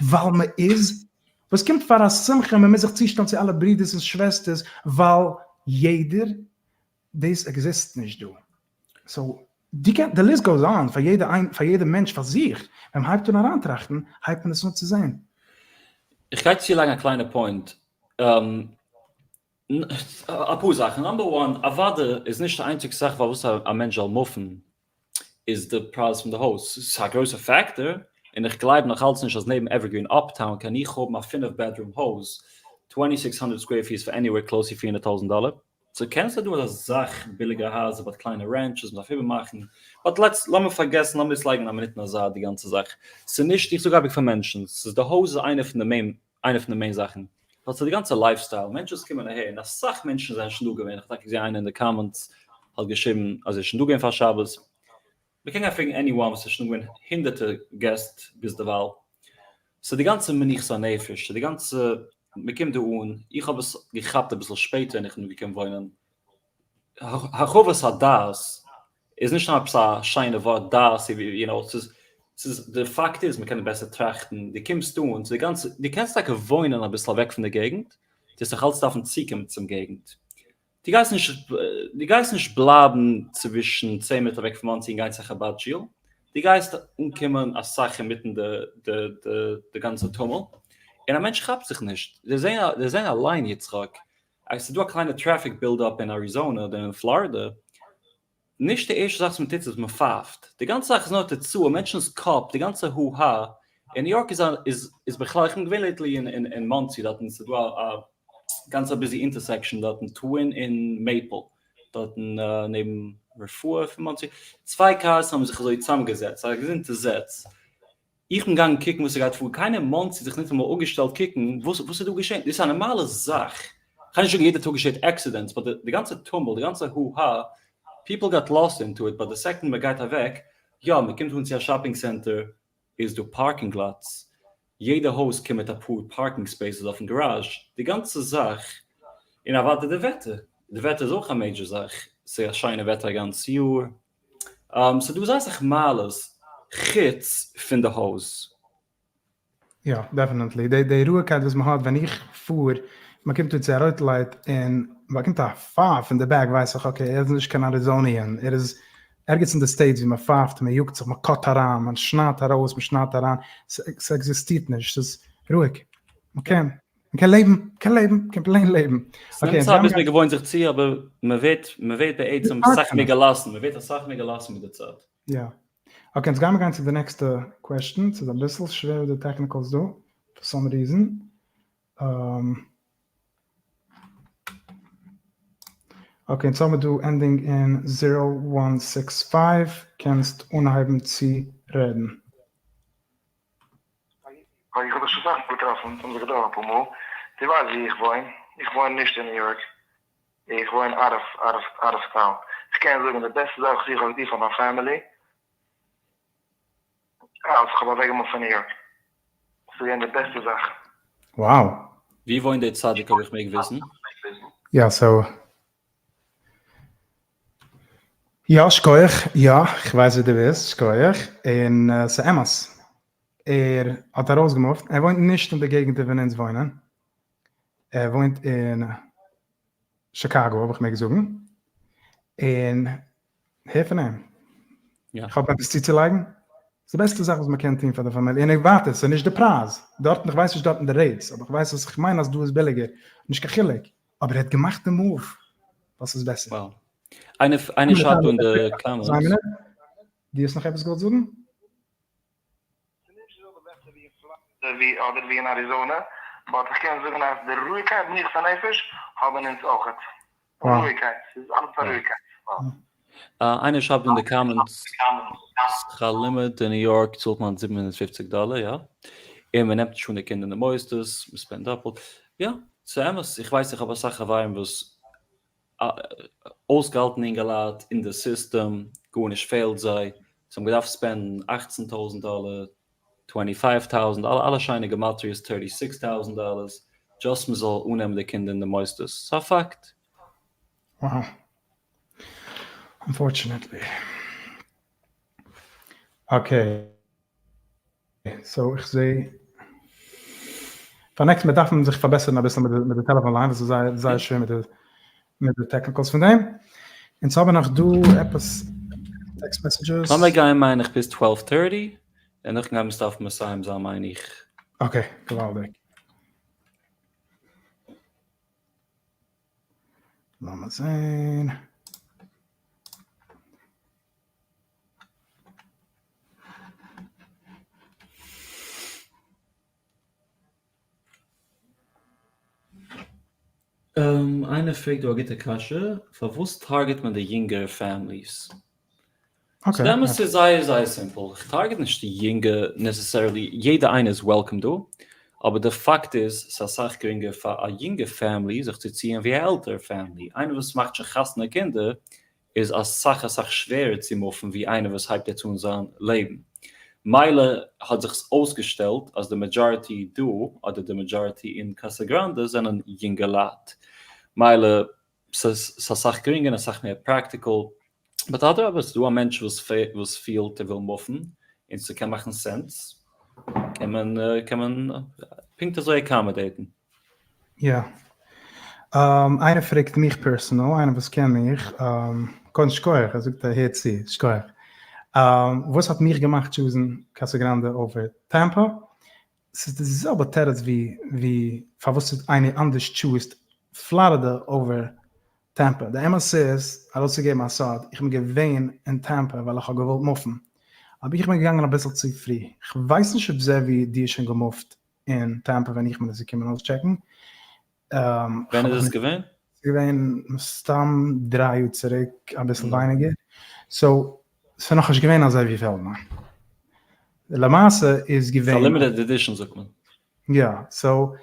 ווייל מ'איז, וואס קומט פאר א שמחה מ'מוז זיך צושטעלן צו אלע ברודערס און שוועסטערס ווייל יעדער, דאס עקזיסט נישט דא, so די קען, די list goes on, פאר יעדע איין, פאר יעדע מענטש פאר זיך, ווען מ'הייבט אן אריינטראכטן, הייבט מען עס אן צו זען. איך גיי צולייגן א קליינע point. אפאר זאכן, number one, אוואדע איז נישט די איינציגסטע זאך פארוואס א מענטש זאל מופן איז די פרייז פון די הויז, ס'איז א גרויסע factor, און איך גלייב נאך אלץ נישט אז נעבן Evergreen Uptown קען איך האבן א פינף bedroom הויז, 2600 square feet פאר anywhere close צו 400,000 דאלער. So קען ס'איז דא אזא זאך ביליגע הייזער but קליינע ranches מ'דארף איבערמאכן, but let's לאמיר פארגעסן לאמיר עס לייגן א מינוט אין א זייט די גאנצע זאך, ס'איז נישט איך זאג אייביג פאר מענטשן ס'איז די הויז איז איינע פון די main איינע פון די main זאכן, ווייל ס'איז די גאנצע lifestyle, מענטשן וואס קומען אהער, און אסאך מענטשן זענען שוין דא געווען, איך האב טאקע געזען איינער אין די comments האט געשריבן אז ער איז שוין דא געווען פאר שבת, מ'קען גיין פרעגן anyone וואס איז שוין דא געווען הונדערטער געסט ביזדערווייל, ס'איז די גאנצע מנוחת הנפש, ס'איז די גאנצע, מ'קומט דא אן, איך האב עס געכאפט אביסל שפעטער און איך בין דא געקומען וואוינען, הרחבת הדעת איז נישט נאר עפעס א שיינע ווארט דעת, you know, ס'איז, ס'איז, די פאקט איז מ'קען בעסער טראכטן, דו קומסט אן צו די גאנצע, דו קענסט טאקע וואוינען אביסל אוועק פון די געגנט, דו וועסט נאך אלץ דארפן צוקומען צום געגנט, דו גייסט נישט, דו גייסט נישט בלייבן צווישן צען מינוט אוועק פון מאנסי און גיין צו חבד שיל, דו גייסט אנקומען אסאך אינמיטן די די די די גאנצע טומל, און א מענטש כאפט זיך נישט, זיי זעען זיי זעען אליין יצחק, אז ס'איז דא א קליינע traffic build-up אין אריזאנע אדער אין פלארידע, נישט די ערשטע זאך וואס מען טוט איז מען פייפט, די גאנצע זאך איז נאר תוצאה, מענטשנ'ס קאפ, די גאנצע הו הא, אין ניו יארק איז א איז איז בכלל, איך בין געווען lately אין אין אין מאנסי דארטן ס'איז דא א. גאנץ א busy intersection דארטן, Twin און Maple, דארטן נעבן רפואה פון מאנסי, צוויי cars האבן זיך אזוי צוזאמגעזעצט, א געזונטע זעץ, איך בין געגאנגען קוקן וואס ס'גייט פאר, קיינער אין מאנסי האט זיך ניטאמאל אפגעשטעלט קוקן וואס וואס איז דא געשען, דאס איז א נארמאלע זאך, כ'גיי נישט זאגן יעדע טאג געשעט accidents, but די גאנצע טומל, די גאנצע הו הא, people got lost into it, but די second מ'גייט אוועק, יא מ'קומט אן צו א shopping center, איז דא parking lots, יעדע הויז קומט מיט אפאר parking spaces אויפן גאראזש, די גאנצע זאך, און אוודאי די וועטער, די וועטער איז אויך א major זאך, ס'איז א שיינע וועטער א גאנץ יאר, ס'איז דא זייער אסאך מעלות חוץ פון די הויז. יא, definitely, די די רואיגקייט וואס מען האט ווען איך פאר, מען קומט אן צו א רויט light און מען באקומט א פייף אין די back ווייס איך okay ער איז נישט קיין Arizonian, ער איז ערגעץ אין די States ווי מען פייפט, מען יאגט זיך, מען cut אריין, מען שניידט ארויס, מען שניידט אריין, ס'עקזיסטירט נישט, ס'איז רואיג, מען קען, מען קען לעבן, מען קען לעבן, מען קען plain לעבן. ס'נעמט צייט ביז מען געוואוינט זיך צו, אבער מען ווערט, מען ווערט בעצם אסאך מער געלאסן, מען ווערט אסאך מער געלאסן מיט די צייט. יא. okay, אונז גיימער גיין צו די נעקסטע question, ס'איז אביסל שווער די technicals דא, for some reason. okay, אונז האמיר דא ending אין zero one six five, קענסט אנהייבן צו רעדן. ווייל איך האב דיך שוין אסאך מאל געטראפן, אונז האבן זיך געטראפן אפאר מאל, דו ווייסט ווי איך וואוין, איך וואוין נישט אין ניו יארק, איך וואוין out of out of town, איך קען זאגן די בעסטע זאך וואס איך האב געטון פאר מיין family, אז איך האב אוועקגעמופט פון ניו יארק, ס'איז געווען די בעסטע זאך. Wow. ווי וואוינט דער צדיק אויב איך מעג וויסן? יא so יא שכוח יא כ'ווייס ווי דו ביסט שכוח און ס'אמת ער האט ארויסגעמופט ער וואוינט נישט אין די געגנטער וואו אונז וואוינען ער וואוינט אין שיקאגא אויב איך מעג זאגן און הער פון אים. איך האב עפעס צוצולייגן? ס'איז די בעסטע זאך וואס מ'קען טון פאר די פאמיליע, און ווייטער, ס'איז נישט די פרייז, דארטן, איך ווייס נישט דארטן די rates, אבער איך ווייס אז כ'מיין אז דא איז ביליגער, נישט קיין חילוק, אבער ער האט געמאכט די move, ווייל ס'איז בעסער. Wow. איינער איינער שרייבט דא אין די comments. דו האסט נאך עפעס געוואלט זאגן? ס'איז נישט די זעלבע וועטער ווי אין פלארידע ווי אדער ווי אין אריזאנע, but איך קען זאגן אז די רואיגקייט מנוחת הנפש האבן אונז אויכעט. רואיגקייט, ס'איז אלעס א רואיגקייט. איינער שרייבט אין די comments, שכר לימוד אין ניו יארק צאלט מען 750 דאלער, יא? און מען נעמט נישט אן די קינדער אין די מוסדות, מען spend דאפלט. יא, ס'איז אמת, איך ווייס איך האב אסאך חברים וואס אויסגעהאלטן אינגעלייט אין די סיסטעם, גארנישט פעלט זיי, זיי האבן געדארפט spend ן אכצן טויזנט דאלער, twenty five טויזנט, אלע אלע שיינע גמטריאות thirty six טויזנט dollars, just מען זאל אננעמען די קינדער אין די מוסדות, ס'איז א פאקט. Wow. Unfortunately. Okay. So איך זעה פאר next מאל דארף מען זיך פארבעסערן אביסל מיט די מיט די טעלעפאן line וואס איז זייער זייער שווער מיט די מיט די technicals פון דעם. אונז האבן נאך דא עפעס text messages. לאמיר גיין מיין איך ביז twelve thirty, און נאכדעם גיימיר עס דארפן מסיים זיין מיין איך. Okay, געוואלדיג. לאמיר זעהן. איינער פרעגט דא א גוטע קשיא, פארוואס target מען די יונגערע families? So די אמת איז זייער זייער simple, איך target נישט די יונגע necessarily, יעדער איינער איז welcome דא, אבער די פאקט איז ס'איז אסאך גרינגער פאר א יונגע family זיך צו ציען ווי א עלטערע family, איינער וואס מאכט שוין חתונה קינדער איז אסאך אסאך שווערער צו מופן ווי איינער וואס הייבט יעצט אן זיין לעבן. מילא האט זיך עס אויסגעשטעלט אז די majority דא אדער די majority אין קאסא גראנדע זענען יונגעלייט. מילא ס'איז אסאך גרינגער און אסאך מער practical. But אדרבה ס'איז דא א מענטש וואס פילט ער וויל מופן און ס'קען מאכן sense קען מען קען מען פונקט אזוי accommodate ן. יא. איינער פרעגט מיך personal, איינער וואס קען מיך, קודם שכוח, ער זאגט ער הערט צו, שכוח. וואס האט מיך געמאכט choose ן קאסא גראנדע over טעמפא? ס'איז די זעלבע תירוץ ווי ווי פארוואס איינער אנדערש choose ט פלארידע over טעמפא. די אמת איז, ארויסצוגעבן א סוד, איך בין געווען אין טעמפא ווייל איך האב געוואלט מופן, אבער איך בין געגאנגען אביסל צו פרי, כ'ווייס נישט אויב זעווי דו האסט שוין געמופט אין טעמפא ווען איך בין עס געקומען אויסטשעקן. ווען איז עס געווען? ס'איז געווען מסתם דריי יאר צוריק, אביסל ווייניגער, so ס'איז נאכנישט געווען אזוי ווי פעלדמאן. למעשה איז געווען. ס'איז א limited edition זאגט מען. יא, so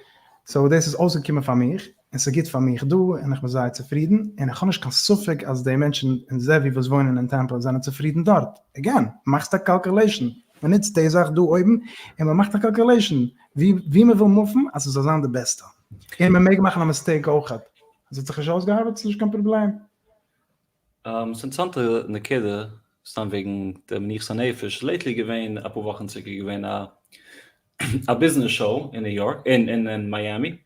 so דאס איז אויסגעקומען פאר מיך, און ס'איז גוט פאר מיך דא, און איך בין זייער צופרידן, און איך האב נישט קיין ספק אז די מענטשן אין זעווי וואס וואוינען אין טעמפא זענען צופרידן דארט. Again, מאכסט א calculation, מען נוצט די זאך דא אויבן, און מען מאכט א calculation ווי ווי מען וויל מופן אז ס'זאל זיין די בעסטע. און מען מעג מאכן א mistake אויכעט. אז ס'האט זיך נישט אויסגעארבעט איז נישט קיין פראבלעם. ס'איז אינטערעסאנטע נקודה, סתם וועגן די מנוחת הנפש, lately געווען אפאר וואכן צוריק איז געווען א א ביזנעס show אין ניו יארק, אין אין מיאמי,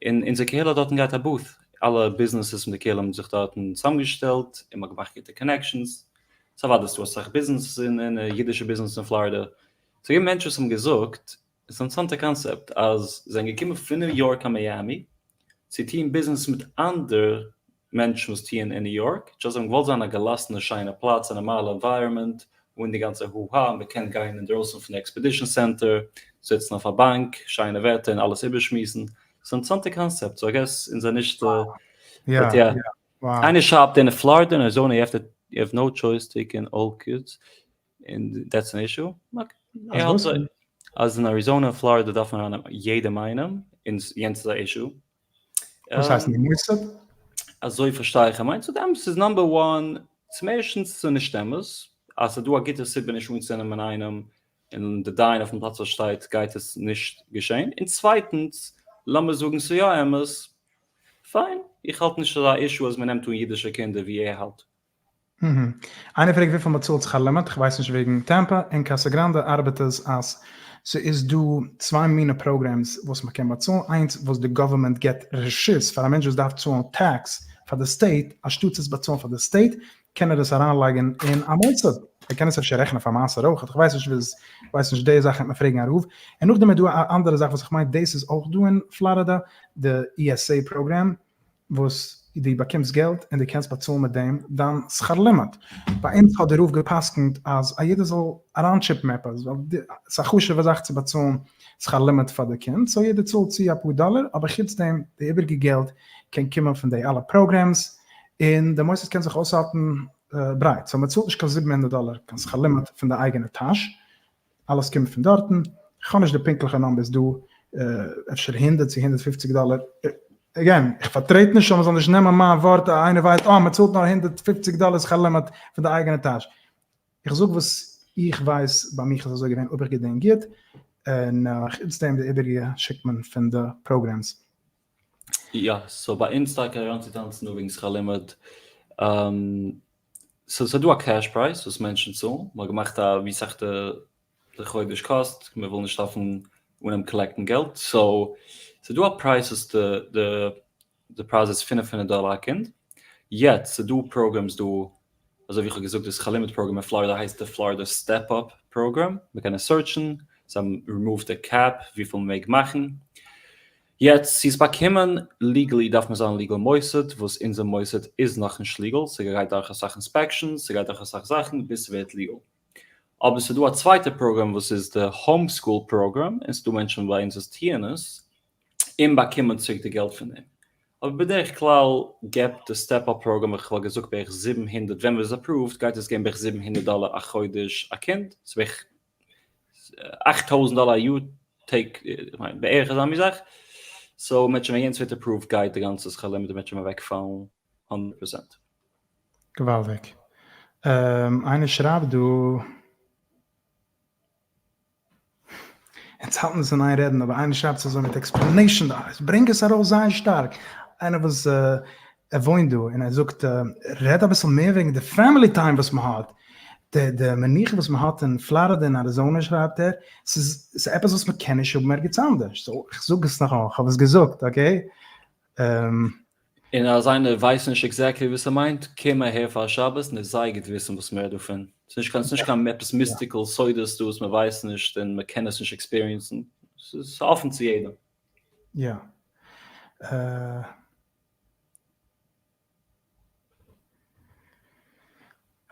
און אונזער קהילה האט דארטן געהאט א booth, אלע ביזנעסעס פון די קהילה האבן זיך דארטן צוזאמגעשטעלט און מ'האט געמאכט גוטע connections, סא אוודאי איז דא אסאך ביזנעסעס אין אידישע ביזנעס אין פלארידע, ס'איז געווען מענטשן וואס האבן געזאגט, ס'איז אן אינטערעסאנטע קאנצעפט, אז זיי זענען געקומען פון ניו יארק קיין מיאמי צו טוהן ביזנעס מיט אנדער מענטשן וואס טוען אין ניו יארק, just זיי האבן געוואלט זיין א געלאסענע שיינע פלאץ, א נארמאלע environment, אן די גאנצע הו הא, מען קען גיין אינדרויסן פון די exhibition center, זיצן אויף א באנק, שיינע וועטער און אלעס איבערשמועסן, ס'איז אן אינטערעסאנטע קאנצעפט, so I guess אונז זענען נישט יא but יא. יא איינער שרייבט אין פלארידע און אריזאנע you have to you have no choice take in all kids און that's an issue. אז וואס? אז אין אריזאנע און פלארידע דארף מען ארייננעמען יעדעם איינעם און יענץ איז א issue. וואס הייסט אין די מוסד? אזוי פארשטיי איך ער מיינט, so די אמת איז number one, צום ערשטנס ס'איז נישט אמת אז ס'איז דא א גוטע סיבה נישט אנצונעמען איינעם און די דיין אויפן פלאץ פארשטייט גייט עס נישט געשען, און צווייטנס לאמיר זאגן ס'איז יא אמת, פיין, איך האלט נישט ס'איז א issue אז מ'נעמט אן אידישע קינדער ווי ער האלט. איינער פרעגט וויפיל מ'צאלט שכר לימוד, כ'ווייס נישט וועגן טעמפא, אין קאסא גראנדע ארבעט עס אז ס'איז דא צוויי מינע programs וואס מ'קען באצאלן, איינס וואס די גאווערמענט געבט רשות פאר א מענטש וואס דארף צאלן tax פאר די state, אנשטאטס עס באצאלן פאר די state קען ער עס אריינלייגן אין א מוסד, ער קען עס אפשר רעכענען פאר מעשר אויך, כ'ווייס נישט ווי כ'ווייס נישט די זאכן וועט מען פרעגן א רב, און נאכדעם איז דא א אנדערע זאך וואס איך מיין דאס איז אויך דא אין פלארידע, די ESA program, וואס דו באקומסט געלט און דו קענסט באצאלן מיט דעם דיין שכר לימוד. ביי אונז האט דער רב גע'פסק'נט אז א יעדער זאל אריינטשיפן עפעס, ווייל ס'איז א חשוב'ע זאך צו באצאלן שכר לימוד פאר די קינד, so יעדער צאלט צו אפאר דאלער, אבער חוץ דעם די איבעריגע געלט קען קומען פון די אלע programs, און די מוסד קען זיך אויסהאלטן ברייט, so מ'צאלט נישט קיין 700 דאלער קיין שכר לימוד פון די אייגענע טאש, אלעס קומט פון דארטן, איך האב נישט די פונקטליכע numbers דא, אפשר הונדערט צו 150 דאלער, again, איך פארטרעט נישט אז מען זאל נישט נעמען מיין ווארט, איינער ווייסט אה מען צאלט נאר 150 דאלער שכר לימוד פון די אייגענע טאש, איך זאג וואס איך ווייס, ביי מיך איז אזוי געווען אויב איך געדענק גוט, און חוץ דעם די איבעריגע שיקט מען פון די programs. יא, so ביי אונז טאקע אריינצוטאנצן דא וועגן שכר לימוד, so ס'איז דא א cash price וואס מענטשן צאלן, מ'האט געמאכט א ווי סאך די חודש קאסט, מ'וויל נישט דארפן אנהייבן קאלעקטן געלט, so ס'איז דא א price וואס די די פרייז איז 500 דאלער א קינד, יעצט ס'איז דא programs דא, אזוי ווי איך האב געזאגט די שכר לימוד program אין פלארידע הייסט די פלארידע Step Up program, מ'קען עס סערטשן, זיי האבן רימאווד די cap וויפיל מ'מעג מאכן, יעצט צו עס באקומען legally דארף מען זיין legal מוסד, וואס אונזער מוסד איז נאכנישט legal, ס'גייט דורך אסאך inspections, ס'גייט דורך אסאך זאכן ביז ס'ווערט legal. אבער ס'דא א צווייטע program וואס איז די home school program, און ס'דא מענטשן ביי אונז וואס טוען עס, און באקומען צוריק די געלט פון דעם. אבער בדרך כלל געבט די Step Up program, איך וואלט געזאגט בערך 700, ווען ווערט עס approved גייט עס געבן בערך 700 דאלער א חודש א קינד, ס'איז בערך 8000 דאלער א יאר, take, כ'מיין בערך אזא מין זאך, so מענטשן ווען יענץ ווערט approved גייט די גאנצע שכר לימוד מענטשן אוועקפאלן הונדערט פראצענט. געוואלדיג. איינער שרייבט דא. אונז האלטן עס אין איין רעדן אבער איינער שרייבט עס אזוי מיט explanation דא, ברענג עס ארויס זייער שטארק, איינער וואס ער וואוינט דא און ער זאגט רעד אביסל מער וועגן די family time וואס מען האט, די די מנוחה וואס מען האט אין פלארידע און אריזאנע שרייבט ער, ס'איז ס'איז עפעס וואס מען קען נישט האבן ערגעץ אנדערש, so איך זאג עס נאכאמאל, כ'האב עס געזאגט, okay? און אז איינער ווייסט נישט exactly וואס ער מיינט, קום אהער פאר שבת און ער זייער גוט וויסן וואס מ'רעדט דא פון. ס'איז נישט קיין ס'נישט קיין עפעס mystical סודות דא וואס מ'ווייסט נישט און מ'קען עס נישט עקספיריענסן. ס'איז אפן צו יעדעם. יא.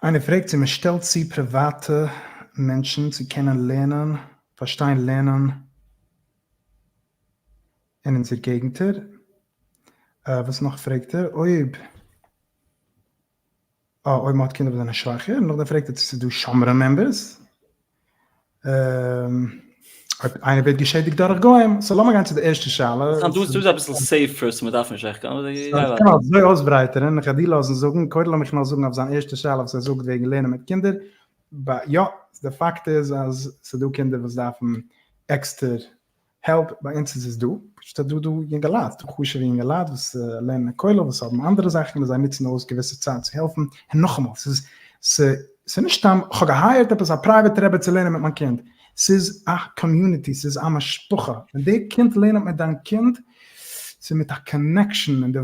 איינער פרעגט צו מ'שטעלט צו פריוואטע מענטשן צו קענען לערנען, פארשטיין לערנען אין אונזער געגנטער. וואס נאך פרעגט ער? אויב אה, אויב מ'האט קינדער וואס זענען שוואכער, נאכדעם פרעגט ער צו ס'איז דא שומרים members. אויב איינער ווערט געשעדיגט דורך גוים, so לאמיר גיין צו די ערשטע שאלה. דא איז אביסל safer, so מ'דארף נישט עכט גיין. איך קען אזוי אויסברייטערן, איך וועל דיר לאזן זאגן, קודם לאמיך נאר זאגן אויף זיין ערשטע שאלה וואס ער זאגט וועגן לערנען מיט קינדער, יא, די פאקט איז אז ס'איז דא קינדער וואס דארפן עקסטער help, ביי אונז איז עס דא, פשוט אז דא דא יונגעלייט, דא חשוב'ע יונגעלייט וואס לערנען אין כולל, וואס האבן אנדערע זאכן און זיי נוצן אויס געוויסע צייט צו העלפן, און נאכאמאל, ס'איז ס'איז נישט סתם כ'האב גע hire ט עפעס א private רבי צו לערנען מיט מיין קינד, ס'איז א community, ס'איז א משפחה, ווען די קינד לערנט מיט דיין קינד, ס'איז מיט א connection, און די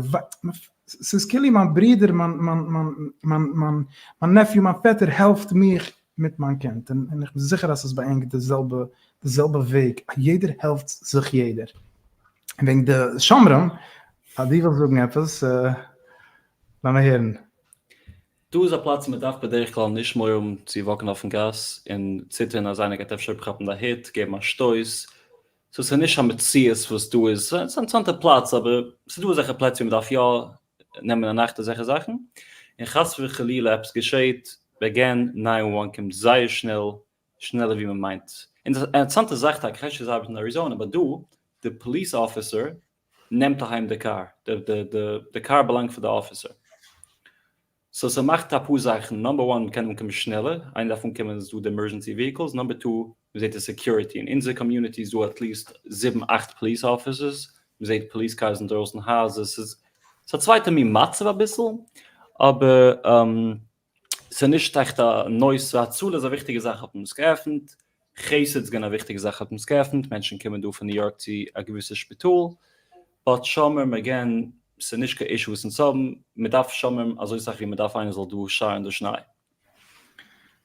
ס'איז כאילו מיין ברודער, מיין מיין מיין מיין מיין מיין nephew, מיין פעטער העלפט מיך מיט מיין קינד, און איך בין זיכער אז ס'איז ביי ענק די זעלבע די זעלבע וועג, יעדער העלפט זיך יעדער. און וועגן די שומרים, אז דו ווילסט זאגן עפעס, לאמיר הערן. דא איז א פלאץ וואו מ'דארף בדרך כלל נישט מורא האבן צו walk ן אויפן גאס און ציטערן אז איינער גייט אפשר אפכאפן די hit, געבן א שטויס, so ס'איז נישט א מציאות וואס דא איז, ס'איז א אינטערעסאנטע פלאץ אבער ס'איז דא אזעלכע פלעצער וואו מ'דארף יא נעמען אין אכט אזעלכע זאכן, און חס וחלילה עפעס געשעהט, again 911 קומט זייער שנעל, שנעלער ווי מ'מיינט. און א אינטערעסאנטע זאך טאקע, כ'ווייס נישט צו עס ארבעט אין אריזאנע, but דא, די police officer נעמט אהיים די קאר, די קאר באלאנגט פאר די officer. so ס'מאכט אפאר זאכן, number one מ'קען אנקומען שנעלער, איינער דארף אנקומען איז דא די emergency vehicles, number two מ'זעט די security, אין אונזער community איז דא at least זיבן אכט police officers, מ'זעט police cars אינדרויסן הייזער, ס'איז א צווייטע מין מצב אביסל, אבער ס'איז נישט עכט א נושא, הצלה איז א וויכטיגע זאך האט מען עס געעפנט, חסד איז געווען א וויכטיגע זאך האט מען עס געעפנט, מענטשן קומען דא פון ניו יארק צו א געוויסע שפיטאל, but שומרים again, ס'איז נישט קיין issue וואס אונז האבן, מ'דארף שומרים אזוי סאך ווי מ'דארף איינער זאל דא שארן די שניי.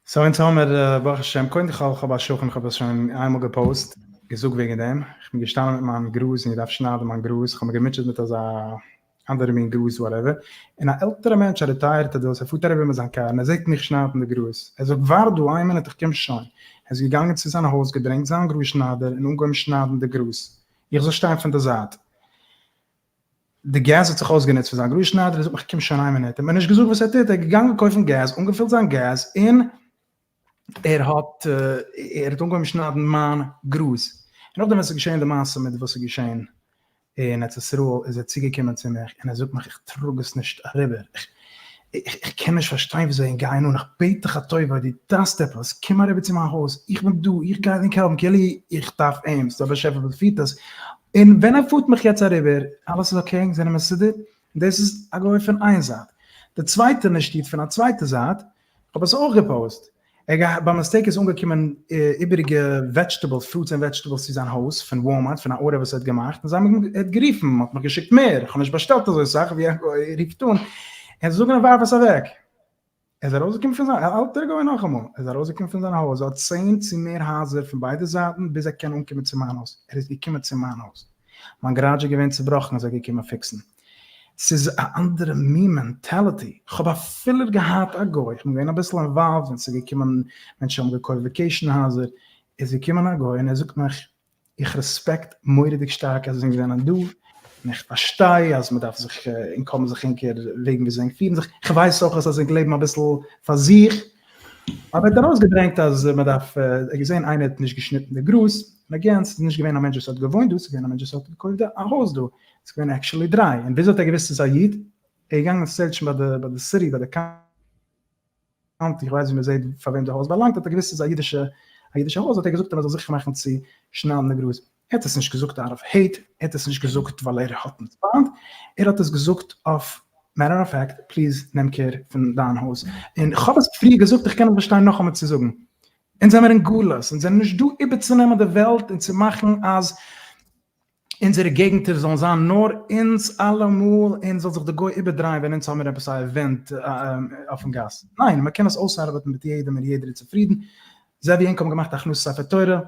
so אונז האמיר ברוך השם, קודם כל כ'האב א שכן, כ'האב עס שוין איינמאל גע post, געזאגט וועגן דעם, כ'בין געשטאנען מיט מיין גראז און געדארפט שניידן מיין גראז, כ'האב מיר געמוטשעט מיט אזא אנדערע מין גראז whatever, און א עלטערע מענטש א retired ע דאס, ער פארט אריבער מיט זיין קאר און ער זעט מיך שניידן די גראז, ער זאגט ווארט דא איין מינוט איך קום שוין, ער איז געגאנגען צו זיין הויז געברענגט זיין גראז שניידער און אנגעהויבן שניידן די גראז, איך זאל שטיין פון די זייט. די געז האט זיך אויסגענוצט פון זיין גראז שניידער, ער זאגט מיך קום שוין איין מינוט, ער האט מיר נישט געזאגט וואס ער טוט, ער איז געגאנגען קויפן געז, אנגעפילט זיין געז און ער האט ער האט אנגעהויבן שניידן מיין גראז, און נאכדעם ווען ס'איז געשען די מעשה מיט וואס איז געשען אין ארץ ישראל איז ער צוגעקומען צו מיך און ער זאגט מיך איך טראג עס נישט אריבער, איך איך קען נישט פארשטיין וויאזוי ענק גייען אן, איך בעט דיך א טובה דו דארפסט עפעס קום אריבער צו מיין הויז, איך בין דא, איך גיי ענק העלפן, כאילו איך דארף אים, ס'איז דא א באשעפער וואס פירט עס, און ווען ער פארט מיך יעצט אריבער, אלעס איז okay, זענען מסודר, און דאס איז א גוי פון איין זייט, די צווייטע נישט איד פון א צווייטע זייט, כ'האב עס אויך גע post. ער געהאט ביי mistake איז אנגעקומען איבעריגע vegetables, fruits and vegetables צו זיין הויז פון וואלמארט פון א order וואס ער האט געמאכט, און זיי האבן ער האט גערופן, מען האט מיך געשיקט מער, איך האב נישט באשטעלט אזוי סאך ווי ער רופט אן, ער זאגן אים ווארף עס אוועק. ער איז ארויסגעקומען פון זיין, אלטער גוי נאכאמאל, ער איז ארויסגעקומען פון זיין הויז, ער האט צען צו מער הייזער פון ביידע זייטן ביז ער קען אנקומען צו מיין הויז, ער איז געקומען צו מיין הויז. מיין גאראדזש איז געווען צובראכן איז ער געקומען fix ן. ס'איז א אנדערע מין mentality. כ'האב אפילו געהאט א גוי, כ'בין געווען אביסל involved ווען ס'איז געקומען מענטשן האבן געקויפט vacation הייזער, איז געקומען א גוי און ער זאגט מיך, איך respect מורא'דיג שטארק אז ענק זענען דא, און איך פארשטיי אז מ'דארף זיך, ענק האבן זיך ענקער וועגן וויאזוי ענק פירן זיך, כ'ווייס אויך אז ענק לעבן אביסל פאר זיך, אבער ער האט ארויסגעברענגט אז מען דארף, ער האט געזען איינער האט נישט געשניטן די גראז, און again ס'איז נישט געווען א מענטש וואס האט געוואוינט דא, ס'איז געווען א מענטש וואס האט געקויפט א הויז דא, ס'איז געווען actually דריי, און וויאזוי האט ער געוואוסט ס'איז א איד? ער איז געגאנגען search ן ביי די ביי די city ביי די county, איך ווייס ווי מען זעט פאר וועם די הויז באלאנגט, האט ער געוואוסט ס'איז א אידישע א אידישע הויז, האט ער געזאגט אז מען זאל זיכער מאכן צו שניידן די גראז. ער האט עס נישט געזאגט out of hate, ער האט עס נישט געזאגט ווייל ער האט אונז פיינט, ער האט עס געזאגט אויף matter of fact, please נעם care פון דיין הויז. און איך האב עס פריער געזאגט, איך קען עס באשטיין נאכאמאל צו זאגן. אונז זעמיר אין גלות, אונז זענען נישט דא איבערצונעמען די וועלט און צו מאכן אז אונזערע געגנטער זאלן זיין נאר אונז אלעמאל און זאל זיך די גוי איבערדרייען ווען אונז האמיר עפעס א event אויפן גאס. ניין, מען קען עס אויסארבעטן מיט יעדעם און יעדער איז צופרידן. זע ווי ענק האבן געמאכט הכנסת ספר תורה,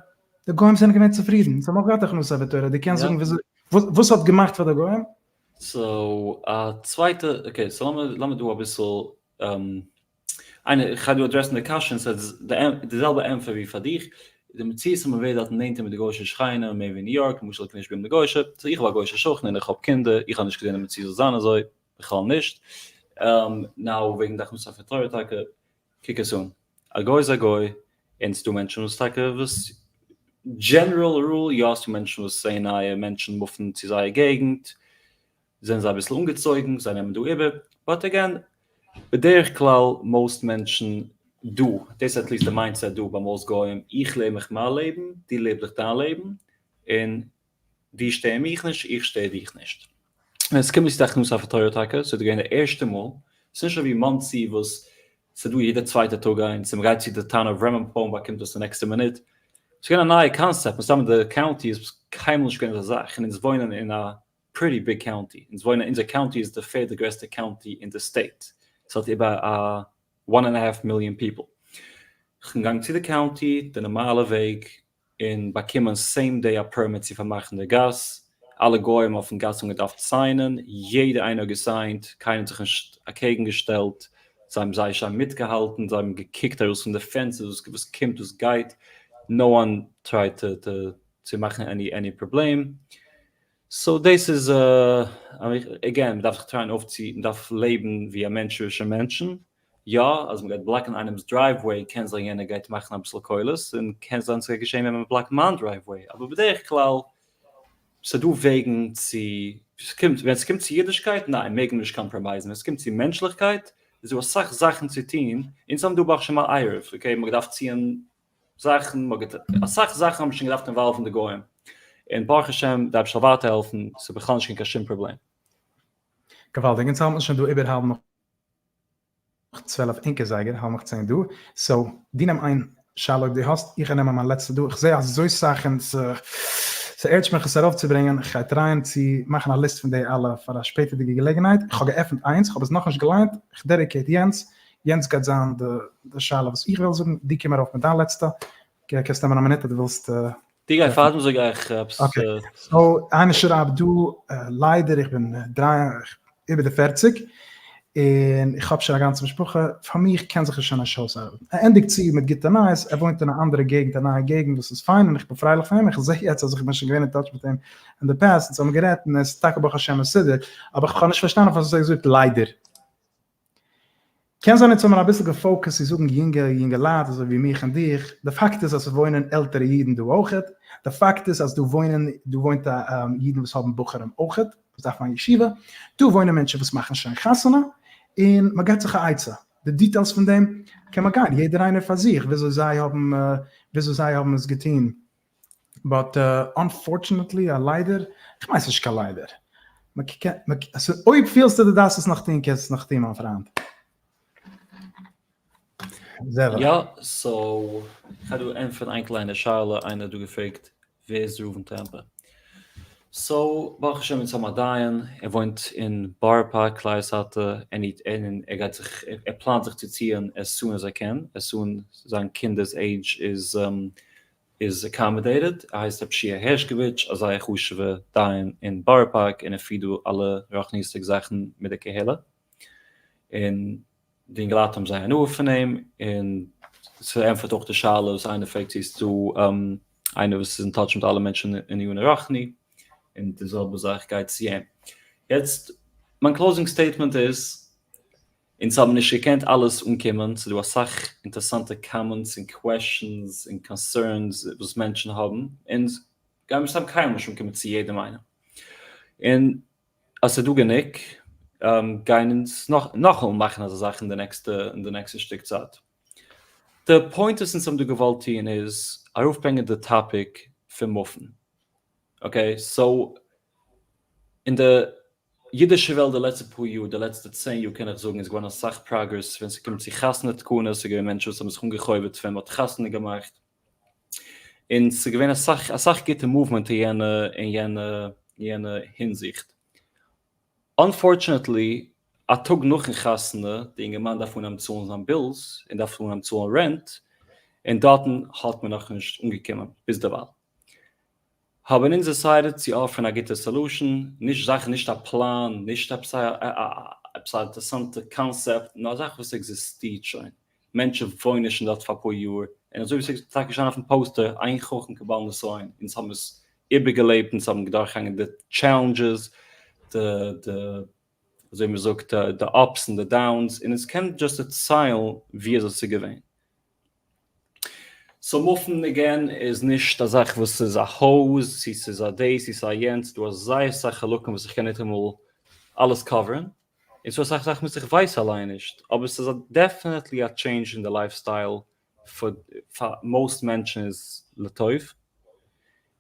די גוים זענען געווען צופרידן, זיי האבן אויך געהאט הכנסת ספר תורה, דו קענסט זאגן וויאזוי, וואס האט געמאכט פאר די גוים? so א צווייטע, okay, so לאמיר לאמיר דא אביסל, איינער, איך גיי דא address ן די קשיא און ס'איז די זעלבע ענטפער ווי פאר דיך. די מציאות אז מען ווערט דארט נענטער מיט די גוי'שע שכנים, מער ווי ניו יארק, למשל איך קען נישט בלייבן די גוי'שע, so איך האב א גוי'שע שכן און איך האב קינדער, איך האב נישט געזען די מציאות זאל זיין אזוי, בכלל נישט. Now וועגן די הכנסת ספר תורה טאקע, קוק עס אן, א גוי איז א גוי, און ס'דא מענטשן וואס טאקע וואס general rule יא ס'דא מענטשן וואס זעען נייע מענטשן move ן צו זייער געגנט, זענען זיי אביסל אנגעצויגן, זיי נעמען דא איבער, but again, בדרך כלל most מענטשן דא, דאס איז at least די mindset דא ביי most גוים, איך לעב מיך מיין לעבן, דו לעב דיך דיין לעבן, און דו שטער מיך נישט, איך שטער דיך נישט. ווען עס קומט צו די הכנסת ספר תורה טאקע, ס'איז געווען די ערשטע מאל, ס'איז נישט אזוי ווי מאנסי וואס ס'איז דא יעדע צווייטע טאג איינס, און מ'גייט צו די town of Ramapo באקומט דאס די נעקסטע מינוט. ס'איז געווען א נייע קאנסעפט, מסתם אין די county איז קיינמאל נישט געווען אזא זאך, און אונז וואוינען אין א pretty big county, אונז וואוינען, אונזער county איז די פערדע גרעסטע county אין די state, ס'האט איבער א one and a half million people. כ'בין געגאנגען צו די county די נארמאלע וועג און באקומען same day א permit צו פארמאכן די גאס, אלע גוים אויפן גאס האבן געדארפט sign ען, יעדער איינער האט גע sign ט, קיינער האט זיך נישט אקעגן געשטעלט, זיי האבן זייער שיין מיטגעהאלטן, זיי האבן געקוקט ארויס פון די פענסטער וואס קומט וואס גייט, no one tried צו מאכן any any פראבלעם, so דאס איז again מ'דארף זיך try ען אויפצו מ'דארף לעבן ווי א מענטש צווישן מענטשן, יא אז מ'גייט block ן איינעמס driveway קען זיין יענער גייט מאכן אביסל קולות און קען זיין ס'גייט געשען ווען מ' block ט מיין driveway אבער בדרך כלל ס'דא וועגן צו ס'קומט ווען ס'קומט צו אידישקייט ניין מעג מען נישט compromise ן ווען ס'קומט צו מענטשליכקייט איז דא אסאך זאכן צו טון, אונז האבן דא ברוך השם א עירוב okay מ'האט געדארפט ציען זאכן, מ'האט געטון, אסאך זאכן האבן שוין געדארפט involve ן די גוים, און ברוך השם די אייבערשטער זאל ווייטער העלפן, ס'איז בכלל נישט געווען קיין שום פראבלעם. געוואלדיג, אונז האלט מען שוין דא איבער האלב נאך 12 ענקער זייגער, האלב נאך 10 דא, so דו נעם איין שאלה אויב דו האסט, איך גיי נעמען מיין לעצטע דא, איך זעה אזוי סאך און ס'ערטשט מיך עס ארויפצוברענגען, איך גיי try ען צו מאכן א list פון די אלע פאר א שפעטערדיגע געלעגנהייט, איך האב געעפנט איינס, איך האב עס נאכנישט געליינט, איך dedicate יענץ, יענץ גייט זיין די שאלה וואס איך וועל זאגן, דו קום ארויף מיט דיין לעצטע, קענסט נעמען א מינוט אז דו ווילסט. דו גיי פארדעם זאג איך עפעס. Okay, so איינער שרייבט דא, ליידער איך בין דריי איבער די פערציג, און איך האב שוין א גאנצע משפחה, פאר מיך קען זיך עס שוין נישט אויסארבעטן. ער ענדיגט צו מיט גוטע נייעס, ער וואוינט אין א אנדערע געגנט, א נייע געגנט וואס איז פיין און איך בין פרייליך פאר אים, איך זע יעצט אז איך בין שוין געווען אין touch מיט אים אין די past, אונז האבן גערעדט און עס איז טאקע ברוך השם מסודר, אבער איך האב נישט פארשטאנען פארוואס ער האט געזאגט ליידער. קען זיין אונז האבן אביסל גע focus ט צו זאגן יונגע יונגעלייט אזוי ווי מיך און דיך, די פאקט איז אז ס'וואוינען עלטערע אידן דא אויכעט, די פאקט איז אז דא וואוינען דא וואוינט אידן וואס האבן בחורים אויכעט וואס דארפן א ישיבה, דא וואוינען מענטשן וואס מאכן שוין חתונה, און מ'געט זיך א עצה, די details פון דעם קען מען גיין יעדער איינער פאר זיך וויאזוי זיי האבן וויאזוי זיי האבן עס געטון. But unfortunately א ליידער, איך מיין ס'נישט קיין ליידער, אויב פילסטו דו דארפסט עס נאך טון קענסט עס נאך טון מיין פריינט. יא, so איך גיי דא ענטפערן איין קליינע שאלה, איינער האט דא געפרעגט ווער איז ראובן טעמפא? So ברוך השם אונז האבן א דיין, ער וואוינט אין בארא פארק קלייסאטע, און ער גייט זיך ער פלאנט זיך צו ציען as soon as ער קען, as soon זיין קינדער'ס עידזש איז איז accommodated, ער הייסט רבי שיע הערשקאוויטש, א זייער חשוב'ע דיין אין בארא פארק און ער פירט דא אלע רוחניות'דיגע זאכן מיט די קהילה, און די אינגעלייט האבן זייער הנאה פון אים, און ס'ענטפערט אויך די שאלה וואס איינער פרעגט צו איז דא איינער וואס איז אין touch מיט אלע מענטשן אין עניני רוחני, און די זעלבע זאך גייט צו אים. יעצט מיין closing statement איז, אונז האבן נישט געקענט אלעס אנקומען, ס'איז דא אסאך אינטערעסאנטע comments און questions און concerns וואס מענטשן האבן, אונז גיימיר מסתם קיינמאל נישט אנקומען צו יעדעם איינעם, און אז ס'איז דא גענוג גייען אונז נאכאמאל מאכן אזא זאך אין די נעקסטע אין די נעקסטע שטיק צייט. די point וואס אונז האבן דא געוואלט טון איז ארויפברענגען די topic פון move ן, okay, so אין די אידישע וועלט די לעצטע פאר יאר, די לעצטע 10 יאר קען איך זאגן איז געווארן אסאך progress ווען ס'קומט צו חתונה תקנות, ס'איז געווען מענטשן וואס האבן זיך אנגע'חובות'ט ווען מ'האט חתונה געמאכט, און ס'איז געווען אסאך אסאך גוטע movement אין יענע אין יענע יענע הינזיכט. Unfortunately א טאג נאכן חתונה, די אינגערמאן דארף אנהייבן צאלן זיין bills, און דארף אנהייבן צאלן rent, און דארטן האט מען נאכנישט אנגעקומען ביזדערווייל. האבן אונז decided צו offer ן א גוטע solution, נישט זאכן, נישט א פלאן, נישט עפעס א עפעס א אינטערעסאנטע קאנסעפט, נאר א זאך וואס עקזיסטירט שוין. מענטשן וואוינען נישט דארט פאר אפאר יאר, און אזוי ווי ס'איז טאקע געשטאנען אויפן poster, אין חכם כבעל נסיון, אונז האבן עס איבערגעלעבט, אונז האבן דורכגעגאנגען די challenges, די די אזוי ווי מ'זאגט די ups און די downs, און אונז קענען just דערציילן ווי אזוי ס'איז געווען. So מופן again איז נישט א זאך וואס איז א הויז, צו ס'איז א דאס, צו ס'איז א יענץ, דא איז זייער סאך חלקים וואס איך קען ניטאמאל אלעס cover ן, און ס'דא אסאך זאכן וואס איך ווייס אליין נישט, אבער ס'איז definitely א change אין די lifestyle פאר most מענטשן איז לטוב,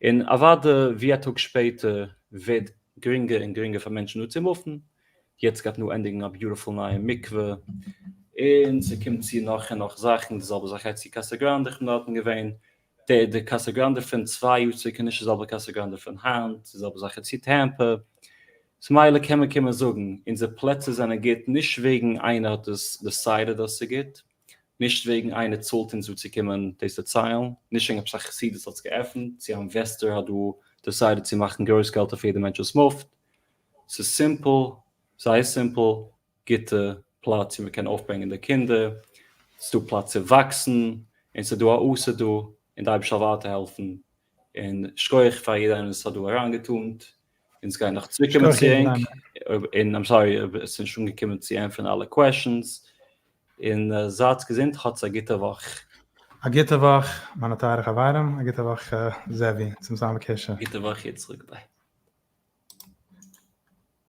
און אוודאי ווי א טאג שפעטער ווערט גרינגער און גרינגער פאר מענטשן דא צו מופן, יעצט גייט נאר ענדיגן א beautiful נייע מקווה, און ס'קומט צו נאך און נאך זאכן, די זעלבע זאך גייט צו קאסא גראנדע, איך בין דארטן געווען, די די קאסא גראנדע פון 2 יאר צוריק איז נישט די זעלבע קאסא גראנדע פון היינט, די זעלבע זאך איז צו טעמפע, so מילא קען מען קומען זאגן, אונזער פלעצער זענען גוט נישט וועגן איינער האט עס decided אז ס'איז גוט, נישט וועגן איינער צאלט אונז דא צו קומען דאס דערציילן, נישט וועגן עפעס א חסידות האט עס געעפנט, צו א investor האט דא decided צו מאכן גרויס געלט אויף יעדע מענטש וואס מופט, ס'איז simple, זייער simple, גוטע פלאץ ווי מ'קען אויפברענגען די קינדער, ס'איז דא פלאץ צו וואקסן, און ס'איז דא א עתיד דא, און די אייבערשטער זאל ווייטער העלפן, און שכוח פאר יעדער איינער וואס האט דא אריינגעטונט, אונז גייען נאך צוריקקומען צו ענק, און I'm sorry אויב עס איז נישט אנגעקומען צו ענטפערן אלע questions, און זייטס געזונט, האטס א גוטע וואך. א גוטע וואך מיינע טייערע חברים, א גוטע וואך זאבי, צום זיין בקשר. גוטע וואך יצחק, bye.